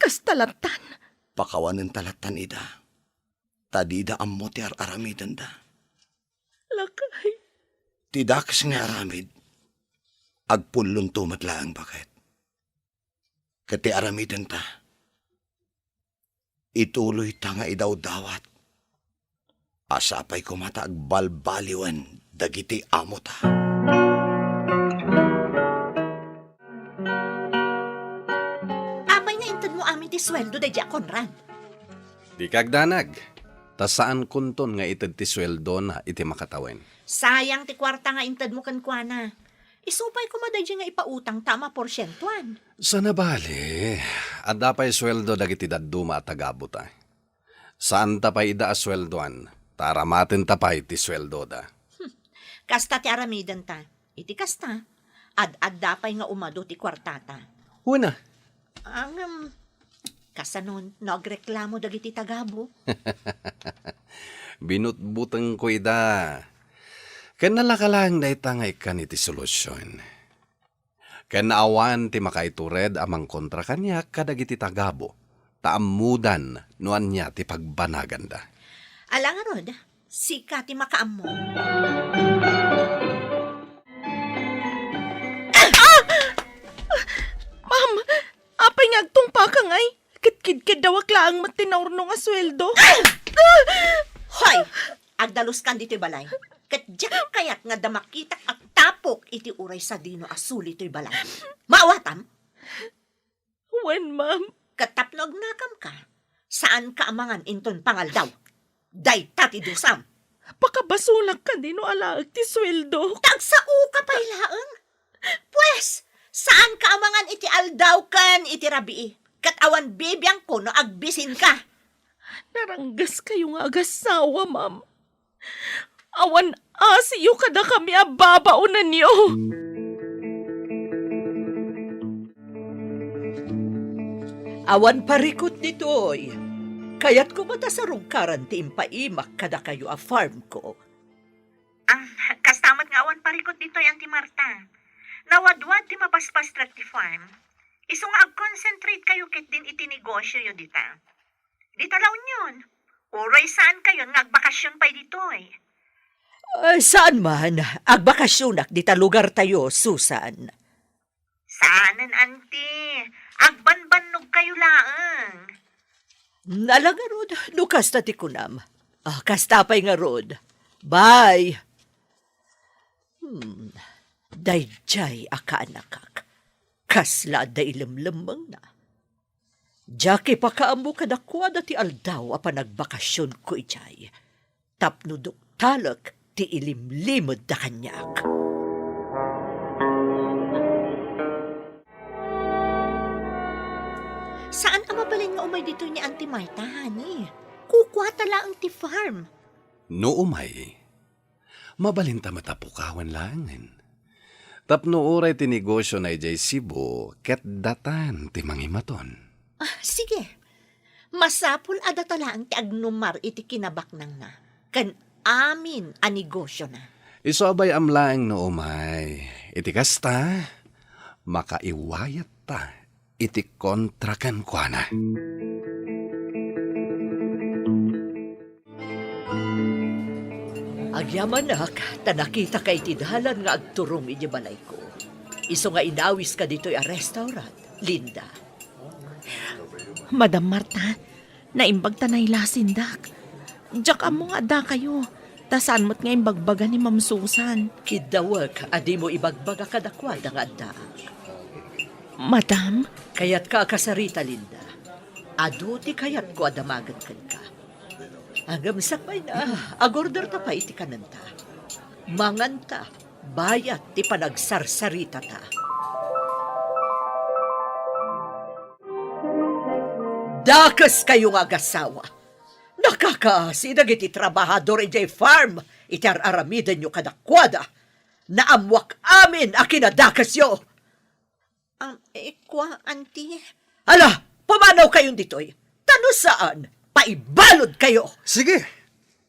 kasta lattan. Pakawanenta lattan ida, ta dida ammo ti ar-aramidenda. Lakay. Ti dakes nga aramid, agpullonto met laeng baket. Ket ti aramidenta, ituloyta nga idawdawat. Sapay koma ta agbalbaliwen dagiti amota. Apay nga intedmo amin ti sueldo daydi a Conrad? Dika agdanag, ta saankonton nga ited ti sueldona iti makatawen. Sayang ti kuarta nga intedmo kenkuana. Isu pay koma daydi nga ipautangta a maporsientoan. Saan a bale, adda pay sueldo dagiti dadduma a tagabota. Saanta pay ida a sueldoan, ta aramatenta pay ti sueldoda. Hmm. Kasta ti aramidenta. Iti kasta, ad-adda pay nga umadu ti kuartata. Wen a. Ngem, kasano no agreklamo dagiti tagabu? Binutbutengko ida. Ken nalaka laeng dayta nga ikkan iti solusion. Ken awan ti makaitured a mangkontra kaniak kadagiti tagabu, ta ammodan no ania ti pagbanaganda. Ala ngarud, sika ti makaammo. Ah! Ma'am, apay nga agtungpaka ngay? Ket kidkeddawak laeng met ti naurnong a sueldo. Hoy! Agdaluskan ditoy balay. Ket diak kayat nga adda makitak a tapok iti uray sadino a suli toy balay. Maawatam? Wen, ma'am. Ket tapno agnakamka, saanka a mangan inton pangaldaw. Dayta ti dusam. Pakabasolak kadi no alaek ti sueldo. Tagsaoka pay laeng. Pues, saanka a mangan iti aldaw ken iti rabii, ket awan bibiangko no agbisinka. Naranggaskayo nga agasawa, ma'am. Awan asiyo kadakami a babaonanyo. Awan parikut ditoy. Kayatko met a sarungkaran ti impaimak kadakayo a farmko. Ah, kasta met nga awan parikut ditoy, Auntie Marta. Nawadwad ti mapaspastrek ti farm. Isu nga ag-concentrate kayo ketdin iti negosioyo dita. Dita La Union. Uray saan kayon nga agbakasion pay ditoy. Ah, saan man, agbakasionak dita lugartayo, Susan. Saanen, anti. Agbanbannog kayo laeng. Ala ngarud, no kasta ti kunam. Ah, kasta pay ngarud. Bye. Hmm, daydiay a kaanakak. Kasla adda ilemlemmengna. Diak ipakaammo kadakuada ti aldaw a panagbakasionko idiay. Tapno duktalek ti ilimlimedda kaniak. Saan a mabalin nga umay ditoy ni Auntie Marta, honey? Kukuata laeng ti farm. No umay, mabalinta met a pukawen laengen. Tapno uray ti negosiona idiay Cebu, ket datan ti mangimaton. Ah, sige. Masapul a data laeng ti agnumar iti kinabaknangna, ken amin a negosiona. Isu a bay-am laeng no umay. Iti kasta, makaiwayatta iti kontra kenkuana. Agyamanak, ta nakitaka iti dalan nga agturong iti balayko. Isu nga inawiska ditoy a restaurant, Linda. Madam Marta, naimbag ta nailasindak. Diak ammo nga addakayo, ta saan met nga imbagbaga ni Ma'am Susan. Kiddawek a dimo ibagbaga kadakuada nga addaak. Madam? Kayatka a kasarita, Linda. Adu ti kayatko a damagen kenka. Ngem sakbayna, agorderta pay iti kanenta. Manganta, bayat ti panagsarsaritata. Dakeskayo nga agasawa! Pakakaasi dagiti trabahador idiay farm iti ar-aramidenyo kadakuada. Naammoak amin a kinadakesyo. Am, eh, kua, Auntie. Ala, pumanawkayon ditoy. Ta no saan, paibaludkayo. Sige,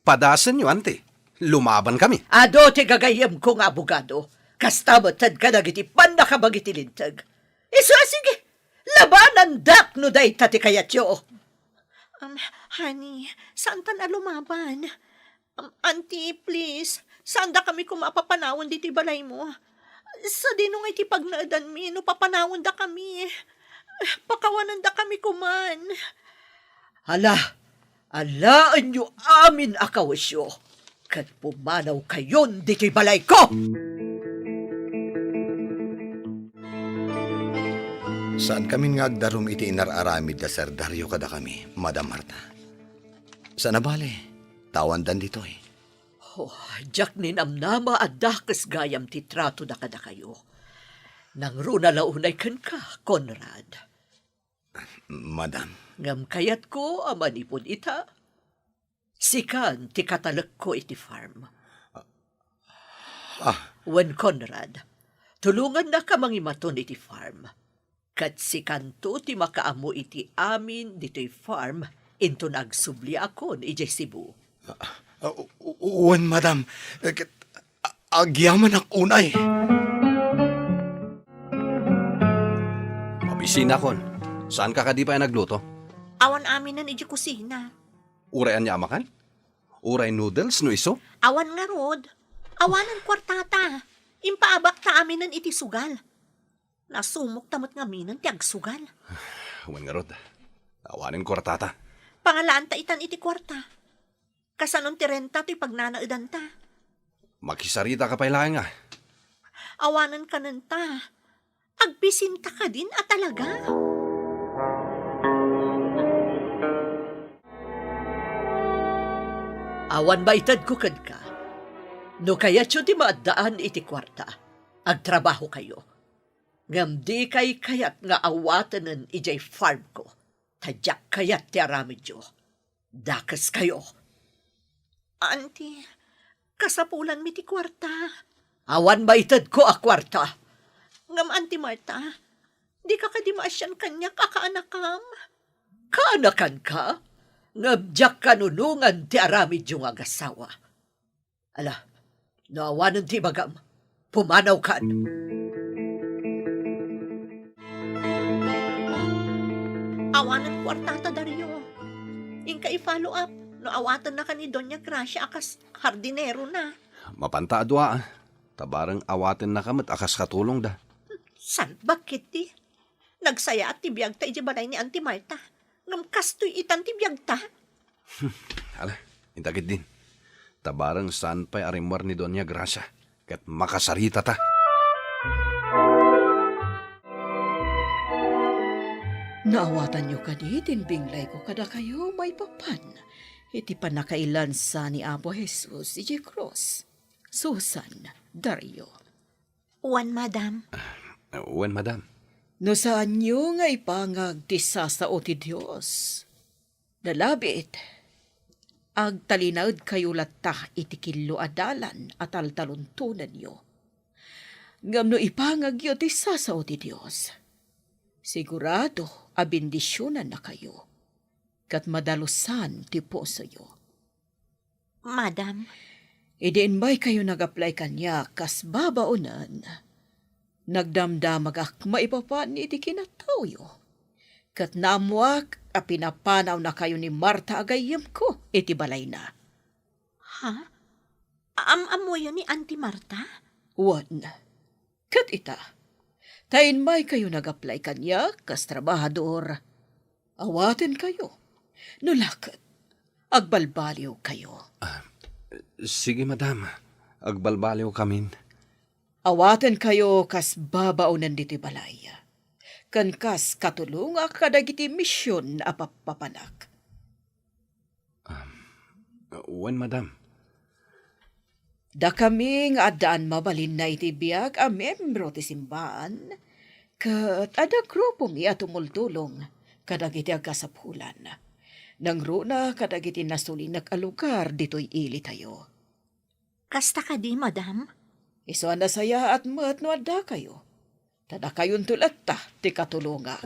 padasenyo, Auntie. Lumabankami. Adu ti gagayyemko nga abogado. Kasta met kadagiti pannakabag iti linteg. Isu a sige, labanandak no dayta ti kayatyo. Um, honey, saantan a lumaban. Um, Auntie, please, saandakami koma a papanawen ditoy balaymo. Sadino ngay ti pagnaedanmi no papanawendakami? Pakawanendakami koman. Hala, alaenyo amin a kawesyo, ket pumanawkayon ditoy balayko! Saankamin nga agdarum iti inar-aramid da Sir Dario kadakami, Madam Marta. Saan a bale, ta awandan ditoy. Oh, diak ninamnama a dakes gayam ti tratoda kadakayo. Nangruna la unay kenka, Conrad. Madam. Ngem kayatko a manipud ita, sikan ti katalekko iti farm. Ah. Wen, Conrad, tulongannaka mangimaton iti farm. Ket sikanto ti makaammo iti amin ditoy farm inton agsubliakon idiay Cebu. Ah, ah, u-, u-, wen, madam. Eh, ket, a-, agyamanak unay. Mabisinakon. Saanka kadi pay a nagluto? Awan aminen idiay kusina. Uray ania a makan? Uray noodles no isu? Awan ngarud. Awanen kuartata. Impaabakta aminen iti sugal. Nasumokta met ngaminen ti agsugal. Wen ngarud, awanen kuartata. Pangalaanta itan iti kuarta. Kasanon ti renta toy pagnanaedanta? Makisarita ka pay laeng a. Awanen kanenta. Agbisinta kadin a talaga? Awan maitedko kenka. No kayatyo ti maaddaan iti kuarta, agtrabahokayo. Ngem dikay kayat nga awatenen idiay farmko, ta diak kayat ti aramidyo. Dakeskayo. Auntie, kasapulanmi ti kuarta. Awan maitedko a kuarta. Ngem, Auntie Marta, dika kadi maasian kaniak a kaanakam? Kaanakanka? Ngem diak kanunongan ti aramidyo nga agassawa. Ala, no awanen ti ibagam, pumanawkan. Awanen kuartata, Dario. Inka i-follow up no awatennaka ni Doña Gracia a kas hardinerona. Mapanta a dua, a. Ta bareng awatennaka met a kas katulongda. Salbag ketdi. Nagsayaat ti biagta idiay balay ni Auntie Marta. Ngem kastoy itan ti biagta. Ala, inta ketdin. Ta bareng saan pay a rimmuar ni Doña Gracia, ket makasaritata. Naawatanyo kadi ti imbinglayko kadakayo maipapan iti pannakailansa ni Apo Jesus idiay krus? Susan, Dario. Wen, madam. Ah, wen, madam. No saanyo nga ipangag ti sasao ti Dios, nalabit, agtalinaedkayo latta iti killo a dalan a taltalontonenyo. Ngem no ipangagyo ti sasao ti Dios, sigurado a bendisionannakayo, ket madalusan ti pusoyo. Madam. Idi immaykayo nag-apply kaniak kas babaonen, nagdamdamagak maipapan iti kinataoyo. Ket naammoak a pinapanawnakayo ni Marta a gayyemko iti balayna. Ha? Am-ammoyo ni Auntie Marta? Wen. Ket ita, ta immaykayo nag-apply kaniak kas trabahador, awatenkayo. No la ket, agbalbaliwkayo. Ah, sige, madam. Agbalbaliwkamin. Awatenkayo kas babaonen ditoy balay, ken kas katulongak kadagiti mision a pappapanak. Um, wen, madam. Dakami nga addaan mabalinna iti biag a membro ti simbaan, ket adda grupomi a tumultulong kadagiti agkasapulan. Nangruna kadagiti nasulinek a lugar ditoy ilitayo. Kasta kadi, madam? Isu a nasayaat met no addakayo. Ta dakayonto latta ti katulongak.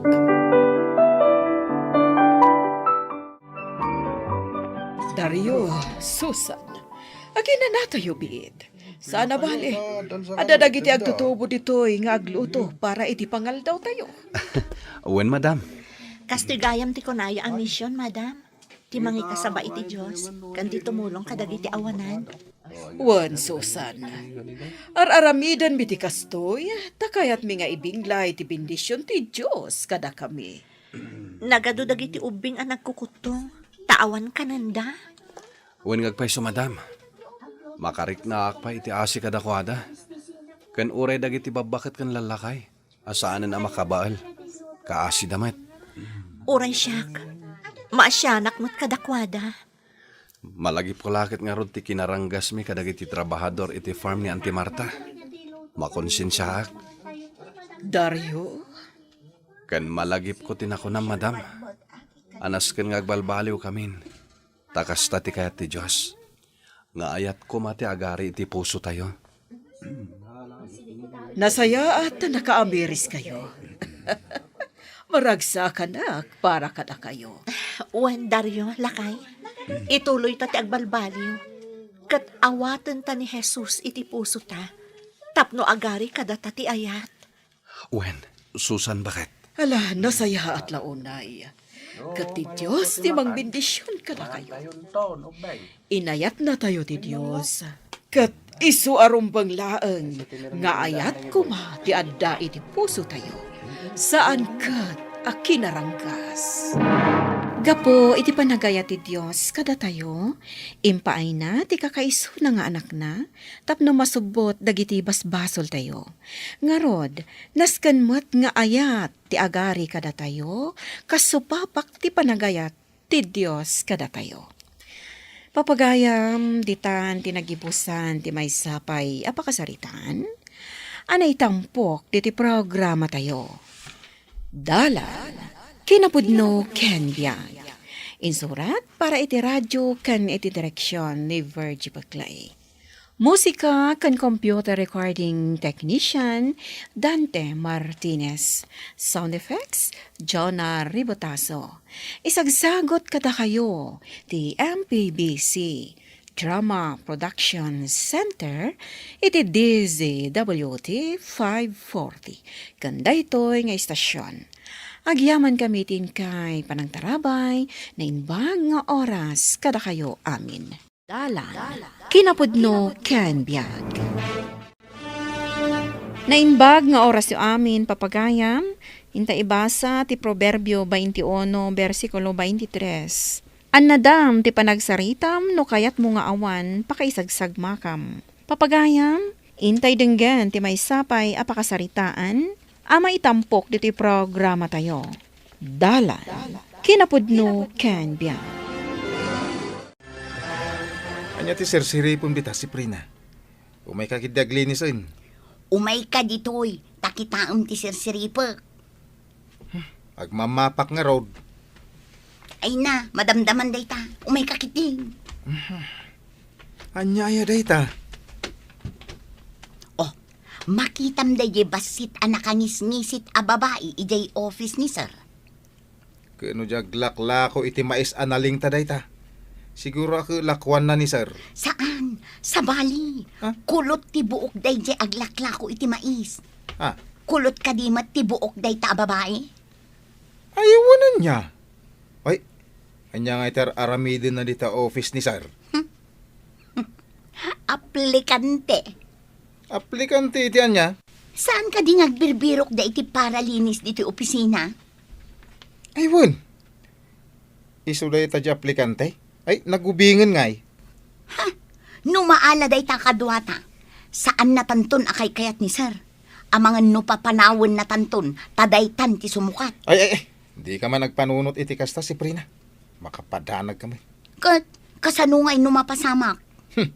Dario, Susan, aginanatayo biit. Saan a bale, adda dagiti agtutubo ditoy nga agluto para iti pangaldawtayo. Wen, madam. Kastoy gayam ti kunaya a mission, madam. Ti mangikasaba iti Dios, ken ti tumulong kadagiti awanan. Wen, Susan, ar-aramidenmi ti kastoy, ta kayatmi nga ibinglay ti bendision ti Dios kadakami. Nagadu dagiti ubbing a nagkukutto, ta awan kanenda. Wen nga agpayso, madam. Makariknaak pay iti asi kadakuada. Ken uray dagiti babbaket ken lallakay a saanen a makabael, kaasida met. Uray siak, maasianak met kadakuada. Malagipko la ket ngarud ti kinaranggasmi kadagiti trabahador iti farm ni Auntie Marta. Makonsensiaak. Dario? Ken malagipko ti nakunam, madam. A nasken nga agbalbaliwkamin, ta kasta ti kayat ti Dios, nga ayat koma ti agari iti pusotayo. Nasayaat ta nakaamiris kayo. Maragsakanak para kadakayo. Wen, Dario, lakay, ituloyta ti agbalbaliw, ket awatenta ni Jesus iti pusota tapno agari kadata ti ayat. Wen, Susan, baket. Ala, nasayaat la unay. Ket ti Dios ti mangbendision kadakayo. Inayatnatayo ti Dios. Ket isu a rumbeng laeng nga ayat koma ti adda iti pusotayo. Saan ket a kinaranggas. Gapu iti panagayat ti Dios kadatayo, impaayna ti kakaisuna nga Anakna tapno masubbot dagiti basbasoltayo. Ngarud, nasken met nga ayat ti agari kadatayo, kas supapak ti panagayat ti Dios kadatayo. Papagayam, ditan ti nagibusan ti maysa pay a pakasaritaan a naitampok diti programatayo. Dalan, kinapudno ken biag. Insurat para iti radio ken iti direksion ni Virgie Paclay. Musika ken computer recording technician, Dante Martinez. Sound effects, Jonah Ribotazo. Isagsagot kadakayo ti M P B C Drama Production Center iti D Z W T five forty ken daytoy nga istasyon. Agyamankami ti inkay panangtarabay, naimbag nga oras kadakayo amin. Dalan, kinapudno ken biag. Naimbag nga orasyo amin, papagayam, inta ibasa ti Proverbio twenty-one, bersikulo twenty-three. Annadam ti panagsaritam no kayatmo nga awan pakaisagsamakam. Papagayam, intay denggen ti maysa pay a pakasaritaan a maitampok ditoy programatayo. Dalan, kinapudno ken biag. Ania ti sirsiripem dita, Siprina? Umayka ketdi aglinisen. Umayka ditoy, ta kitaem ti sirsiripek. Agmamapak ngarud. Ay na, madamdaman dayta. Umayka ketdi. Ania aya dayta? Oh, makitam daydiay bassit a nakangisngisit a babai idiay office ni sir. Ket no di aglaklako iti mais a nalingta dayta, siguro a ket lakuanna ni sir. Saan, sabali. Ha? Kulot ti buok daydiay aglaklako iti mais. Ha? Kulot kadi met ti buok dayta a babai? Ay, wen ania? Ay, ania nga iti ar-aramidenna dita office ni sir? Aplikante. Aplikante iti ania? Saan kadi nga agbirbirok da iti paralinis ditoy opisina? Ay, wen. Isu dayta ti aplikante? Ay, nagubingen ngay. Ha? No maala dayta kaduata, saan natanton a kaykayat ni sir. Amangan no papanawen natanton, ta daytan ti sumukat. Ay, ay, ay. Dika man agpanunot iti kasta, Siprina. Makapadanag kami. Ket, kasano ngay no mapasamak? Hmm.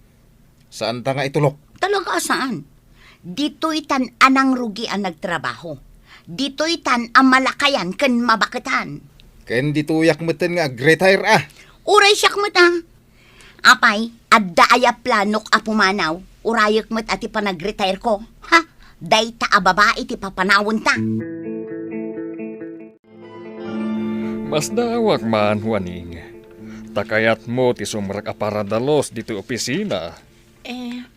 Saanta nga itulok. Talaga a saan. Ditoy tan a nangrugi a nagtrabaho. Ditoy tan a malakayan ken mabaketan. Ken ditoyak metten nga ag-retire a. Uray siak met a. Apay, adda aya planok a pumanaw? Urayek met a ti panag-retire ko. Ha? Dayta a babai ti papanawenta. Masdaawak man, Juaning. Ta kayatmo ti sumrek a paradalus ditoy opisina. Eh,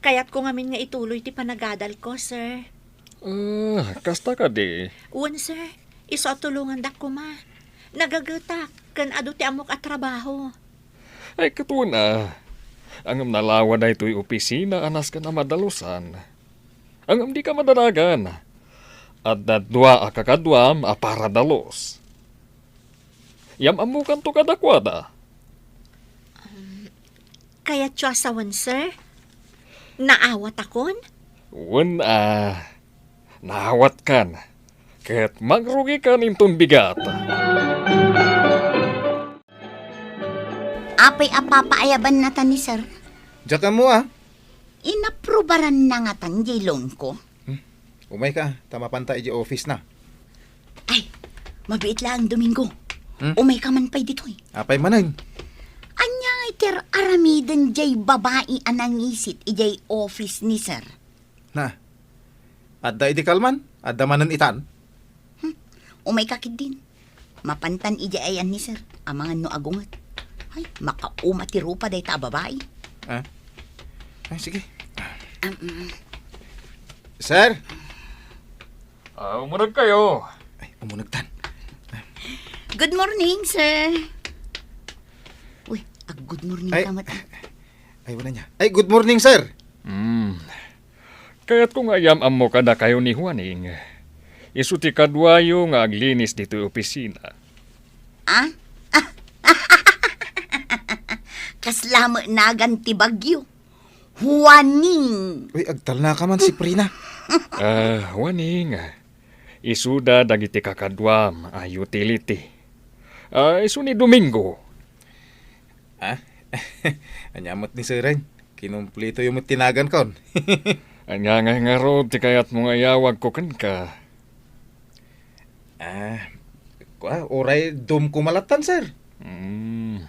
kayatko ngamin nga ituloy ti panagadalko, sir. Ah, kasta kadi? Wen, sir. Isu a tulongandak koma. Nagagetak ken adu ti ammok a trabaho. Ay, ket wen a. Ngem nalawa daytoy opisina a nasken a madalusan. Ngem dika madanagan. Adda dua a kakaduam a paradalus. Yam-ammokanto kadakuada. Um, kayatyo a sawen, sir? Naawatakon? Wen a, naawatkan. Ket mangrugikan inton bigat. Apay a papaayabannata ni sir? Diak ammo a. Inaprubaranna ngatan diay loan ko? Hmm. Umayka, ta mapanta idiay office na. Ay, mabiit laeng, Domingo. Hmm? Umayka man pay ditoy. Apay manen? Ania ngay ti ar-aramiden diay babai a nangisit idiay office ni sir? Na, adda idi kalman? Adda manen itan? Hmm, umayka ketdin. Mapantan idiay ayan ni sir, amangan no agunget. Ay, makauma ti rupa dayta a babai. Ah? Ay, sige. Um, mm. Sir? Ah, umuneg kayo. Ay, umuneg tan. Good morning, sir. Uy, ag-good morning Ay, ka met. Ay, wala niya. Ay, good morning, sir. Hmm. Kayatko nga iyam-ammo kadakayo ni Juaning. Isu ti kaduayo nga aglinis ditoy opisina. Ah? Kasla met nagan ti bagyo. Juaning. Uy, agtalna ka man, Siprina. Ah, Juaning. Isuda dagiti kakaduam a utility. Ah, isu ni Domingo. Ah? Ania met ni sir? Kinumplitoyo met ti nagankon. Ania ngay ngarud ti kayatmo nga iyawagko kenka? Ah, kua, uray Dom koma lattan, sir. Hmm.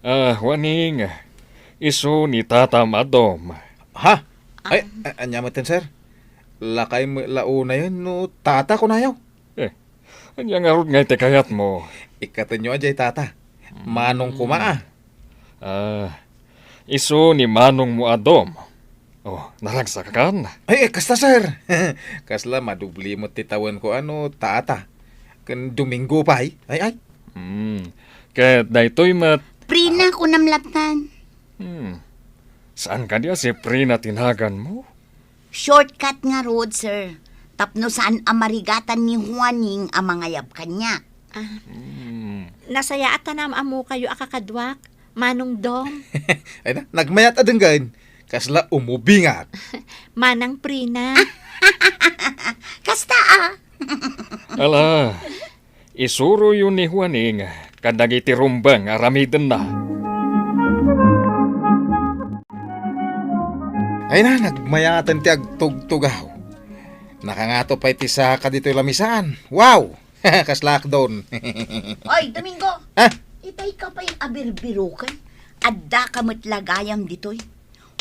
Ah, Juaning, isu ni tatam a Dom. Ha? Ay, a-, ania metten, sir? Lakay met la unayen no tata kunayo? Eh, ania ngarud ngay ti kayatmo? Ikkatenyo a diay tata. Hmm. Manong koma a. Ah, isu ni manongmo a Dom. Oh, naragsak kan? Ay, ay, kasta, sir. Kasla madubli met ti tawenko a no tata. Ken Domingo pay. Ay, ay. Hmm. Ket daytoy met Prina, kunam lattan. Hmm. Saan kadi a Siprina ti naganmo? Shortcut ngarud, sir. Tapno saan a marigatan ni Juaning a mangayab kaniak. Ah, hmm. Nasayaat a naam-ammokayo a kakaduak, Manong Dom. Ay na, nagmayat a denggen. Kasla umubingat. Manang Prina. Kasta a. Ala, isuroyo ni Juaning kadagiti rumbeng a aramidenna. Ay na, nagmayaten ti agtugtugaw. Nakangato pay ti saka ditoy lamisaan. Wow! Kasla akdon. Oy, Domingo! Ah? Itay ka pay a birbiroken. Adda ka met la gayam ditoy.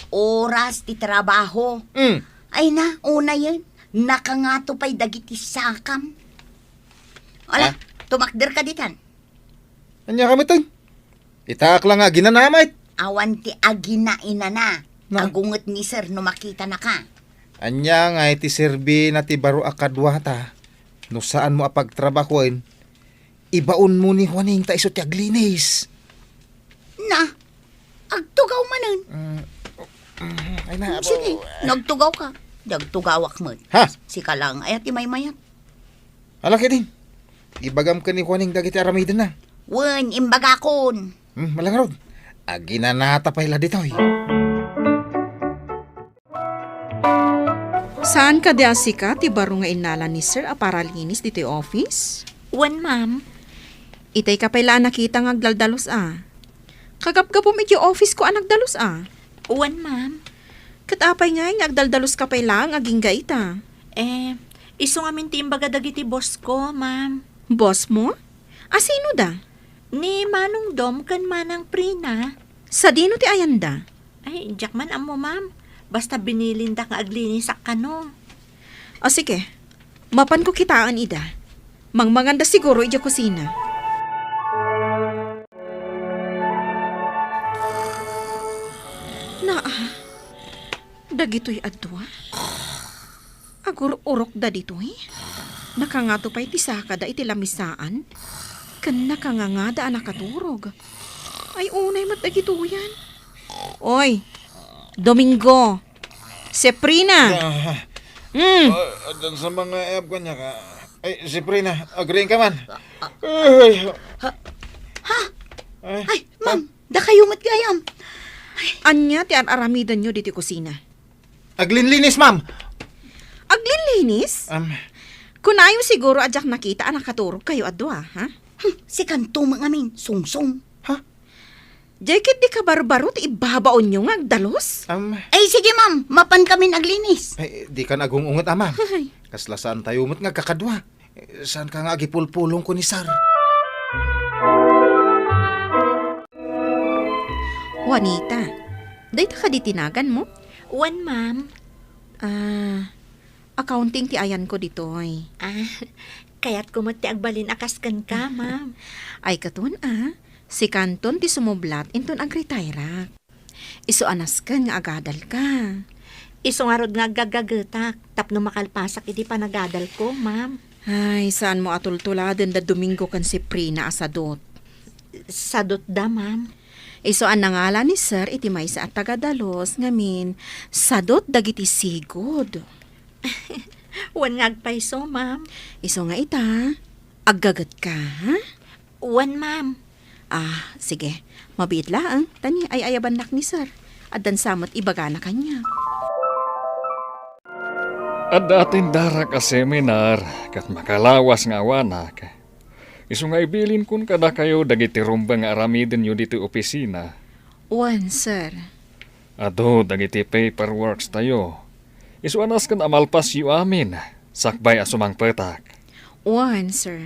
Oras ti trabaho. Mm. Ay na, unayen. Nakangato pay dagiti sakam. Ala, ah? Tumakder ka ditan. Ania ka met? Itaak la nga aginana met. Awan ti aginainana. Na? Agunget ni sir no makitanaka. Ania nga iti serbina ti baro a kaduata no saanmo a pagtrabahoen, ibaonmo ni Juaning ta isu ti aglinis. Na, agtugaw manen. Mm, mm, ay na, sige, abo. Nagtugaw ka. Nagtugawak met. Ha? Sika lang, ayat ti maymayat. Ala ketdin, ibagam ken ni Juaning dagiti aramidenna. Wen, imbagakon. Hmm, malangrod. Aginanata pay la ditoy. Saan kadi a sika ti baro nga innala ni sir a paralinis ditoy office? Wen, ma'am. Itay ka pay la a nakita nga agdaldalus a. Kagapgapum iti office ko a nagdalus a. Wen, ma'am. Ket apay ngay nga agdaldalus ka pay laeng agingga ita? Eh, isu ngamin ti imbaga dagiti boss ko, ma'am. Boss mo? A sino da? Ni Manong Dom ken Manang Prina. Sadino ti ayanda? Ay, diak man ammo, ma'am. Basta binilinda nga aglinisak kano. O sige, mapanko kitaen ida. Mangmanganda siguro idiay kusina. Naa, dagitoy a dua? Agur-urokda ditoy? Nakangato pay ti sakada iti lamisaan? Ken nakangangada a nakaturog? Ay, unay met dagitoyan. Oy, Domingo! Seprina! Ah, Mm. Ah, addan sa mga ayab ko niya ka. Ay, Seprina, agriin ka man. Ay, Ha? Ha? Ay, Ay, ma'am, dakayo met gayam. Ania ti ar-aramidenyo ditoy kusina? Aglinlinis, ma'am. Aglinlinis? Am. Kunayo siguro a diak nakita a nakaturog kayo a dua, ha? Hmm, sikanto met ngamin, sungsong. Ha? Diay ket di kabarbaro ti ibbabaonyo nga agdalus? Am. Ay, sige, ma'am, mapan kamin aglinis. Ay, di kan agung-unget, a, ma'am. Ay. Kasla saan tayo met nga agkakadua. Saan ka nga agipulpulong ko ni Sir? Juanita, dayta kadi ti naganmo? Wen, ma'am. Ah, accounting ti ayanko ditoy. Ah, kayatko met ti agbalin a kas kenka, ma'am. Ay, katon, a, sikanton ti sumublat inton agretairak. Isu a nasken nga agadalka. Isu ngarud nga aggagagetak tapno makalpasak iti panagadalko, ma'am. Ay, saanmo a tultuladen da Domingo ken Seprina a sadut. Sadutda, ma'am. Isu a nangala ni Sir iti maysa a tagadalus ngamin, sadut dagiti sigud. Wen nga agpayso, ma'am. Isu nga ita, aggagetka, ha? Wen, ma'am. Ah, sige. Mabiit laeng, ta ni ay-ayabannak ni Sir. Addan sa met ibagana kaniak. Adda atendarak a seminar ket makalawas nga awanak. Isu nga ibilinkon kadakayo dagiti rumbeng nga aramidenyo ditoy opisina. Wen, sir. Adu dagiti paperworks tayo. Isu a nasken a malpasyo amin, sakbay a sumangpetak. Wen, sir.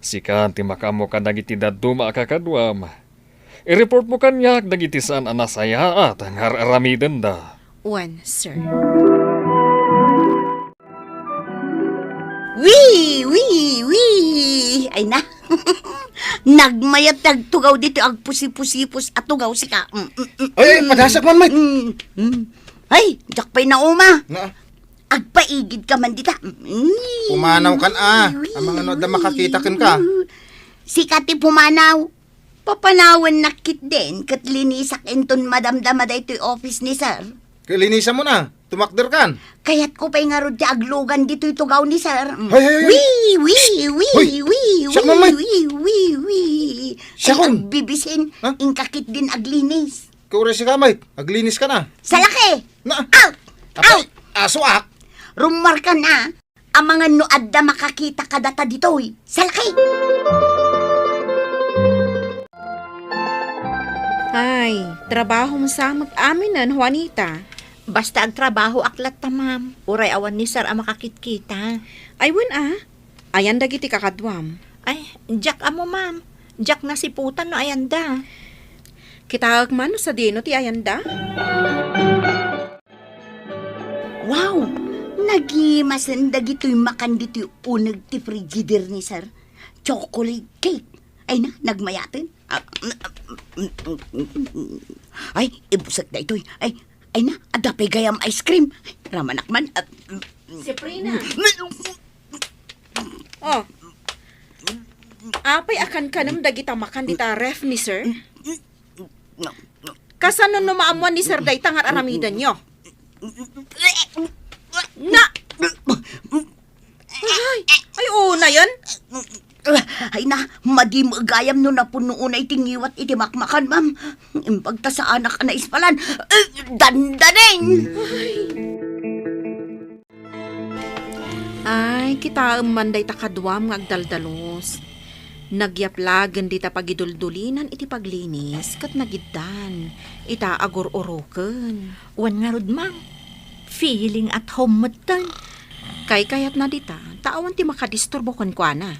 Sika ti makaammo kadagiti dadduma a kakaduam. I-report mo kaniak dagiti saan a nasayaat nga ar-aramidenda. Wen, sir. Wee! Wee! Wee! Ay na. Nagmayat ti agtugaw ditoy agpusipusipus a tugaw sika. Mm, mm, mm, Ay, ay, mm. Padasak man, Mike. Mm, mm. Ay, diak pay nauma. Na? Agpaigid ka man dita. Mm. Pumanaw kan, a. Amangano adda makakita kenka? Sika ti pumanaw. Papanawennak ketdin ket linisak inton madamdama daytoy office ni Sir. Ket linisam mo na. Tumakder kan. Kayatko pay ngarud ti aglugan ditoy tugaw ni Sir. Mm. Hoy, hoy, hoy. Wee, wee, wee, Hoy! Siak man, Mike. Wee, wee, wee. Siak Ay, kon. Agbibisin. Ha? Inka ketdin aglinis. Kauray sika, Mike. Aglinis ka na. Salaki! Na. Out! Apay, Out! Asuak. Rumarka na. Amangan no adda makakita kadata ditoy. Salaki! Ay, trabahom sa met aminen, Juanita. Basta agtrabahoak latta, ma'am. Uray awan ni Sir a makakitkita. Ay, wen a. Ayan dagiti kakaduam? Ay, diak ammo, ma'am. Diak nasiputan no ayanda. Kitaek man no sadino ti ayanda? Wow! Nagimasen dagitoy makan ditoy uneg ti frigider ni Sir. Chocolate cake. Ay na, nagmayaten. Ah, ay, ibusek daytoy. Ay, ay na, adda pay gayam ice cream. Ramanak man. Ah, Seprina. Oh. Apay a kankanem dagita makan dita ref ni Sir? Kasano no maammuan ni Sir dayta nga ar-aramidenyo? Na! Ay, ay, unayen? Ay na, madi met gayam no napuno unay ti ngiwat iti makmakan, ma'am. Imbag ta saanak a naispalan. Dandaning! Ay. Ay, kitaem man dayta kaduam nga agdaldalus. Nagyaplagen dita pagiduldulinan iti paglinis ket nagiddan ita agur-uroken. Wen ngarud, ma'am, feeling at home metten. Kaykayatna dita, ta awan ti makadisturbo kenkuana.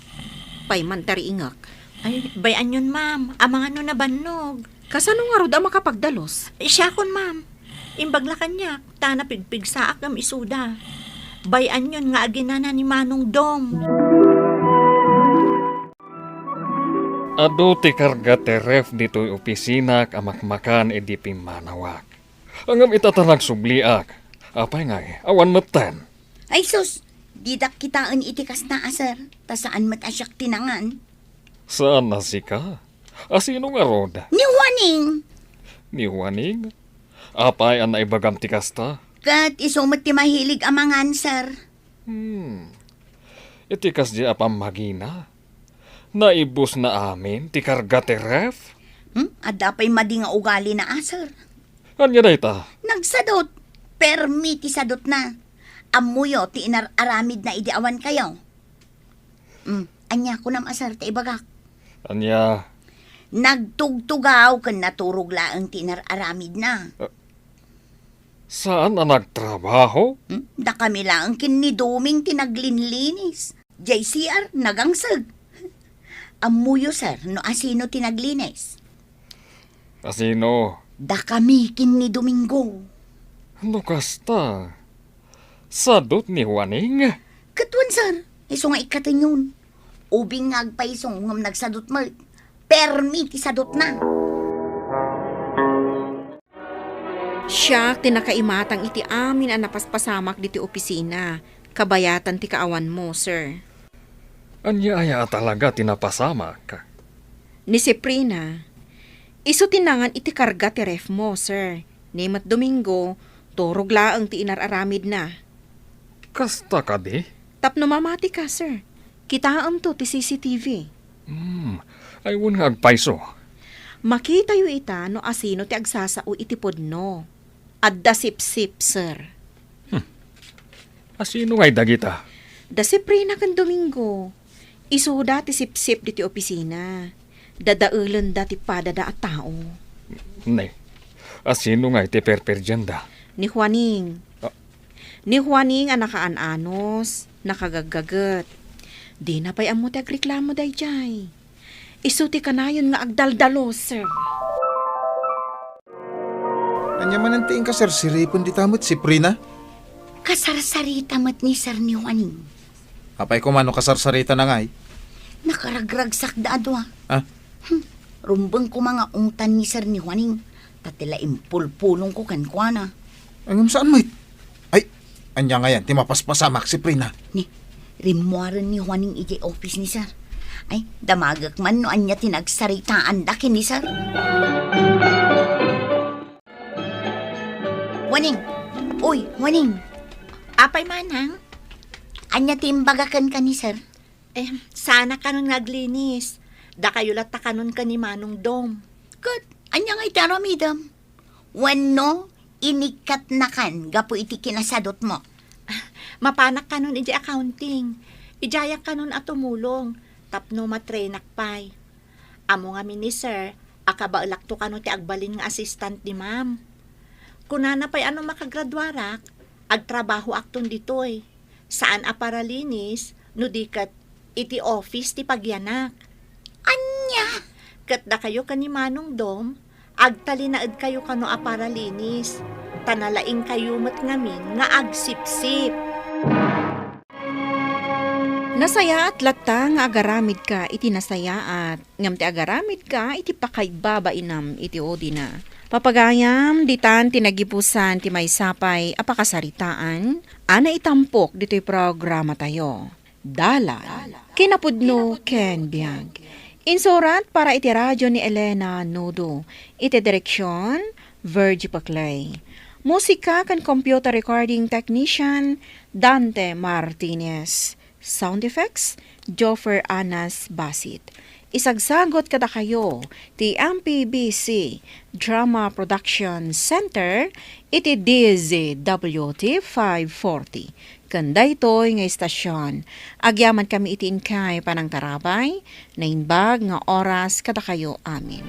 pay man ti riingek. Ay, bay-anyon, ma'am. Amangan no nabannog. Kasano ngarud a makapagdalus? Siakon, ma'am. Imbag la kaniak, ta napigpigsaak ngem isuda. Bay-anyon nga aginana ni Manong Dom. Adu ti karga ti ref ditoy opisinak a makmakan idi pimmanawak. Ngem ita ta nagsubliak, apay ngay, awan metten. Ay sus, didak kitaen iti kasta a, sir, ta saan met a siak ti nangan. Saan a sika? A sino ngarud? Ni Juaning. Ni Juaning? Apay a naibagam ti kasta? Ket isu met ti mahilig a mangan, sir. Hmm. Iti kasdi a pammagina, naibusna amin ti karga ti ref? Hmm? Adda pay madi nga ugalina a, sir. Ania dayta? Nagsadut. Permi ti sadutna. Ammoyo ti inar-aramidna idi awan kayo. Hmm, ania kunam a, sir, ti ibagak? Ania? Nagtugtugaw ken naturog laeng ti inar-aramidna. Ah, saan a nagtrabaho? Hmm, dakami laeng ken ni Doming ti naglinlinis. Jay C R, nagangseg. Ammoyo, sir, no asino ti naglinis? Asino? Dakami ken ni Domingo. No kasta, sadut ni Juaning? Ket wen, sir, isu nga ikkatenyon. Ubing nga agpayso ngem nagsadut met. Permi ti sadutna. Siak ti nakaimatang iti amin a napaspasamak diti opisina, kabayatan ti kaawanmo, sir. Ania aya a talaga ti napasamak? Ni Siprina, isu ti nangan iti karga ti refmo, sir. Ni met Domingo, turog laeng ti inar-aramidna. Kasta kadi? Tapno mamatika, sir. Kitaemto ti C C T V. Hmm, ay wen nga agpayso. Makitayo ita no asino ti agsasao iti pudno. Adda sipsip, sir. Hmm. Asino ngay dagita? Da Siprina ken Domingo. Isuda ti sipsip diti opisina. Dadaelenda ti padada a tao. Ne, asino ngay ti perperdianda? Ni Juaning. Ah. Ni Juaning a nakaan-anos, nakagaggaget. Dina pay ammo ti agreklamo daydiay. Isu ti kanayon nga agdaldalo, sir. Ania manen ti inkasarsaripen dita met, Siprina? Kasarsarita met ni Sir ni Juaning. Apay koma no kasarsaritana ngay? Nakaragragsakda a dua. Ah? Hmm. Rumbeng koma nga ungtan ni Sir ni Juaning. Ta ti la impulpulongko kenkuana. Ngem saan met? Ay, ania ngayen ti mapaspasamak, Siprina? Ni, rimmuaren ni Juaning idiay office ni Sir. Ay, damagek man no ania ti nagsaritaanda ken ni Sir. Juaning! Uy, Juaning! Apay manang? Ania ti imbaga kenka ni Sir? Eh, saan a kanon nga aglinis. Dakayo latta kanon ken ni Manong Dom. Ket, ania nga iti aramidem? Wenno, inikkatnakan gapu iti kinasadutmo? Mapanak kanon iti accounting. Idiayak kanon a tumulong tapno matrainak pay. Ammo ngamin ni Sir a kabaelakto kano ti agbalin nga assistant ni Ma'am. Kunana pay a no makagraduarak, agtrabahoakton ditoy. Saan a paralinis, no di ket iti office ti pagyanak. Ania? Ket dakayo ken ni Manong Dom, agtalinaedkayo kano a paralinis, ta nalaingkayo met ngamin nga agsipsip. Nasayaat latta nga agaramidka iti nasayaat, ngem ti agaramidka iti pakaibabainam iti udina. Papagayam, ditan ti nagibusan ti maysa pay a pakasaritaan a naitampok ditoy programatayo. Dalan, kinapudno ken biag. Insurat para iti radio ni Elena Nudo. Iti direksion, Virgie Paclay. Musika ken computer recording technician, Dante Martinez. Sound effects, Joffer Anas Basit. Isagsagot kadakayo ti M P B C Drama Production Center iti D Z W T five forty. Ken daytoy nga istasyon, agyamankami iti inkay panangtarabay, naimbag nga oras kadakayo amin.